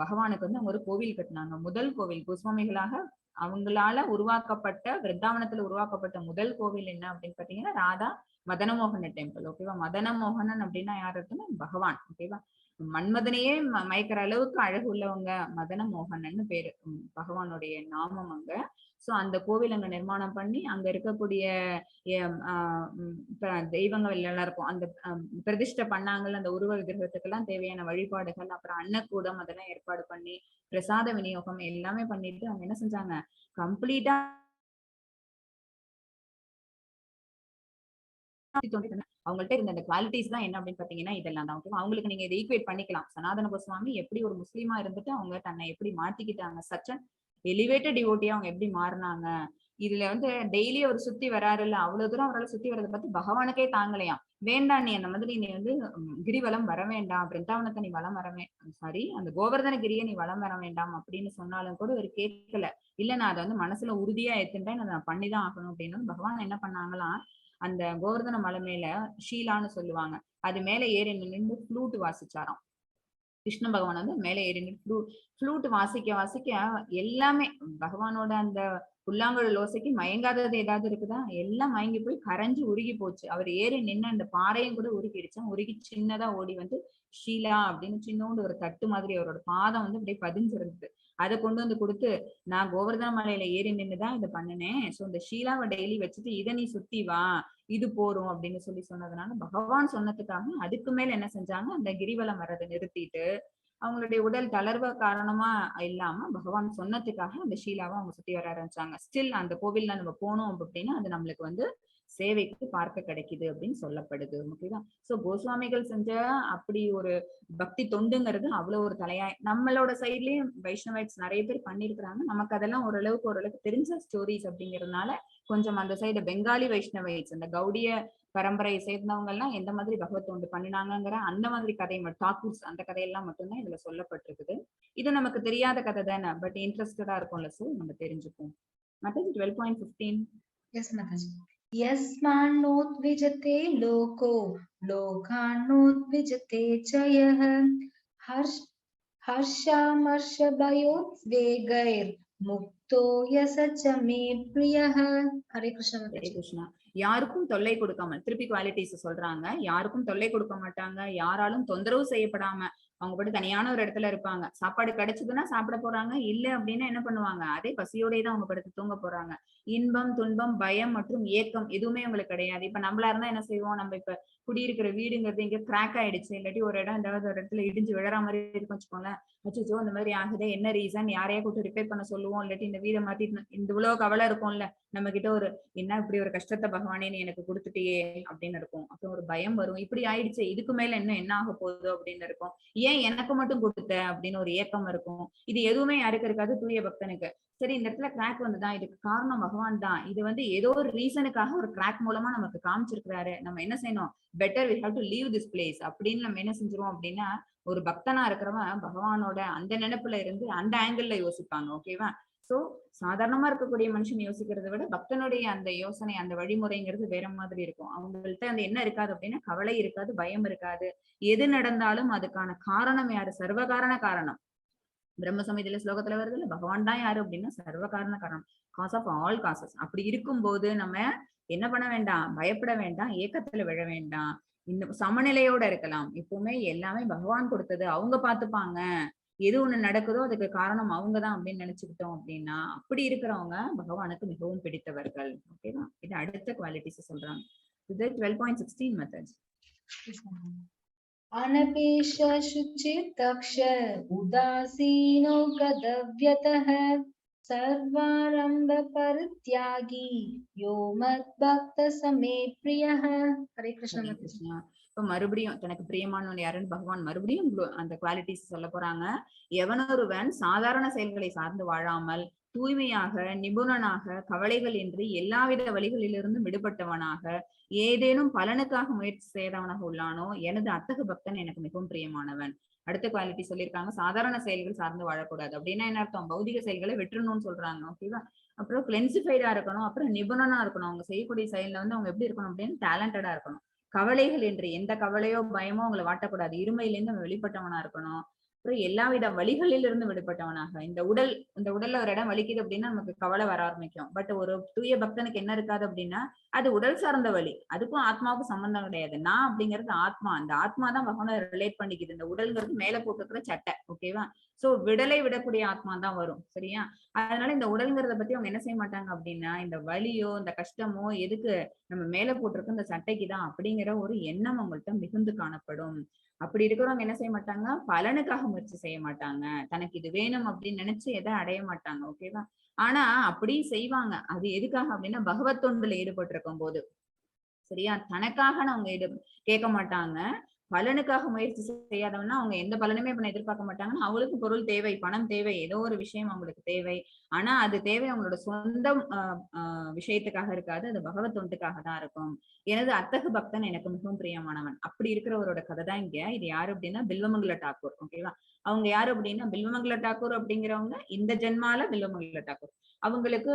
பகவானுக்கு வந்து அவங்க ஒரு கோவில் கட்டினாங்க. முதல் கோவில் கோஸ்வாமிகளாக அவங்களால உருவாக்கப்பட்ட பிருந்தாவனத்துல உருவாக்கப்பட்ட முதல் கோவில் என்ன அப்படின்னு பாத்தீங்கன்னா ராதா மதனமோகன டெம்பிள். ஓகேவா? மதனமோகனன் அப்படின்னா யார் இருக்குன்னா பகவான். ஓகேவா? மன்மதனையே மயக்கிற அளவுக்கு அழகு உள்ளவங்க மதன மோகனன்னு பேரு பகவானுடைய நாமம் அங்க. சோ அந்த கோவில் அங்க நிர்மாணம் பண்ணி அங்க இருக்கக்கூடிய தெய்வங்கள் எல்லாம் இருக்கும், அந்த பிரதிஷ்டை பண்ணாங்கல்ல அந்த உருவ விக்கிரகத்துக்கெல்லாம் தேவையான வழிபாடுகள், அப்புறம் அன்னக்கூடம் அதெல்லாம் ஏற்பாடு பண்ணி பிரசாத விநியோகம் எல்லாமே பண்ணிட்டு அவங்க என்ன செஞ்சாங்க, கம்ப்ளீட்டா அவங்கள்ட்ட இருந்த அந்த குவாலிட்டிஸ் தான் என்ன அப்படின்னு பாத்தீங்கன்னா இதெல்லாம் தான். ஓகேவா? அவங்களுக்கு நீங்க இதை ஈக்குவேட் பண்ணிக்கலாம். சனாதன கோஸ்வாமி எப்படி ஒரு முஸ்லீமா இருந்துட்டு அவங்க தன்னை எப்படி மாத்திக்கிட்டாங்க, சச் அன் எலிவேட்டட் டிவோட்டியா அவங்க எப்படி மாறினாங்க. இதுல வந்து டெய்லி அவர் சுத்தி வராருல்ல, அவ்வளவு தூரம் அவரால் சுத்தி வர்றதை பார்த்து பகவானுக்கே தாங்கலையாம். வேண்டாம் நீ அந்த மாதிரி நீ வந்து கிரிவலம் வர வேண்டாம், பிருந்தாவனத்தை நீ வலம் வர சாரி அந்த கோவர்தன கிரியை நீ வலம் வர வேண்டாம் அப்படின்னு சொன்னாலும் கூட அவர் கேட்கல. இல்ல நான் அதை வந்து மனசுல உறுதியா ஏத்துட்டேன், அதை நான் பண்ணிதான் ஆகணும் அப்படின்னு பகவான் என்ன பண்ணாங்களாம், அந்த கோவர்தன மலை மேல ஷீலான்னு சொல்லுவாங்க, அது மேல ஏறி நின்று ஃப்ளூட் வாசிச்சாராம். கிருஷ்ண பகவான் வந்து மேல ஏறி நின்று ஃப்ளூட் வாசிக்க வாசிக்க எல்லாமே பகவானோட அந்த புல்லாங்குழல் ஓசைக்கு மயங்காதது ஏதாவது இருக்குதா, எல்லாம் மயங்கி போய் கரைஞ்சு உருகி போச்சு. அவர் ஏறி நின்று அந்த பாறையும் கூட உருகிடுச்சான். உருகி சின்னதா ஓடி வந்து ஷீலா அப்படின்னு சின்னோண்டு ஒரு தட்டு மாதிரி அவரோட பாதம் வந்து அப்படியே பதிஞ்சிருந்தது. அதை கொண்டு வந்து கொடுத்து, நான் கோவர்தன மலையில ஏறி நின்னுதான் இதை பண்ணினேன், சோ இந்த ஷீலாவை டெய்லி வச்சுட்டு இதை நீ சுத்தி வா, இது போரும் அப்படின்னு சொல்லி சொன்னதுனால பகவான் சொன்னதுக்காக அதுக்கு மேல என்ன செஞ்சாங்க, அந்த கிரிவலம் வர்றதை நிறுத்திட்டு அவங்களுடைய உடல் தளர்வு காரணமா இல்லாம பகவான் சொன்னதுக்காக அந்த ஷீலாவை அவங்க சுத்தி வர ஆரம்பிச்சாங்க. ஸ்டில் அந்த கோவில்ல நம்ம போனோம் அப்படின்னா அது நம்மளுக்கு வந்து சேவைக்கு பார்க்க கிடைக்குது அப்படின்னு சொல்லப்படுது. ஓகேவா? சோ கோஸ்வாமிகள் செஞ்ச அப்படி ஒரு பக்தி தொண்டுங்கிறது அவ்வளவு ஒரு தலையா நம்மளோட சைட்லயும் வைஷ்ணவைட்ஸ் நிறைய பேர் பண்ணிருக்கிறாங்க. நமக்கு அதெல்லாம் ஓரளவுக்கு ஓரளவுக்கு தெரிஞ்ச ஸ்டோரிஸ் அப்படிங்கறதுனால கொஞ்சம் அந்த சைடு பெங்காலி வைஷ்ணவைட்ஸ், அந்த கௌடிய பரம்பரையை சேர்ந்தவங்க எல்லாம் எந்த மாதிரி பகவத் தொண்டு பண்ணினாங்கிற அந்த மாதிரி கதை, தாக்கூர்ஸ் அந்த கதையெல்லாம் மட்டும்தான் இதுல சொல்லப்பட்டிருக்குது. இது நமக்கு தெரியாத கதை தானே, பட் இன்ட்ரெஸ்டடா இருக்கும்ல, சோ நம்ம தெரிஞ்சுப்போம். மற்றது 12.15. Yes, Mataji. यस्मान्नोद्विजते लोको लोकान्नोद्विजते च यः हर्ष हर्षामर्षभयोद्वेगैर्मुक्तो यस च मे प्रियः. हरे कृष्ण ஹரே माताजी. கிருஷ்ணா. யாருக்கும் தொல்லை கொடுக்காம, திருப்பி குவாலிட்டிஸ் சொல்றாங்க, யாருக்கும் தொல்லை கொடுக்க மாட்டாங்க, யாராலும் தொந்தரவு செய்யப்படாம அவங்க பாட்டு தனியான ஒரு இடத்துல இருப்பாங்க. சாப்பாடு கிடைச்சதுன்னா சாப்பிட போறாங்க, இல்ல அப்படின்னா என்ன பண்ணுவாங்க, அதே பசியோடய தான் அவங்க படுத்து தூங்க போறாங்க. இன்பம் துன்பம் பயம் மற்றும் ஏக்கம் எதுவுமே அவங்களுக்கு கிடையாது. இப்ப நம்மளா இருந்தா என்ன செய்வோம், நம்ம இப்ப குடியிருக்கிற வீடுங்கிறது இங்க கிராக் ஆயிடுச்சு, இல்லாட்டி ஒரு இடம் ஏதாவது ஒரு இடத்துல இடிஞ்சு விழற மாதிரி இருக்கும் வச்சுக்கோங்களேன், அச்சோ இந்த மாதிரி ஆகுதே, என்ன ரீசன், யாரையா கூப்பிட்டு ரிப்பேர் பண்ண சொல்லுவோம், இல்லாட்டி இந்த வீடை மாத்தி இந்த இவ்வளவு கவலை இருக்கும்ல நம்ம கிட்ட, ஒரு என்ன இப்படி ஒரு கஷ்டத்தை பகவானே நீ எனக்கு கொடுத்துட்டியே அப்படின்னு இருக்கும். அப்புறம் ஒரு பயம் வரும், இப்படி ஆயிடுச்சு இதுக்கு மேல இன்னும் என்ன ஆக போகுது அப்படின்னு இருக்கும், ஏன் எனக்கு மட்டும் கொடுத்த அப்படின்னு ஒரு ஏக்கம் இருக்கும். இது எதுவுமே யாருக்கு இருக்காது, தூய பக்தனுக்கு. சரி, இந்த இடத்துல கிராக் வந்துதான், இதுக்கு காரணம் பகவான் தான், இது வந்து ஏதோ ஒரு ரீசனுக்காக ஒரு கிராக் மூலமா நமக்கு காமிச்சிருக்கிறாரு, நம்ம என்ன செய்யணும், better we have to leave this place அப்படின்னு நம்ம என்ன செஞ்சிருவோம் அப்படின்னா, ஒரு பக்தனா இருக்கிறவன் பகவானோட அந்த நினைப்புல இருந்து அந்த ஆங்கிள் யோசிப்பாங்க. ஓகேவா? சோ சாதாரணமா இருக்கக்கூடிய மனுஷன் யோசிக்கிறதை விட பக்தனுடைய அந்த யோசனை அந்த வழிமுறைங்கிறது வேற மாதிரி இருக்கும். அவங்கள்ட்ட அந்த என்ன இருக்காது அப்படின்னா கவலை இருக்காது, பயம் இருக்காது. எது நடந்தாலும் அதுக்கான காரணம் யாரு, சர்வகாரண காரணம். பிரம்ம சமிதியில ஸ்லோகத்துல வருது இல்ல, பகவான் தான் யாரு அப்படின்னா சர்வகாரண காரணம், காஸ் ஆஃப் ஆல் காசஸ். அப்படி இருக்கும்போது நம்ம என்ன பண்ண வேண்டாம், பயப்பட வேண்டாம், ஏக்கத்துல விழ வேண்டாம், இந்த சமநிலையோட இருக்கலாம். எப்பவுமே எல்லாமே பகவான் கொடுத்தது, அவங்க பாத்துப்பாங்க, எது ஒண்ணு நடக்குதோ அதுக்கு காரணம் அவங்கதான் அப்படின்னு நினைச்சுக்கிட்டோம் அப்படின்னா அப்படி இருக்கிறவங்க பகவானுக்கு மிகவும் பிடித்தவர்கள். ஓகேவா? இது அடுத்த குவாலிட்டிஸ் சொல்றாங்க. இது 12.16 மெத்தட்ஸ். अनपेश शुचिर्दक्ष उदासीनो गतव्यतः सर्वारम्भ परित्यागी यो मद्भक्तः स मे प्रियः. हरे कृष्ण ஹரே माताजी. கிருஷ்ணா. இப்ப மறுபடியும் தனக்கு பிரியமானவன் யாருன்னு பகவான் மறுபடியும் அந்த குவாலிட்டிஸ் சொல்ல போறாங்க. எவனொருவன் சாதாரண செயல்களை சார்ந்து வாழாமல் தூய்மையாக நிபுணனாக கவலைகள் இன்றி எல்லாவித வழிகளிலிருந்தும் விடுபட்டவனாக ஏதேனும் பலனுக்காக முயற்சி செய்தவனாக உள்ளானோ எனது அத்தகு பக்தன் எனக்கு மிகவும் பிரியமானவன். அடுத்த குவாலிட்டி சொல்லியிருக்காங்க, சாதாரண செயல்கள் சார்ந்து வாழக்கூடாது அப்படின்னா என்ன அர்த்தம், பௌதிக செயல்களை விட்டுறணும்னு சொல்றாங்க. ஓகேவா? அப்புறம் கிளென்சிஃபைடா இருக்கணும், அப்புறம் நிபுணனா இருக்கணும். அவங்க செய்யக்கூடிய செயல்ல வந்து அவங்க எப்படி இருக்கணும் அப்படின்னு டேலண்டடா இருக்கணும். கவலைகள் இன்றி எந்த கவலையோ பயமோ அவங்களை வாட்டக்கூடாது, இருமையிலேருந்து அவன் வெளிப்பட்டவனா இருக்கணும். அப்புறம் எல்லாவித வலிகளில் இருந்து விடுபட்டவனாக. இந்த உடல்ல ஒரு இடம் வலிக்குது அப்படின்னா நமக்கு கவலை வர ஆரம்பிக்கும். பட் ஒரு தூய பக்தனுக்கு என்ன இருக்காது அப்படின்னா அது உடல் சார்ந்த வலி, அதுக்கும் ஆத்மாவுக்கும் சம்பந்தம் கிடையாது. நான் அப்படிங்கிறது ஆத்மா, அந்த ஆத்மா தான் பகவானை ரிலேட் பண்ணிக்குது. இந்த உடல்ங்கிறது மேல போட்டுக்கிற சட்டை. ஓகேவா? சோ விடலை விடக்கூடிய ஆத்மா தான் வரும். சரியா? அதனால இந்த உடல்ங்கிறத பத்தி அவங்க என்ன செய்ய மாட்டாங்க அப்படின்னா இந்த வலியோ இந்த கஷ்டமோ எதுக்கு நம்ம மேல போட்டிருக்க இந்த சட்டைக்கு தான் அப்படிங்கிற ஒரு எண்ணம் அவங்கள்ட்ட மிகுந்து காணப்படும். அப்படி இருக்கிறவங்க என்ன செய்ய மாட்டாங்க, பலனுக்காக முயற்சி செய்ய மாட்டாங்க, தனக்கு இது வேணும் அப்படின்னு நினைச்சு எதை அடைய மாட்டாங்க. ஓகேவா? ஆனா அப்படி செய்வாங்க. அது எதுக்காக அப்படின்னா பகவத் தொண்டுல ஈடுபட்டு இருக்கும் போது. சரியா? தனக்காக அவங்க கேட்க மாட்டாங்க, பலனுக்காக முயற்சி செய்யாதவன்னா அவங்க எந்த பலனுமே இப்ப எதிர்பார்க்க மாட்டாங்கன்னா அவங்களுக்கு பொருள் தேவை, பணம் தேவை, ஏதோ ஒரு விஷயம் அவங்களுக்கு தேவை. ஆனா அது தேவை அவங்களோட சொந்த விஷயத்துக்காக இருக்காது, அது பகவத் தொண்டுக்காக தான் இருக்கும். எனது அத்தகு பக்தன் எனக்கு மிகவும் பிரியமானவன். அப்படி இருக்கிறவரோட கதை தான் இங்க. இது யாரு அப்படின்னா பில்வமங்கல டாக்கூர். ஓகேவா? அவங்க யாரு அப்படின்னா பில்வமங்கல டாக்கூர் அப்படிங்கிறவங்க இந்த ஜென்மால பில்வமங்கல டாக்கூர். அவங்களுக்கு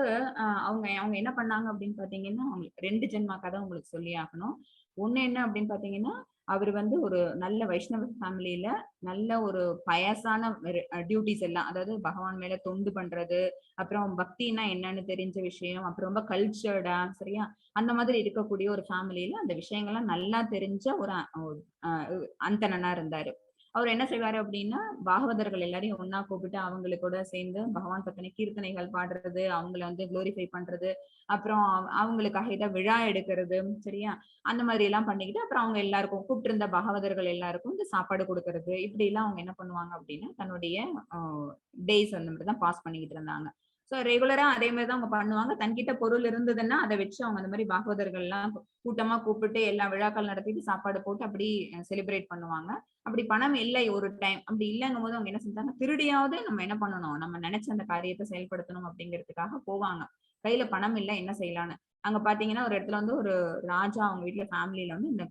அவங்க அவங்க என்ன பண்ணாங்க அப்படின்னு பாத்தீங்கன்னா அவங்களுக்கு 2 ஜென்மா கதை உங்களுக்கு சொல்லி ஆகணும். ஒண்ணு என்ன அப்படின்னு பாத்தீங்கன்னா அவர் வந்து ஒரு நல்ல வைஷ்ணவ ஃபேமிலியில நல்ல ஒரு பயசான டியூட்டிஸ் எல்லாம், அதாவது பகவான் மேல தொண்டு பண்றது, அப்புறம் பக்தினா என்னன்னு தெரிஞ்ச விஷயம், அப்புறம் ரொம்ப கல்ச்சர்டா, சரியா, அந்த மாதிரி இருக்கக்கூடிய ஒரு ஃபேமிலியில அந்த விஷயங்கள்லாம் நல்லா தெரிஞ்ச ஒரு அந்தணனா இருந்தாரு. அவர் என்ன செய்வாரு அப்படின்னா பாகவதர்கள் எல்லாரையும் ஒன்னா கூப்பிட்டு அவங்களுக்கு கூட சேர்ந்து பகவான் பத்தின கீர்த்தனைகள் பாடுறது, அவங்கள வந்து குளோரிஃபை பண்றது, அப்புறம் அவங்களுக்காக இதை விழா எடுக்கிறது, சரியா, அந்த மாதிரி எல்லாம் பண்ணிக்கிட்டு அப்புறம் அவங்க எல்லாருக்கும் கூப்பிட்டு இருந்த பாகவதர்கள் எல்லாருக்கும் இந்த சாப்பாடு கொடுக்கறது, இப்படி எல்லாம் அவங்க என்ன பண்ணுவாங்க அப்படின்னா தன்னுடைய டேஸ் அந்த மாதிரி தான் பாஸ் பண்ணிக்கிட்டு இருந்தாங்க. சோ ரெகுலரா அதே மாதிரிதான் அவங்க பண்ணுவாங்க. தன்கிட்ட பொருள் இருந்ததுன்னா அதை வச்சு அவங்க அந்த மாதிரி பாகவதர்கள் எல்லாம் கூட்டமா கூப்பிட்டு எல்லா விழாக்கள் நடத்திட்டு சாப்பாடு போட்டு அப்படி செலிப்ரேட் பண்ணுவாங்க. அப்படி பணம் இல்லை ஒரு டைம், அப்படி இல்லைங்கும் போது அவங்க என்ன செஞ்சாங்க, திருடியாவது நம்ம என்ன பண்ணணும், நம்ம நினைச்ச அந்த காரியத்தை செயல்படுத்தணும் அப்படிங்கிறதுக்காக போவாங்க. கையில பணம் இல்லை, என்ன செய்யலான்னு அங்க பாத்தீங்கன்னா ஒரு இடத்துல வந்து ஒரு ராஜா அவங்க வீட்டுல ஃபேமிலியில வந்து இந்த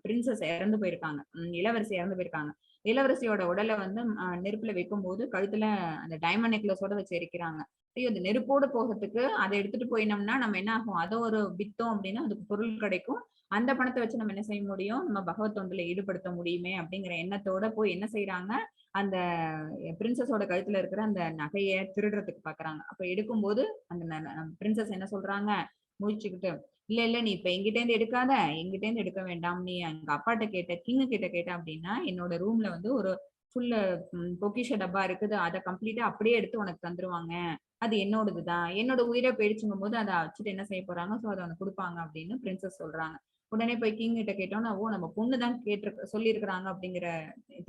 பிரின்சஸ் இறந்து போயிருக்காங்க, இளவரசி இறந்து போயிருக்காங்க. இளவரசியோட உடலை வந்து நெருப்புல வைக்கும் போது கழுத்துல அந்த டைமண்ட் நெக்லஸோட வச்சு எரிக்கிறாங்க. ஐயோ, இந்த நெருப்போடு போகிறதுக்கு அதை எடுத்துட்டு போயினோம்னா நம்ம என்ன ஆகும், அதை ஒரு வித்தோம் அப்படின்னா அதுக்கு பொருள் கிடைக்கும், அந்த பணத்தை வச்சு நம்ம என்ன செய்ய முடியும், நம்ம பகவத் தொண்டுல ஈடுபடுத்த முடியுமே அப்படிங்கிற எண்ணத்தோட போய் என்ன செய்யறாங்க, அந்த பிரின்சஸோட கழுத்துல இருக்கிற அந்த நகையை திருடுறதுக்கு பாக்குறாங்க. அப்ப எடுக்கும்போது அந்த பிரின்சஸ் என்ன சொல்றாங்க, முழிச்சுக்கிட்டு, இல்ல இல்ல நீ இப்ப எங்கிட்ட இருந்து எடுக்காத, எங்கிட்ட இருந்து எடுக்க வேண்டாம், நீ எங்க அப்பாட்ட கேட்ட, கிங்கு கிட்ட கேட்ட அப்படின்னா என்னோட ரூம்ல வந்து ஒரு ஃபுல்லு பொக்கிஷ டப்பா இருக்குது, அதை கம்ப்ளீட்டா அப்படியே எடுத்து உனக்கு தந்துருவாங்க, அது என்னோடதுதான், என்னோட உயிரை போயிடுச்சுங்கும் போது அதை வச்சுட்டு என்ன செய்ய போறாங்க, சோ அதை உனக்கு கொடுப்பாங்க அப்படின்னு பிரின்சஸ் சொல்றாங்க. உடனே போய் கிங் கிட்ட கேட்டோன்னா, ஓ நம்ம பொண்ணுதான் சொல்லியிருக்கிறாங்க அப்படிங்கிற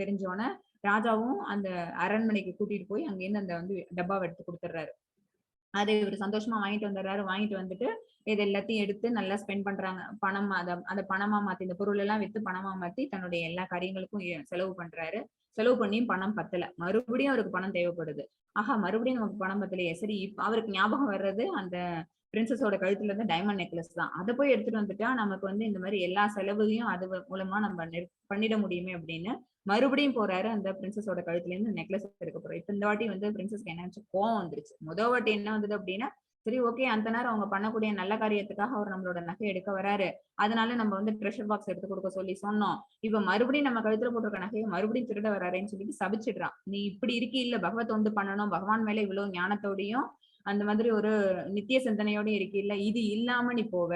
தெரிஞ்சோடனே ராஜாவும் அந்த அரண்மனைக்கு கூட்டிட்டு போய் அங்கேருந்து அந்த வந்து டப்பாவை எடுத்து கொடுத்துட்றாரு. அதை இவர் சந்தோஷமா வாங்கிட்டு வந்துடுறாரு. வாங்கிட்டு வந்துட்டு இது எல்லாத்தையும் எடுத்து நல்லா ஸ்பெண்ட் பண்றாங்க. பணம் அதை பணமா மாத்தி, இந்த பொருள் எல்லாம் வித்து பணமா மாத்தி தன்னுடைய எல்லா காரியங்களுக்கும் செலவு பண்றாரு. செலவு பண்ணியும் பணம் பத்தல, மறுபடியும் அவருக்கு பணம் தேவைப்படுது. ஆஹா, மறுபடியும் நமக்கு பணம் பத்தலையே, சரி இப்ப அவருக்கு ஞாபகம் வர்றது அந்த பிரின்சஸோட கழுத்துல இருந்து டைமண்ட் நெக்லஸ் தான், அதை போய் எடுத்துட்டு வந்துட்டா நமக்கு வந்து இந்த மாதிரி எல்லா செலவையும் அது மூலமா நம்ம பண்ணிட முடியுமே அப்படின்னு மறுபடியும் போறாரு. அந்த பிரின்சஸோட கழுத்துல இருந்து நெக்லஸ் எடுக்க போறோம். இப்ப இந்த வாட்டி வந்து பிரின்சஸ்க்கு என்ன ஆச்சு, கோவம் வந்துருச்சு. முதல் வாட்டி என்ன வந்தது அப்படின்னா, சரி ஓகே அந்த நேரம் அவங்க பண்ணக்கூடிய நல்ல காரியத்துக்காக அவர் நம்மளோட நகை எடுக்க வராரு, அதனால நம்ம வந்து ட்ரெஷர் பாக்ஸ் எடுத்து கொடுக்க சொல்லி சொன்னோம், இப்ப மறுபடியும் நம்ம கழுத்துல போட்டிருக்க நகையை மறுபடியும் திருட வராருன்னு சொல்லிட்டு சபிச்சிடுறான். நீ இப்படி இருக்கி இல்ல, பகவத் தொண்டு பண்ணணும், பகவான் மேல இவ்வளவு ஞானத்தோடையும் அந்த மாதிரி ஒரு நித்திய சிந்தனையோடயும் இருக்கு இல்ல, இது இல்லாம நீ போவ,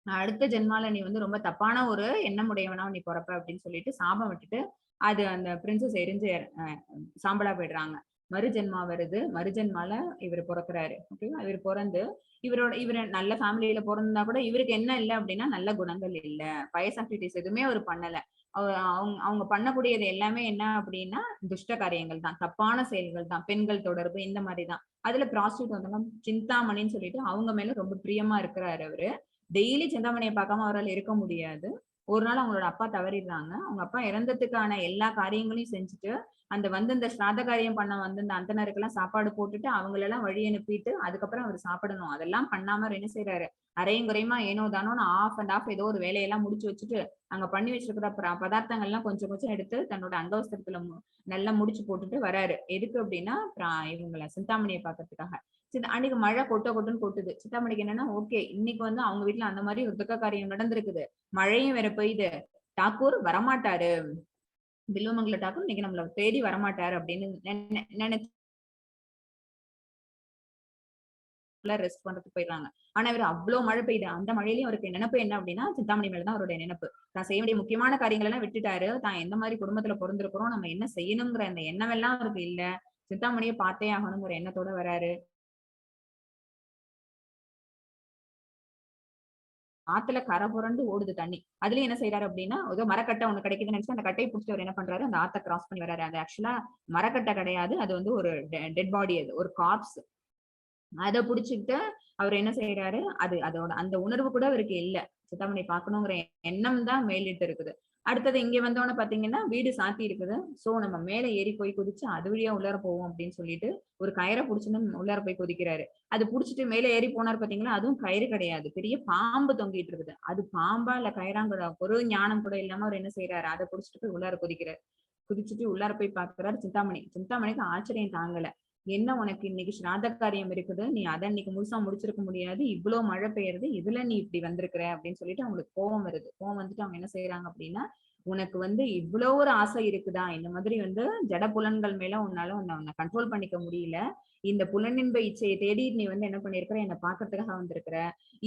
அடுத்த ஜென்மால நீ வந்து ரொம்ப தப்பான ஒரு எண்ணம் உடையவனா நீ பொறப்ப அப்படின்னு சொல்லிட்டு சாபம் விட்டுட்டு அது அந்த பிரின்சஸ் எரிஞ்சு சாம்பலா போயிடுறாங்க. மறுஜென்மா வருது, மறுஜென்மால இவர் பிறக்கிறாரு. ஓகேவா, இவர் பிறந்து இவரு நல்ல ஃபேமிலியில பிறந்தா கூட இவருக்கு என்ன இல்லை அப்படின்னா நல்ல குணங்கள் இல்ல, பயஸ் ஆக்டிவிட்டிஸ் எதுவுமே அவர் பண்ணல. அவங்க பண்ணக்கூடியது எல்லாமே என்ன அப்படின்னா துஷ்ட காரியங்கள் தான், தப்பான செயல்கள் தான், பெண்கள் தொடர்பு இந்த மாதிரிதான். அதுல ப்ராஸ்டியூட் வந்தவங்க சிந்தாமணின்னு சொல்லிட்டு அவங்க மேல ரொம்ப பிரியமா இருக்கிறாரு அவரு. டெய்லி சிந்தாமணியை பார்க்காம அவரால் இருக்க முடியாது. ஒரு நாள் அவங்களோட அப்பா தவறிடுறாங்க. அவங்க அப்பா இறந்ததுக்கான எல்லா காரியங்களையும் செஞ்சுட்டு அந்த வந்து இந்த ஸ்ராத காரியம் பண்ண வந்து இந்த அந்தனருக்கெல்லாம் சாப்பாடு போட்டுட்டு அவங்களெல்லாம் வழி அனுப்பிட்டு அதுக்கப்புறம் அவர் சாப்பிடணும். அதெல்லாம் பண்ணாம அவர் என்ன செய்யறாரு, அரையும் குறையுமா ஏனோ தானோன்னு ஆஃப் அண்ட் ஆஃப் ஏதோ ஒரு வேலையெல்லாம் முடிச்சு வச்சுட்டு அங்க பண்ணி வச்சிருக்கிற பதார்த்தங்கள்லாம் கொஞ்சம் கொஞ்சம் எடுத்து தன்னோட அங்கவஸ்திரத்துல நல்லா முடிச்சு போட்டுட்டு வராரு. எதுக்கு அப்படின்னா இவங்களை சிந்தாமணியை பாக்குறதுக்காக. அன்னைக்கு மழை கொட்ட கொட்டுன்னு கொட்டுது. சிந்தாமணிக்கு என்னன்னா, ஓகே இன்னைக்கு வந்து அவங்க வீட்டுல அந்த மாதிரி ஒரு துக்க காரியம் நடந்திருக்குது, மழையும் வேற பெய்யுது, டாக்கூர் வரமாட்டாரு, பில்வமங்கல டாக்கூர் இன்னைக்கு நம்மள தேடி வரமாட்டாரு அப்படின்னு நினைச்சு ரெஸ்ட் பண்றதுக்கு போயிடுறாங்க. ஆனா இவர் அவ்வளவு மழை பெய்யுது, அந்த மழையிலயும் அவருக்கு நினைப்பு என்ன அப்படின்னா சிந்தாமணி மேலதான் அவருடைய நினைப்பு. தான் செய்ய வேண்டிய முக்கியமான காரியங்கள் எல்லாம் விட்டுட்டாரு, தான் எந்த மாதிரி குடும்பத்துல பிறந்திருக்கிறோம், நம்ம என்ன செய்யணுங்கிற அந்த எண்ணம் எல்லாம் அவருக்கு இல்ல, சிந்தாமணியை பார்த்தே ஆகணுங்கிற எண்ணத்தோட வராரு. ஆத்துல கரை புரண்டு ஓடுது தண்ணி, அதுலயும் என்ன செய்யறாரு அப்படின்னா ஏதோ மரக்கட்டை ஒண்ணு கிடைக்குதுன்னு நினைச்சு அந்த கட்டையை பிடிச்சிட்டு அவர் என்ன பண்றாரு, அந்த ஆத்தை கிராஸ் பண்ணி வர்றாரு. அது ஆக்சுவலா மரக்கட்டை கிடையாது, அது வந்து ஒரு டெட் பாடி, அது ஒரு கார்ப்ஸ். அதை புடிச்சுக்கிட்டு அவர் என்ன செய்யறாரு, அது அதோட அந்த உணர்வு கூட அவருக்கு இல்ல, சித்தாமணி பாக்கணுங்கிற எண்ணம் தான் மேலிட்டு இருக்குது. அடுத்தது இங்க வந்தோடனே பாத்தீங்கன்னா வீடு சாத்தி இருக்குது, சோ நம்ம மேல ஏறி போய் குதிச்சு அது வழியா உள்ளார போவோம் அப்படின்னு சொல்லிட்டு ஒரு கயிறை புடிச்சுன்னு உள்ளார போய் குதிக்கிறாரு. அது புடிச்சிட்டு மேல ஏறி போனார் பாத்தீங்களா, அதுவும் கயிறு கிடையாது, பெரிய பாம்பு தொங்கிட்டு இருக்குது. அது பாம்பா இல்ல கயிறாங்கிற ஒரு ஞானம் கூட இல்லாம அவர் என்ன செய்யறாரு, அதை புடிச்சிட்டு போய் உள்ளார குதிக்கிறாரு. குதிச்சுட்டு உள்ளார போய் பாக்குறாரு சிந்தாமணி. சிந்தாமணிக்கு ஆச்சரியம் தாங்கல, என்ன உனக்கு இன்னைக்கு ஸ்ராத காரியம் இருக்குது, நீ அதை இன்னைக்கு முழுசா முடிச்சிருக்க முடியாது, இவ்வளவு மழை பெய்யுறது, இதுல நீ இப்படி வந்திருக்கிற அப்படின்னு சொல்லிட்டு அவங்களுக்கு கோவம் வருது. கோவம் வந்துட்டு அவங்க என்ன செய்யறாங்க அப்படின்னா, உனக்கு வந்து இவ்வளவு ஒரு ஆசை இருக்குதா, இந்த மாதிரி வந்து ஜட புலன்கள் மேல உன்னால உன்னை கண்ட்ரோல் பண்ணிக்க முடியல, இந்த புலனின்ப இச்சையை தேடி நீ வந்து என்ன பண்ணிருக்கிற, என்னை பாக்குறதுக்காக வந்திருக்கிற,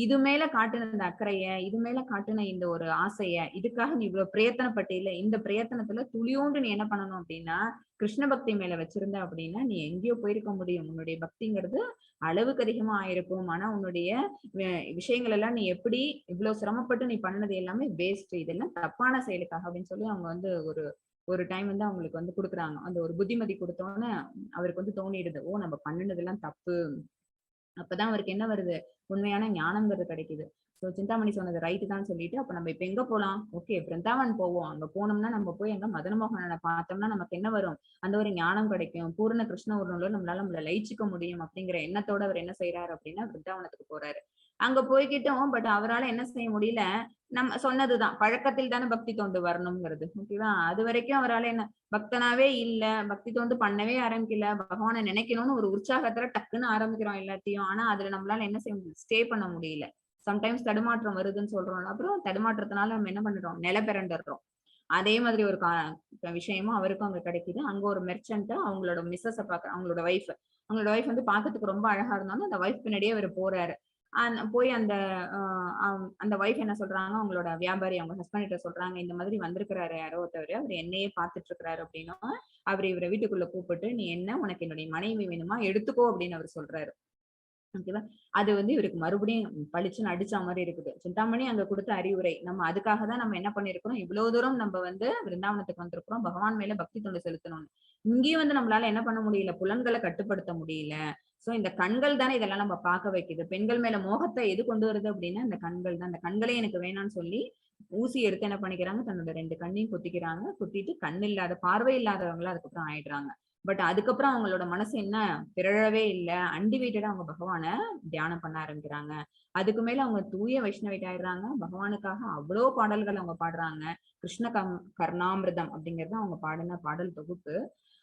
இது மேல காட்டுன இந்த அக்கறைய, இது மேல காட்டுன இந்த ஒரு ஆசைய, இதுக்காக நீ இவ்வளவு பிரயத்தனப்பட்டு இல்ல, இந்த பிரயத்தனத்துல துளியோண்டு நீ என்ன பண்ணணும் அப்படின்னா கிருஷ்ண பக்தி மேல வச்சிருந்த அப்படின்னா நீ எங்கேயோ போயிருக்க முடியும், உன்னுடைய பக்திங்கிறது அளவுக்கு அதிகமா ஆயிருக்கும். ஆனா உன்னுடைய விஷயங்கள் எல்லாம் நீ எப்படி இவ்வளவு சிரமப்பட்டு நீ பண்ணது எல்லாமே வேஸ்ட், இதெல்லாம் தப்பான செயலுக்காக அப்படின்னு சொல்லி அவங்க வந்து ஒரு ஒரு டைம் வந்து அவங்களுக்கு வந்து கொடுக்குறாங்க. அந்த ஒரு புத்திமதி கொடுத்தோன்னே அவருக்கு வந்து தோணிடுது, ஓ நம்ம பண்ணினதெல்லாம் தப்பு. அப்பதான் அவருக்கு என்ன வருது, உண்மையான ஞானம்ங்கிறது கிடைக்குது. ஸோ சிந்தாமணி சொன்னது ரைட்டு தான் சொல்லிட்டு அப்ப நம்ம இப்ப எங்க போலாம், ஓகே பிருந்தாவன் போவோம். அங்க போனோம்னா நம்ம போய் அங்க மதனமோகனை பார்த்தோம்னா நமக்கு என்ன வரும், அந்த ஒரு ஞானம் கிடைக்கும், பூர்ண கிருஷ்ண உருளோட நம்மளால நம்மள லயிச்சுக்க முடியும் அப்படிங்கிற எண்ணத்தோட அவர் என்ன செய்யறாரு அப்படின்னா பிருந்தாவனத்துக்கு போறாரு. அங்க போய்கிட்டோம், பட் அவரால் என்ன செய்ய முடியல, நம்ம சொன்னதுதான் பழக்கத்தில் தானே பக்தி தொண்டு வரணுங்கிறது. ஓகேவா, அது வரைக்கும் அவரால் என்ன பக்தனாவே இல்ல, பக்தி தொண்டு பண்ணவே ஆரம்பிக்கல, பகவானை நினைக்கணும்னு ஒரு உற்சாகத்துல டக்குன்னு ஆரம்பிக்கிறோம் எல்லாத்தையும். ஆனா அதுல நம்மளால என்ன செய்ய முடியல, ஸ்டே பண்ண முடியல. சம்டைம்ஸ் தடுமாற்றம் வருதுன்னு சொல்றோம். அப்புறம் தடுமாற்றத்தினால நம்ம என்ன பண்றோம், நில பிறண்டுறோம். அதே மாதிரி ஒரு விஷயமும் அவருக்கும் அங்க கிடைக்குது. அங்க ஒரு மெர்ச்சன்ட் அவங்களோட மிஸ்ஸஸ பாக்க, அவங்களோட ஒய்ஃப் வந்து பாக்கிறதுக்கு ரொம்ப அழகா இருந்தாலும் அந்த ஒய்ஃப் பின்னாடியே அவர் போறாரு. போய் அந்த அந்த ஒய்ஃப் என்ன சொல்றாங்க, அவங்களோட வியாபாரி அவங்க ஹஸ்பண்ட் கிட்ட சொல்றாங்க, இந்த மாதிரி வந்திருக்கிறாரு யாரோ ஒருத்தவர், அவர் என்னையே பாத்துட்டு இருக்கிறாரு அப்படின்னா அவர் இவரை வீட்டுக்குள்ள கூப்பிட்டு, நீ என்ன உனக்கு என்னுடைய மனைவி வேணுமா எடுத்துக்கோ அப்படின்னு அவர் சொல்றாரு. ஓகேவா, அது வந்து இவருக்கு மறுபடியும் பளிச்சுன்னு அடிச்ச மாதிரி இருக்குது. சிந்தாமணி அங்க கொடுத்த அறிவுரை, நம்ம அதுக்காக தான் நம்ம என்ன பண்ணிருக்கிறோம், இவ்வளவு தூரம் நம்ம வந்து விருந்தாவனத்துக்கு வந்திருக்கிறோம், பகவான் மேல பக்தி தொண்டு செலுத்தணும்னு. இங்கேயும் வந்து நம்மளால என்ன பண்ண முடியல, புலன்களை கட்டுப்படுத்த முடியல. சோ இந்த கண்கள் தானே இதெல்லாம் நம்ம பார்க்க வைக்குது. பெண்கள் மேல மோகத்தை எது கொண்டு வருது அப்படின்னா இந்த கண்கள் தான். இந்த கண்களே எனக்கு வேணாம்னு சொல்லி ஊசி எடுத்து என்ன பண்ணிக்கிறாங்க, தன்னோட 2 கண்ணையும் குத்திக்கிறாங்க. குத்திட்டு கண் இல்லாத பார்வை இல்லாதவங்களா அதுக்கப்புறம் ஆயிடுறாங்க. பட் அதுக்கப்புறம் அவங்களோட மனசு என்ன பிறழவே இல்லை, அன்டிவேட்டடா அவங்க பகவானை தியானம் பண்ண ஆரம்பிக்கிறாங்க. அதுக்கு மேல அவங்க தூய வைஷ்ணவிட் ஆயிடுறாங்க. பகவானுக்காக அவ்வளோ பாடல்கள் அவங்க பாடுறாங்க. கிருஷ்ண கர்ணாமிர்தம் அப்படிங்கிறது அவங்க பாடின பாடல் தொகுப்பு.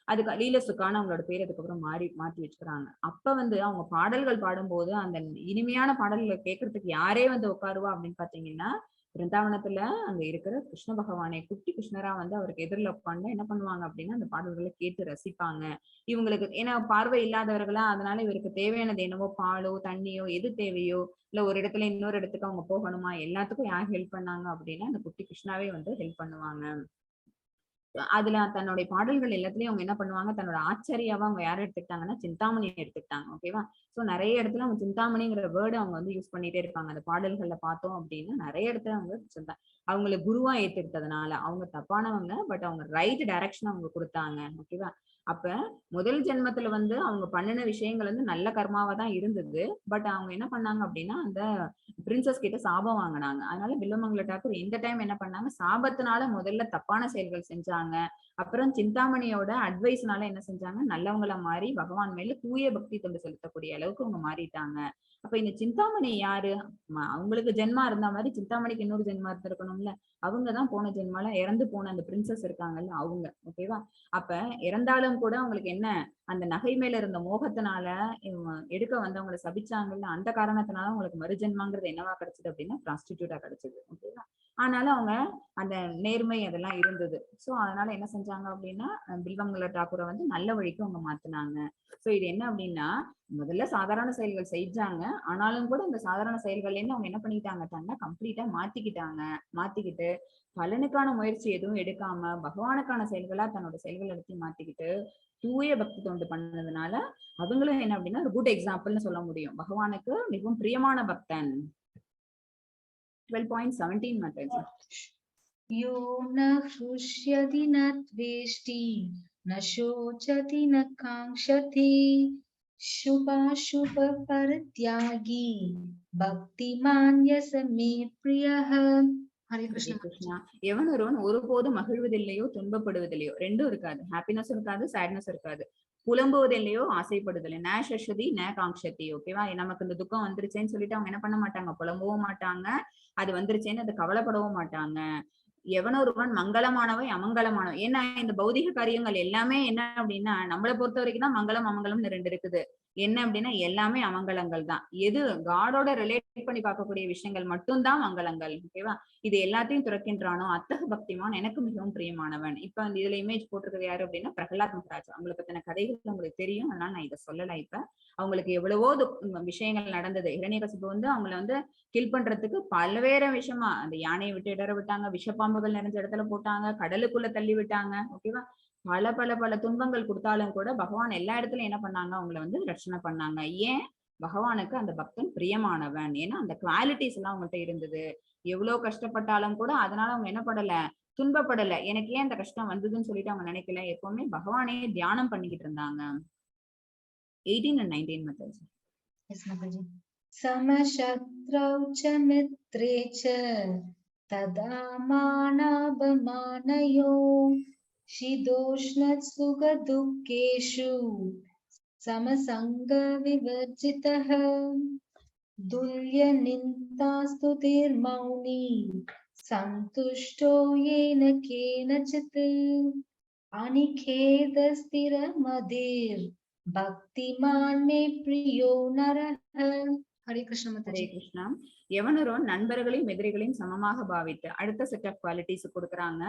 அதுக்கு லீல சுக்கான அவங்களோட பேர் அதுக்கப்புறம் மாத்தி வச்சுக்கிறாங்க. அப்ப வந்து அவங்க பாடல்கள் பாடும்போது அந்த இனிமையான பாடல்களை கேட்கறதுக்கு யாரே வந்து உட்காருவா அப்படின்னு பாத்தீங்கன்னா பிருந்தாவனத்துல அங்க இருக்கிற கிருஷ்ண பகவானை குட்டி கிருஷ்ணரா வந்து அவருக்கு எதிரில் உட்காந்து என்ன பண்ணுவாங்க அப்படின்னா அந்த பாடல்களை கேட்டு ரசிப்பாங்க. இவங்களுக்கு ஏன்னா பார்வை இல்லாதவர்களா, அதனால இவருக்கு தேவையானது என்னவோ பாலோ தண்ணியோ எது தேவையோ, இல்ல ஒரு இடத்துல இன்னொரு இடத்துக்கு அவங்க போகணுமா, எல்லாத்துக்கும் யார் ஹெல்ப் பண்ணாங்க அப்படின்னா அந்த குட்டி கிருஷ்ணாவே வந்து ஹெல்ப் பண்ணுவாங்க. அதுல தன்னுடைய பாடல்கள் எல்லாத்துலயும் அவங்க என்ன பண்ணுவாங்க, தன்னோட ஆச்சரியாவா அவங்க யாரை எடுத்துக்கிட்டாங்கன்னா சிந்தாமணியை எடுத்துக்கிட்டாங்க. ஓகேவா, சோ நிறைய இடத்துல அவங்க சிந்தாமணிங்கிற வேர்டு அவங்க வந்து யூஸ் பண்ணிட்டே இருப்பாங்க. அந்த பாடல்கள்ல பார்த்தோம் அப்படின்னா நிறைய இடத்துல அவங்க அவங்களை குருவா ஏத்துக்கிட்டதுனால அவங்க தப்பானவங்க, பட் அவங்க ரைட் டைரக்ஷன் அவங்க கொடுத்தாங்க. ஓகேவா, அப்ப முதல் ஜென்மத்துல வந்து அவங்க பண்ணின விஷயங்கள் வந்து நல்ல கர்மாவா தான் இருந்தது. பட் அவங்க என்ன பண்ணாங்க அப்படின்னா அந்த பிரின்சஸ் கிட்ட சாபம் வாங்கினாங்க. அதனால பில்வமங்கல டாக்கூர் இந்த டைம் என்ன பண்ணாங்க, சாபத்தினால முதல்ல தப்பான செயல்கள் செஞ்சாங்க. அப்புறம் சிந்தாமணியோட அட்வைஸ்னால என்ன செஞ்சாங்க, நல்லவங்கள மாறி பகவான் மேல தூய பக்தி தொண்டு செலுத்தக்கூடிய அளவுக்கு அவங்க மாறிட்டாங்க. அப்ப இந்த சிந்தாமணி யாரு, அவங்களுக்கு ஜென்மா இருந்த மாதிரி சிந்தாமணிக்கு இன்னொரு ஜென்மா இருந்திருக்கணும்ல, அவங்கதான் போன ஜென்மால இறந்து போன அந்த பிரின்சஸ் இருக்காங்கல்ல அவங்க. ஓகேவா, அப்ப இறந்தாலும் கூட அவங்களுக்கு என்ன அந்த நகை மேல இருந்த மோகத்தினால எடுக்க வந்தவங்களை சபிச்சாங்கல்ல, அந்த காரணத்தினால அவங்களுக்கு மறுஜென்மாங்கிறது என்னவா கிடைச்சது அப்படின்னா ப்ராஸ்டிடியூட்டா கிடைச்சது. ஓகேவா, ஆனாலும் அவங்க அந்த நேர்மை அதெல்லாம் இருந்தது. சோ அதனால என்ன செஞ்சாங்க அப்படின்னா பில்வமங்கல டாக்கூரை வந்து நல்ல வழிக்கு அவங்க மாத்தினாங்க. சோ இது என்ன அப்படின்னா முதல்ல சாதாரண செயல்கள் செஞ்சாங்க, ஆனாலும் கூட அந்த சாதாரண செயல்கள்ல இருந்து அவங்க என்ன பண்ணிட்டாங்க, கம்ப்ளீட்டா மாத்திக்கிட்டாங்க. மாத்திக்கிட்டு பலனுக்கான முயற்சி எதுவும் எடுக்காம பகவானுக்கான செயல்களா தன்னோட செயல்கள் எல்லாத்தையும் மாத்திக்கிட்டு தூய பக்தி தொண்டு பண்ணதுனால அவங்களும் என்ன அப்படின்னா ஒரு குட் எக்ஸாம்பிள்னு சொல்ல முடியும். பகவானுக்கு மிகவும் பிரியமான பக்தன். 12.17 மாதாஜி. यो न हृष्यति न द्वेष्टि न शोचति न काङ्क्षति शुभाशुभ परित्यागी भक्तिमान् य स मे प्रियः. ஹரே கிருஷ்ணா. கிருஷ்ணா. எவன் ஒருவன் ஒருபோதும் மகிழ்வதில்லையோ துன்பப்படுவதில்லையோ, ரெண்டும் இருக்காது, ஹாப்பினஸ் இருக்காது, சேட்னஸ் இருக்காது, புலம்புவதில்லையோ ஆசைப்படுவதில்லை, ந சஷதி ந காங்க்ஷதி. ஓகேவா, நமக்கு இந்த துக்கம் வந்துருச்சேன்னு சொல்லிட்டு அவங்க என்ன பண்ண மாட்டாங்க, புலம்பவும் மாட்டாங்க, அது வந்துருச்சேன்னு அதை கவலைப்படவும் மாட்டாங்க. எவனொருவன் மங்களமானவை அமங்கலமானவை, ஏன்னா இந்த பௌதிக காரியங்கள் எல்லாமே என்ன அப்படின்னா நம்மளை பொறுத்த வரைக்கும் தான் மங்களம் அமங்கலம்னு ரெண்டு இருக்குது. என்ன அப்படின்னா எல்லாமே அமங்கலங்கள் தான். எது காடோட ரிலேட் பண்ணி பார்க்கக்கூடிய விஷயங்கள் மட்டும்தான் மங்களங்கள். ஓகேவா, இது எல்லாத்தையும் துறக்கின்றானோ அத்தகு பக்திமான் எனக்கு மிகவும் பிரியமானவன். இப்ப இந்த இதுல இமேஜ் போட்டிருக்கிறது யாரு அப்படின்னா பிரகலாத் மகாராஜ். அவங்களை பத்தின கதைகள் உங்களுக்கு தெரியும், அதனால நான் இதை சொல்லல. இப்ப அவங்களுக்கு எவ்வளவோ விஷயங்கள் நடந்தது. ஹிரண்யகசிபு வந்து அவங்களை வந்து கில் பண்றதுக்கு பல்வேறு விஷயமா அந்த யானையை விட்டு இடற விட்டாங்க, விஷப்பாம்புகள் நிறைஞ்ச இடத்துல போட்டாங்க, கடலுக்குள்ள தள்ளி விட்டாங்க. ஓகேவா, பல பல பல துன்பங்கள் கொடுத்தாலும் கூட பகவான் எல்லா இடத்துலயும் என்ன பண்ணாங்க, அவங்கள வந்து ரட்சணை பண்ணாங்க. ஏன்? பகவானுக்கு அந்த பக்தன் பிரியமானவன். ஏன்னா அந்த குவாலிட்டிஸ் எல்லாம் அவங்கள்ட்ட இருந்தது. எவ்வளவு கஷ்டப்பட்டாலும் கூட அதனால அவங்க என்ன படல, துன்பப்படல. எனக்கு ஏன் அந்த கஷ்டம் வந்ததுன்னு சொல்லிட்டு அவங்க நினைக்கல. எப்பவுமே பகவானே தியானம் பண்ணிக்கிட்டு இருந்தாங்க. 18 அண்ட் 19 மாதாஜி. Yes, Mataji. समशत्रौ च मित्रे च तदा मानापमानयो शीतोष्णसुखदुःखेषु समसङ्गविवर्जितः तुल्यनिन्दास्तुतिर्मौनी सन्तुष्टो येन केनचित् अनिकेतस्थिरमतिर् भक्तिमान् मे प्रियो नरः. हरे कृष्ण ஹரே माताजी. கிருஷ்ணா. எவனொருவன் நண்பர்களையும் எதிரிகளையும் சமமாக பாவித்து, அடுத்த செட் ஆஃப் குவாலிட்டிஸ் கொடுக்குறாங்க.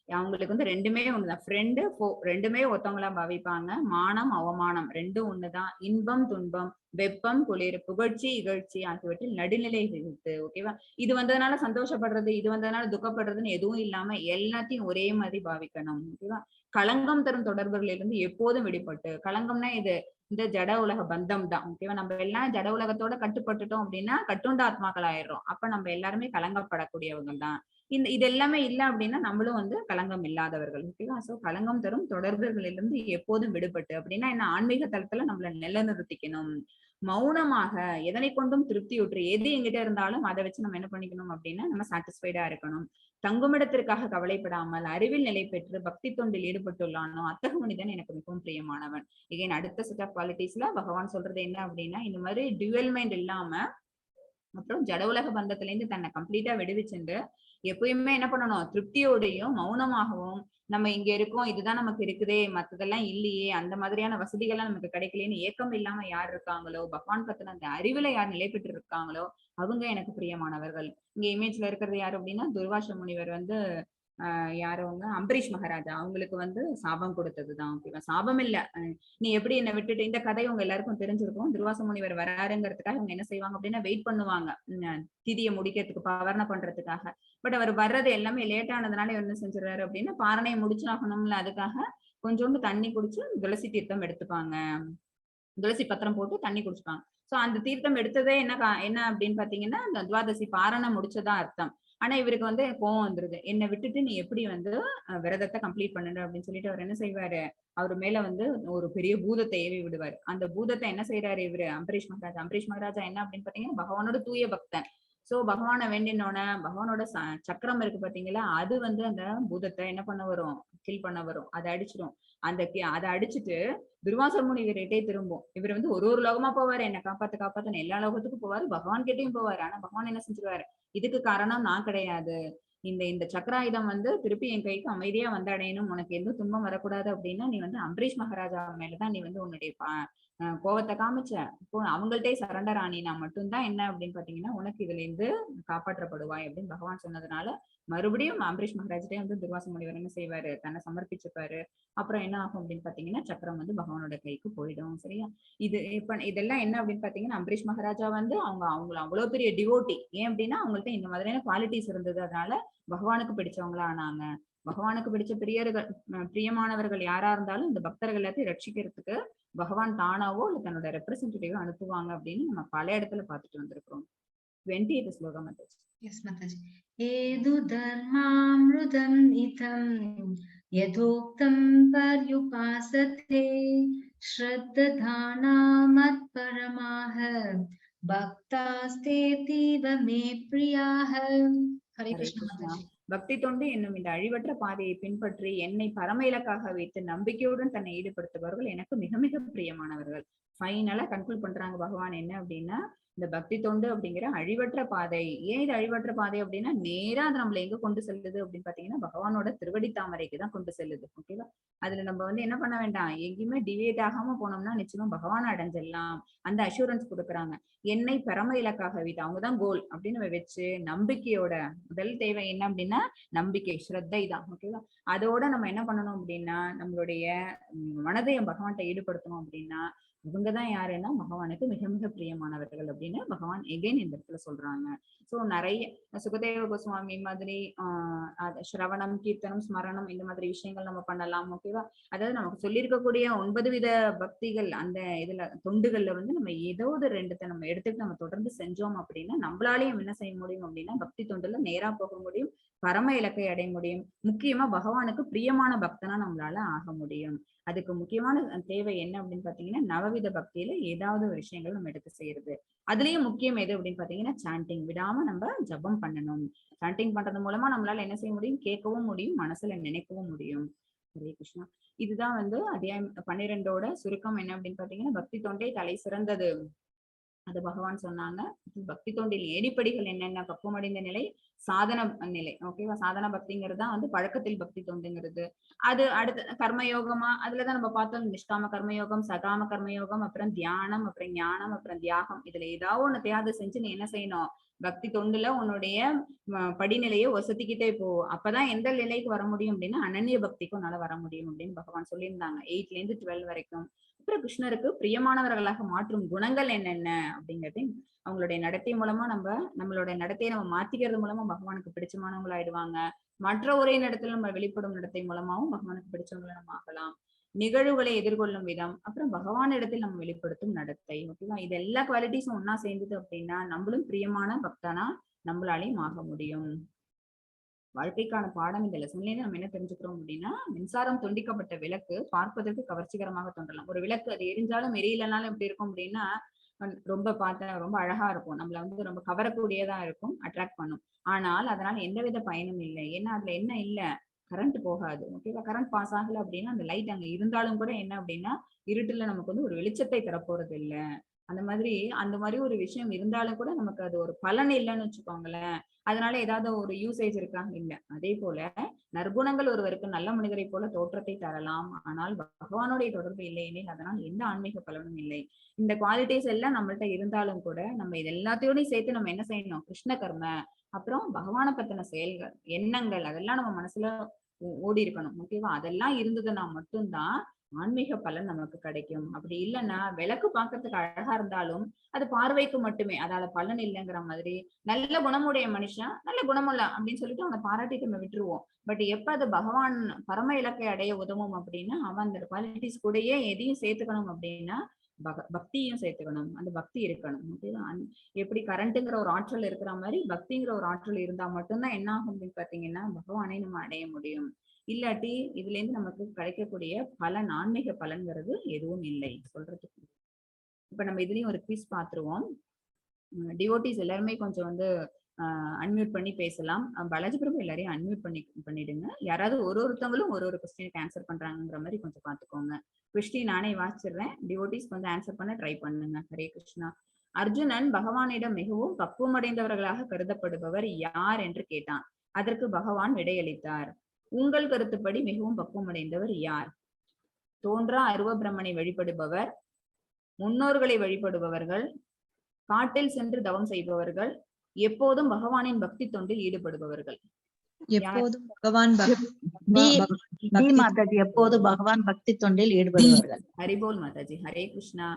அவங்களுக்கு வந்து ரெண்டுமே ஒண்ணுதான், ஃப்ரெண்டு ரெண்டுமே ஒருத்தவங்களா பாவிப்பாங்க. மானம் அவமானம் ரெண்டும் ஒண்ணுதான். இன்பம் துன்பம், வெப்பம் குளிர், புகழ்ச்சி இகழ்ச்சி ஆகியவற்றில் நடுநிலை வகித்து, ஓகேவா? இது வந்ததுனால சந்தோஷப்படுறது, இது வந்ததுனால துக்கப்படுறதுன்னு எதுவும் இல்லாம எல்லாத்தையும் ஒரே மாதிரி பாவிக்கணும், ஓகேவா? களங்கம் தரும் தொடர்புகளிலிருந்து எப்போதும் விடுபட்டு, களங்கம்னா இது இந்த ஜட உலக பந்தம் தான், ஓகேவா? நம்ம எல்லாம் ஜட உலகத்தோட கட்டுப்பட்டுட்டோம் அப்படின்னா கட்டுண்ட ஆத்மாக்கள் ஆயிடுறோம். அப்ப நம்ம எல்லாருமே கலங்கப்படக்கூடியவங்க தான். இந்த இது எல்லாமே இல்ல அப்படின்னா நம்மளும் வந்து களங்கம் இல்லாதவர்கள், ஓகேவா? சோ களங்கம் தரும் தொடர்புகளிலிருந்து எப்போதும் விடுபட்டு அப்படின்னா என்ன, ஆன்மீக தளத்துல நம்மள நிலைநிறுத்திக்கணும். மௌனமாக எதனை கொண்டும் திருப்தியுற்று, எது எங்கிட்ட இருந்தாலும் அதை வச்சு நம்ம என்ன பண்ணிக்கணும் அப்படின்னா நம்ம சாட்டிஸ்ஃபைடா இருக்கணும். தங்குமிடத்திற்காக கவலைப்படாமல் அறிவில் நிலை பெற்று பக்தி தொண்டில் ஈடுபட்டுள்ளானோ அத்தகு மனிதன் எனக்கு மிகவும் பிரியமானவன். இகைன் அடுத்த செட் ஆஃப் குவாலிட்டிஸ்ல பகவான் சொல்றது என்ன அப்படின்னா, இந்த மாதிரி டியூவல் மைண்ட் இல்லாம அப்புறம் ஜட உலக பந்தத்துல இருந்து தன்னை கம்ப்ளீட்டா விடுவிச்சுண்டு எப்பயுமே என்ன பண்ணணும், திருப்தியோடையும் மௌனமாகவும் நம்ம இங்க இருக்கோம், இதுதான் நமக்கு இருக்குதே, மத்ததெல்லாம் இல்லையே, அந்த மாதிரியான வசதிகள்லாம் நமக்கு கிடைக்கலையேன்னு ஏக்கம் இல்லாம யார் இருக்காங்களோ, பகவான் பத்தின அந்த அறிவுல யார் நிலை பெற்று இருக்காங்களோ அவங்க எனக்கு பிரியமானவர்கள். இங்க இமேஜ்ல இருக்கிறது யாரு அப்படின்னா துர்வாச முனிவர் வந்து யாரு அவங்க, அம்பரீஷ் மகாராஜா அவங்களுக்கு வந்து சாபம் கொடுத்ததுதான், ஓகேவா? சாபம் இல்ல, நீ எப்படி என்னை விட்டுட்டு, இந்த கதை உங்க எல்லாருக்கும் தெரிஞ்சிருக்கும். துர்வாச முனிவர் வராருங்கிறதுக்காக இவங்க என்ன செய்வாங்க அப்படின்னா வெயிட் பண்ணுவாங்க, திதியை முடிக்கிறதுக்கு, பவர்ணை பண்றதுக்காக. பட் அவர் வர்றது எல்லாமே லேட் ஆனதுனால இவர் என்ன செஞ்சிடறாரு அப்படின்னா பாரணையை முடிச்சாகணும்ல, அதுக்காக கொஞ்சோண்டு தண்ணி குடிச்சு துளசி தீர்த்தம் எடுத்துப்பாங்க. துளசி பத்திரம் போட்டு தண்ணி குடிச்சுப்பாங்க. சோ அந்த தீர்த்தம் எடுத்ததே என்ன என்ன அப்படின்னு பாத்தீங்கன்னா அந்த துவாதசி பாரணை முடிச்சதா அர்த்தம். ஆனா இவருக்கு வந்து கோவம் வந்துருது, என்னை விட்டுட்டு நீ எப்படி வந்து விரதத்தை கம்ப்ளீட் பண்ணு அப்படின்னு சொல்லிட்டு அவர் என்ன செய்வாரு, அவர் மேல வந்து ஒரு பெரிய பூதத்தை ஏவி விடுவாரு. அந்த பூதத்தை என்ன செய்யறாரு இவரு, அம்பரீஷ் மகாராஜா. அம்பரீஷ் மகாராஜா என்ன அப்படின்னு பாத்தீங்கன்னா பகவானோட தூய பக்தன். சோ பகவானை வேண்டினோட பகவானோட சக்கரம் இருக்கு பாத்தீங்களா, அது வந்து அந்த பூதத்தை என்ன பண்ண வரும், கில் பண்ண வரும், அதை அடிச்சிடும். அந்த அதை அடிச்சுட்டு துர்வாச முனிவர்கிட்டே திரும்பும். இவர் வந்து ஒரு ஒரு லோகமா போவாரு, என்னை காப்பாத்து காப்பாத்துன்னு எல்லா லோகத்துக்கும் போவாரு, பகவான் கிட்டயும் போவாரு. ஆனா பகவான் என்ன செஞ்சிருவாரு, இதுக்கு காரணம் நான் கிடையாது, இந்த இந்த சக்கராயுதம் வந்து திருப்பி என் கைக்கு அமைதியா வந்தடையணும், உனக்கு எந்த துன்பம் வரக்கூடாது அப்படின்னா நீ வந்து அம்பரீஷ் மகாராஜா மேலதான் நீ வந்து உன்னுடைய கோவத்தை காமிச்ச, இப்போ அவங்கள்ட்டே சரண்டர் ஆனினா மட்டும்தான் என்ன அப்படின்னு பாத்தீங்கன்னா உனக்கு இதுல இருந்து காப்பாற்றப்படுவாய் அப்படின்னு பகவான் சொன்னதுனால மறுபடியும் அம்பரீஷ் மகாராஜ்டே வந்து துர்வாச முனிவர் என்ன செய்வாரு, தன்னை சமர்ப்பிச்சுப்பாரு. அப்புறம் என்ன ஆகும் அப்படின்னு பாத்தீங்கன்னா சக்கரம் வந்து பகவானோட கைக்கு போயிடும், சரியா? இது இப்ப இதெல்லாம் என்ன அப்படின்னு பாத்தீங்கன்னா அம்பரீஷ் மகாராஜா வந்து அவங்க அவங்கள அவ்வளவு பெரிய டிவோட்டி. ஏன் அப்படின்னா அவங்கள்ட்ட இந்த மாதிரியான குவாலிட்டிஸ் இருந்தது, அதனால பகவானுக்கு பிடிச்சவங்களா ஆனாங்க. பகவானுக்கு பிடிச்ச பிரியர்கள், பிரியமானவர்கள் யாரா இருந்தாலும் இந்த பக்தர்கள் எல்லாத்தையும் ரட்சிக்கிறதுக்கு பகவான் தானாவோ இல்ல தன்னோட ரெப்ரசன்டேட்டிவோ அனுப்புவாங்க அப்படின்னு நம்ம பல இடத்துல பார்த்துட்டு வந்திருக்கிறோம். 28th ஸ்லோகம் அது. Yes, Mataji. ஏது தர்மாம்ருதம் இதம் யதோக்தம் பர்யுபாசதே ஸ்ரத்ததானா மத்பரமாக பக்தாஸ்தேதீவ மே பிரியாக. ஹரே ஹரே கிருஷ்ணா கிருஷ்ணா. மாதாஜி. பக்தி தொண்டு என்னும் இந்த அழிவற்ற பாதையை பின்பற்றி என்னை பரம இலக்காக வைத்து நம்பிக்கையுடன் தன்னை ஈடுபடுத்துபவர்கள் எனக்கு மிக மிக பிரியமானவர்கள். ஃபைனலா கன்க்ளூட் பண்றாங்க பகவான் என்ன அப்படின்னா, இந்த பக்தி தொண்டு அப்படிங்கிற அழிவற்ற பாதை. ஏன் இது அழிவற்ற பாதை அப்படின்னா நேரா அது நம்மளை எங்க கொண்டு செல்லுது அப்படின்னு பாத்தீங்கன்னா பகவானோட திருவடி தாமரைக்கு தான் கொண்டு செல்லுது, ஓகேவா? அதுல நம்ம வந்து என்ன பண்ண வேண்டாம், எங்கேயுமே டிவியேட் ஆகாம போனோம்னா நிச்சயமா பகவானை அடைஞ்சிடலாம். அந்த அஷூரன்ஸ் கொடுக்குறாங்க. என்னை பரம இலக்காக வைத்து, அவங்கதான் கோல் அப்படின்னு நம்ம வச்சு நம்பிக்கையோட, முதல் தேவை என்ன அப்படின்னா நம்பிக்கை, ஸ்ரத்தை தான், ஓகேவா? அதோட நம்ம என்ன பண்ணணும் அப்படின்னா நம்மளுடைய மனதை பகவான்கிட்ட ஈடுபடுத்தணும் அப்படின்னா இவங்கதான் யாருன்னா பகவானுக்கு மிக மிக பிரியமானவர்கள் அப்படின்னு பகவான் எகைன் இந்த இடத்துல சொல்றாங்க. சோ நிறைய சுகதேவ கோஸ்வாமி மாதிரி ஸ்ரவணம், கீர்த்தனம், ஸ்மரணம் இந்த மாதிரி விஷயங்கள் நம்ம பண்ணலாம், ஓகேவா? அதாவது நமக்கு சொல்லியிருக்கக்கூடிய 9 வித பக்திகள் அந்த இதுல தொண்டுகள்ல வந்து நம்ம ஏதோ ஒரு 2 நம்ம எடுத்துட்டு நம்ம தொடர்ந்து செஞ்சோம் அப்படின்னா நம்மளாலையும் என்ன செய்ய முடியும் அப்படின்னா பக்தி தொண்டுல நேரா போக முடியும். பரம இலக்கை அடைய முடியும். முக்கியமா பகவானுக்கு பிரியமான பக்தனா நம்மளால ஆக முடியும். அதுக்கு முக்கியமான தேவை என்ன அப்படின்னு பாத்தீங்கன்னா நவவித பக்தியில ஏதாவது ஒரு விஷயங்கள் நம்ம எடுத்து செய்யறது. அதுலயும் முக்கியம் எது அப்படின்னு பாத்தீங்கன்னா சாண்டிங். விடாம நம்ம ஜபம் பண்ணணும். சாண்டிங் பண்றது மூலமா நம்மளால என்ன செய்ய முடியும்? கேட்கவும் முடியும், மனசுல நினைக்கவும் முடியும். ஹரே கிருஷ்ணா. இதுதான் வந்து அத்தியாயம் 12ஓட சுருக்கம். என்ன அப்படின்னு பாத்தீங்கன்னா பக்தி தொண்டே தலை சிறந்தது, அது பகவான் சொன்னாங்க. பக்தி தொண்டில் ஏடிப்படிகள் என்னென்ன? பக்குவமடைந்த நிலை, சாதன நிலை. ஓகேவா? சாதன பக்திங்கிறது தான் வந்து பழக்கத்தில் பக்தி தொண்டுங்கிறது. அது அடுத்த கர்மயோகமா, அதுலதான் நம்ம பார்த்தோம் நிஷ்காம கர்மயோகம், சகாம கர்மயோகம், அப்புறம் தியானம், அப்புறம் ஞானம், அப்புறம் தியாகம். இதுல ஏதாவது ஒண்ணு தியாகம் செஞ்சு நீ என்ன செய்யணும்? பக்தி தொண்டுல உன்னுடைய படிநிலையை ஒசத்திக்கிட்டே போ. அப்பதான் எந்த நிலைக்கு வர முடியும் அப்படின்னா அனன்ய பக்திக்கும் உன்னால வர முடியும் அப்படின்னு பகவான் சொல்லியிருந்தாங்க. 8ல இருந்து 12 வரைக்கும். அப்புறம் கிருஷ்ணருக்கு பிரியமானவர்களாக மாற்றும் குணங்கள் என்னென்ன அப்படிங்கறதையும் அவங்களுடைய நடத்தை மூலமா நம்மளோட நடத்தையை நம்ம மாத்திக்கிறது மூலமா பகவானுக்கு பிடிச்சமானவங்களாயிடுவாங்க. மற்ற ஒரே இடத்துல நம்ம வெளிப்படும் நடத்தை மூலமாவும் பகவானுக்கு பிடிச்சவங்களை நம்ம ஆகலாம். நிகழ்வுகளை எதிர்கொள்ளும் விதம், அப்புறம் பகவான் இடத்தில் நம்ம வெளிப்படுத்தும் நடத்தை. ஓகேவா? இது எல்லா குவாலிட்டிஸும் ஒன்னா சேர்ந்தது அப்படின்னா நம்மளும் பிரியமான பக்தனா நம்மளாலையும் ஆக முடியும். வாழ்க்கைக்கான பாடம் இந்த லெசன்ல நம்ம என்ன தெரிஞ்சுக்கிறோம் அப்படின்னா, மின்சாரம் துண்டிக்கப்பட்ட விளக்கு பார்ப்பதற்கு கவர்ச்சிகரமாக தோன்றலாம். ஒரு விளக்கு அது எரிஞ்சாலும் எரியலனாலும் எப்படி இருக்கும் அப்படின்னா ரொம்ப பார்த்தா ரொம்ப அழகா இருக்கும், நம்மள வந்து ரொம்ப கவரக்கூடியதா இருக்கும், அட்ராக்ட் பண்ணும். ஆனால் அதனால எந்தவித பயனும் இல்லை. ஏன்னா அதுல என்ன இல்ல, கரண்ட் போகாது. ஓகேவா? கரண்ட் பாஸ் ஆகல அப்படின்னா அந்த லைட் அங்க இருந்தாலும் கூட என்ன அப்படின்னா இருட்டுல நமக்கு வந்து ஒரு வெளிச்சத்தை தரப்போறது இல்லை. அந்த மாதிரி ஒரு விஷயம் இருந்தாலும் கூட நமக்கு அது ஒரு பலன் இல்லைன்னு வச்சுக்கோங்களேன். அதனால ஏதாவது ஒரு யூசேஜ் இருக்கா? இல்ல. அதே போல நற்குணங்கள் ஒருவருக்கு நல்ல மனிதரை போல தோற்றத்தை தரலாம், ஆனால் பகவானுடைய தொடர்பு இல்லை எனில் அதனால் எந்த ஆன்மீக பலனும் இல்லை. இந்த குவாலிட்டிஸ் எல்லாம் நம்மள்ட்ட இருந்தாலும் கூட நம்ம இது எல்லாத்தையோடையும் சேர்த்து நம்ம என்ன செய்யணும்? கிருஷ்ண கர்ம, அப்புறம் பகவானை பத்தின செயல்கள், எண்ணங்கள், அதெல்லாம் நம்ம மனசுல ஓடி இருக்கணும். ஓகேவா? அதெல்லாம் இருந்ததுன்னா மட்டும்தான் ஆன்மீக பலன் நமக்கு கிடைக்கும். அப்படி இல்லைன்னா விளக்கு பாக்குறதுக்கு அழகா இருந்தாலும் அது பார்வைக்கு மட்டுமே, அதால பலன் இல்லைங்கிற மாதிரி. நல்ல குணமுடைய மனுஷன் நல்ல குணமுள்ள அப்படின்னு சொல்லிட்டு அவனை பாராட்டி நம்ம விட்டுருவோம். பட் எப்ப அது பகவான் பரம இலக்கை அடைய உதவும் அப்படின்னா அவன் அந்த குவாலிட்டிஸ் கூடயே எதையும் சேர்த்துக்கணும் அப்படின்னா பக்தியும் சேர்த்துக்கணும். அந்த பக்தி இருக்கணும். ஓகேவா? எப்படி கரண்ட்டுங்கிற ஒரு ஆற்றல் இருக்கிற மாதிரி பக்திங்கிற ஒரு ஆற்றல் இருந்தா மட்டும்தான் என்ன ஆகும் அப்படின்னு பாத்தீங்கன்னா பகவானை நம்ம அடைய முடியும். இல்லாட்டி இதுல இருந்து நமக்கு கிடைக்கக்கூடிய பலன், ஆன்மீக பலன்கிறது எதுவும் இல்லை சொல்றதுக்கு. இப்ப நம்ம இதுலயும் ஒரு குவிஸ் பாத்துருவோம். டிவோட்டிஸ் எல்லாருமே கொஞ்சம் வந்து அன்மியூட் பண்ணி பேசலாம். பாலாஜி பிரபு எல்லாரையும் அன்மியூட் பண்ணிடுங்க. யாராவது ஒருத்தவங்களும் ஒரு கொஸ்டினுக்கு ஆன்சர் பண்றாங்கிற மாதிரி கொஞ்சம் பாத்துக்கோங்க. கொஸ்டின் நானே வாசிச்சிடுறேன், டிவோட்டிஸ் கொஞ்சம் ஆன்சர் பண்ண ட்ரை பண்ணுங்க. ஹரே கிருஷ்ணா. அர்ஜுனன் பகவானிடம் மிகவும் பக்குவமடைந்தவர்களாக கருதப்படுபவர் யார் என்று கேட்டான். அதற்கு பகவான் விடையளித்தார். உங்கள் கருத்துப்படி மிகவும் பக்குவமடைந்தவர் யார்? தோன்றா அருவ பிரம்மனை வழிபடுபவர், முன்னோர்களை வழிபடுபவர்கள், காட்டில் சென்று தவம் செய்பவர்கள், எப்போதும் பகவானின் பக்தி தொண்டில் ஈடுபடுபவர்கள். எப்போதும் பகவான் மாதாஜி, எப்போது பகவான் பக்தி தொண்டில் ஈடுபடுவார்கள். ஹரிபோல் மாதாஜி. ஹரே கிருஷ்ணா.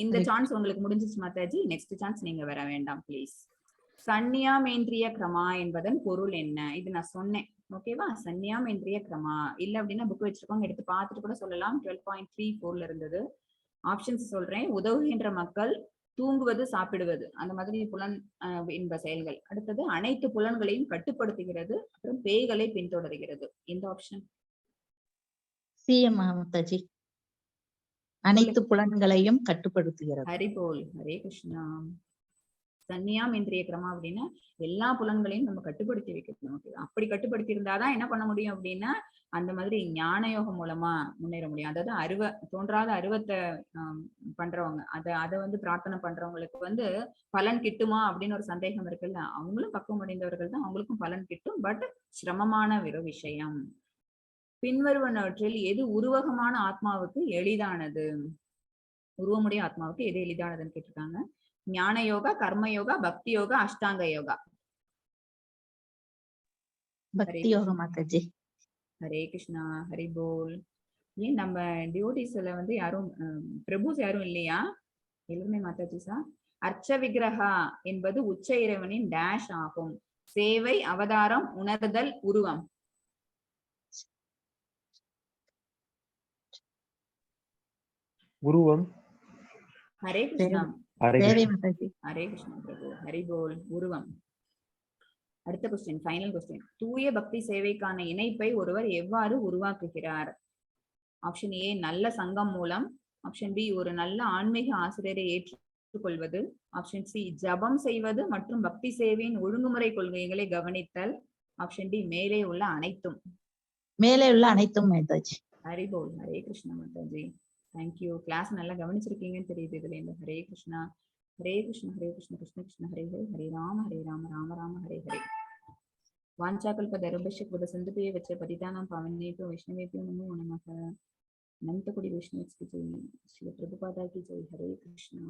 இந்த சான்ஸ் உங்களுக்கு முடிஞ்சிச்சு மாதாஜி. நெக்ஸ்ட் சான்ஸ் நீங்க வர வேண்டாம் பிளீஸ். சன்னியாமேந்திரிய கிரமா என்பதன் பொருள் என்ன? இது நான் சொன்னேன். ஓகேவா? சன்னியாமேந்திரிய கிரமா இல்ல அப்படின்னா புக் வச்சிருக்கோங்க, எடுத்து பார்த்துட்டு கூட சொல்லலாம். 12.34 இருந்தது. ஆப்ஷன்ஸ் சொல்றேன். உதவுகின்ற மக்கள், தூங்குவது, சாப்பிடுவது, அந்த மாதிரி புலன் இன்ப செயல்கள். அடுத்தது அனைத்து புலன்களையும் கட்டுப்படுத்துகிறது, அப்புறம் பேய்களை பின்தொடர்கிறது. எந்த ஆப்ஷன்? மாதாஜி, அனைத்து புலன்களையும் கட்டுப்படுத்துகிறது. ஹரிபோல். ஹரே கிருஷ்ணா. சன்னியாம் இந்திரிய கிரமா அப்படின்னா எல்லா புலன்களையும் நம்ம கட்டுப்படுத்தி வைக்கணும். ஓகே, அப்படி கட்டுப்படுத்தி இருந்தாதான் என்ன பண்ண முடியும் அப்படின்னா அந்த மாதிரி ஞான யோகம் மூலமா முன்னேற முடியும். அதாவது தோன்றாத அருவத்தை பண்றவங்க, அதை வந்து பிரார்த்தனை பண்றவங்களுக்கு வந்து பலன் கிட்டுமா அப்படின்னு ஒரு சந்தேகம் இருக்குல்ல, அவங்களும் பக்குவம் அடைந்தவர்கள் தான், அவங்களுக்கும் பலன் கிட்டும். பட் சிரமமான ஒரு விஷயம். பின்வருவனவற்றில் எது உருவகமான ஆத்மாவுக்கு எளிதானது? உருவமுடைய ஆத்மாவுக்கு எது எளிதானதுன்னு கேட்டிருக்காங்க. ஞான யோகா, கர்ம யோகா, பக்தி யோகா, அஷ்டாங்க யோகா. பக்தி யோகா மாதாஜி. ஹரே கிருஷ்ணா. ஹரி போல். ஏன் நம்ம டிவோட்டிஸ்ல வந்து யாரும் பிரபுஸ் யாரும் இல்லையா? எல்லாருமே மாதாஜிஸா? அர்ச்ச விக்கிரகா என்பது உச்ச இறைவனின் டேஷ் ஆகும். சேவை, அவதாரம், உணர்தல், உருவம். உருவம். ஹரே கிருஷ்ணா. ஹரே கிருஷ்ணா பிரபு. ஹரி போல். உருவம். அடுத்த கொஸ்டின், ஃபைனல் கொஸ்டின். தூய பக்தி சேவைக்கான இணைப்பை ஒருவர் எவ்வாறு உருவாக்குகிறார்? ஆப்ஷன் ஏ, நல்ல சங்கம் மூலம். ஆப்ஷன் பி, ஒரு நல்ல ஆன்மீக ஆசிரியரை ஏற்றுக்கொள்வது. ஆப்ஷன் சி, ஜபம் செய்வது மற்றும் பக்தி சேவையின் ஒழுங்குமுறை கொள்கைகளை கவனித்தல். ஆப்ஷன் டி, மேலே உள்ள அனைத்தும். மேலே உள்ள அனைத்தும் மாதாஜி. ஹரி போல். Hare Krishna Mataji. Thank you. Class நல்லா கவனிச்சிருக்கீங்கன்னு தெரியுது இதுல இருந்து. ஹரே கிருஷ்ணா, ஹரே கிருஷ்ணா, ஹரே கிருஷ்ண, கிருஷ்ண கிருஷ்ண ஹரே ஹரே, ஹரே ராம ஹரே ராம, ராம ராம ஹரே ஹரே. வாஞ்சாகல்பதருபஷ்ய கிருப சிந்துபே வச்ச பதிதானாம் பாவனேபியோ வைஷ்ணவேபியோ நமோ நமः. அனந்த கோடி வைஷ்ணவ கி ஜெய். ஸ்ரீ பிரபுபாதா கி ஜெய். ஹரே கிருஷ்ணா.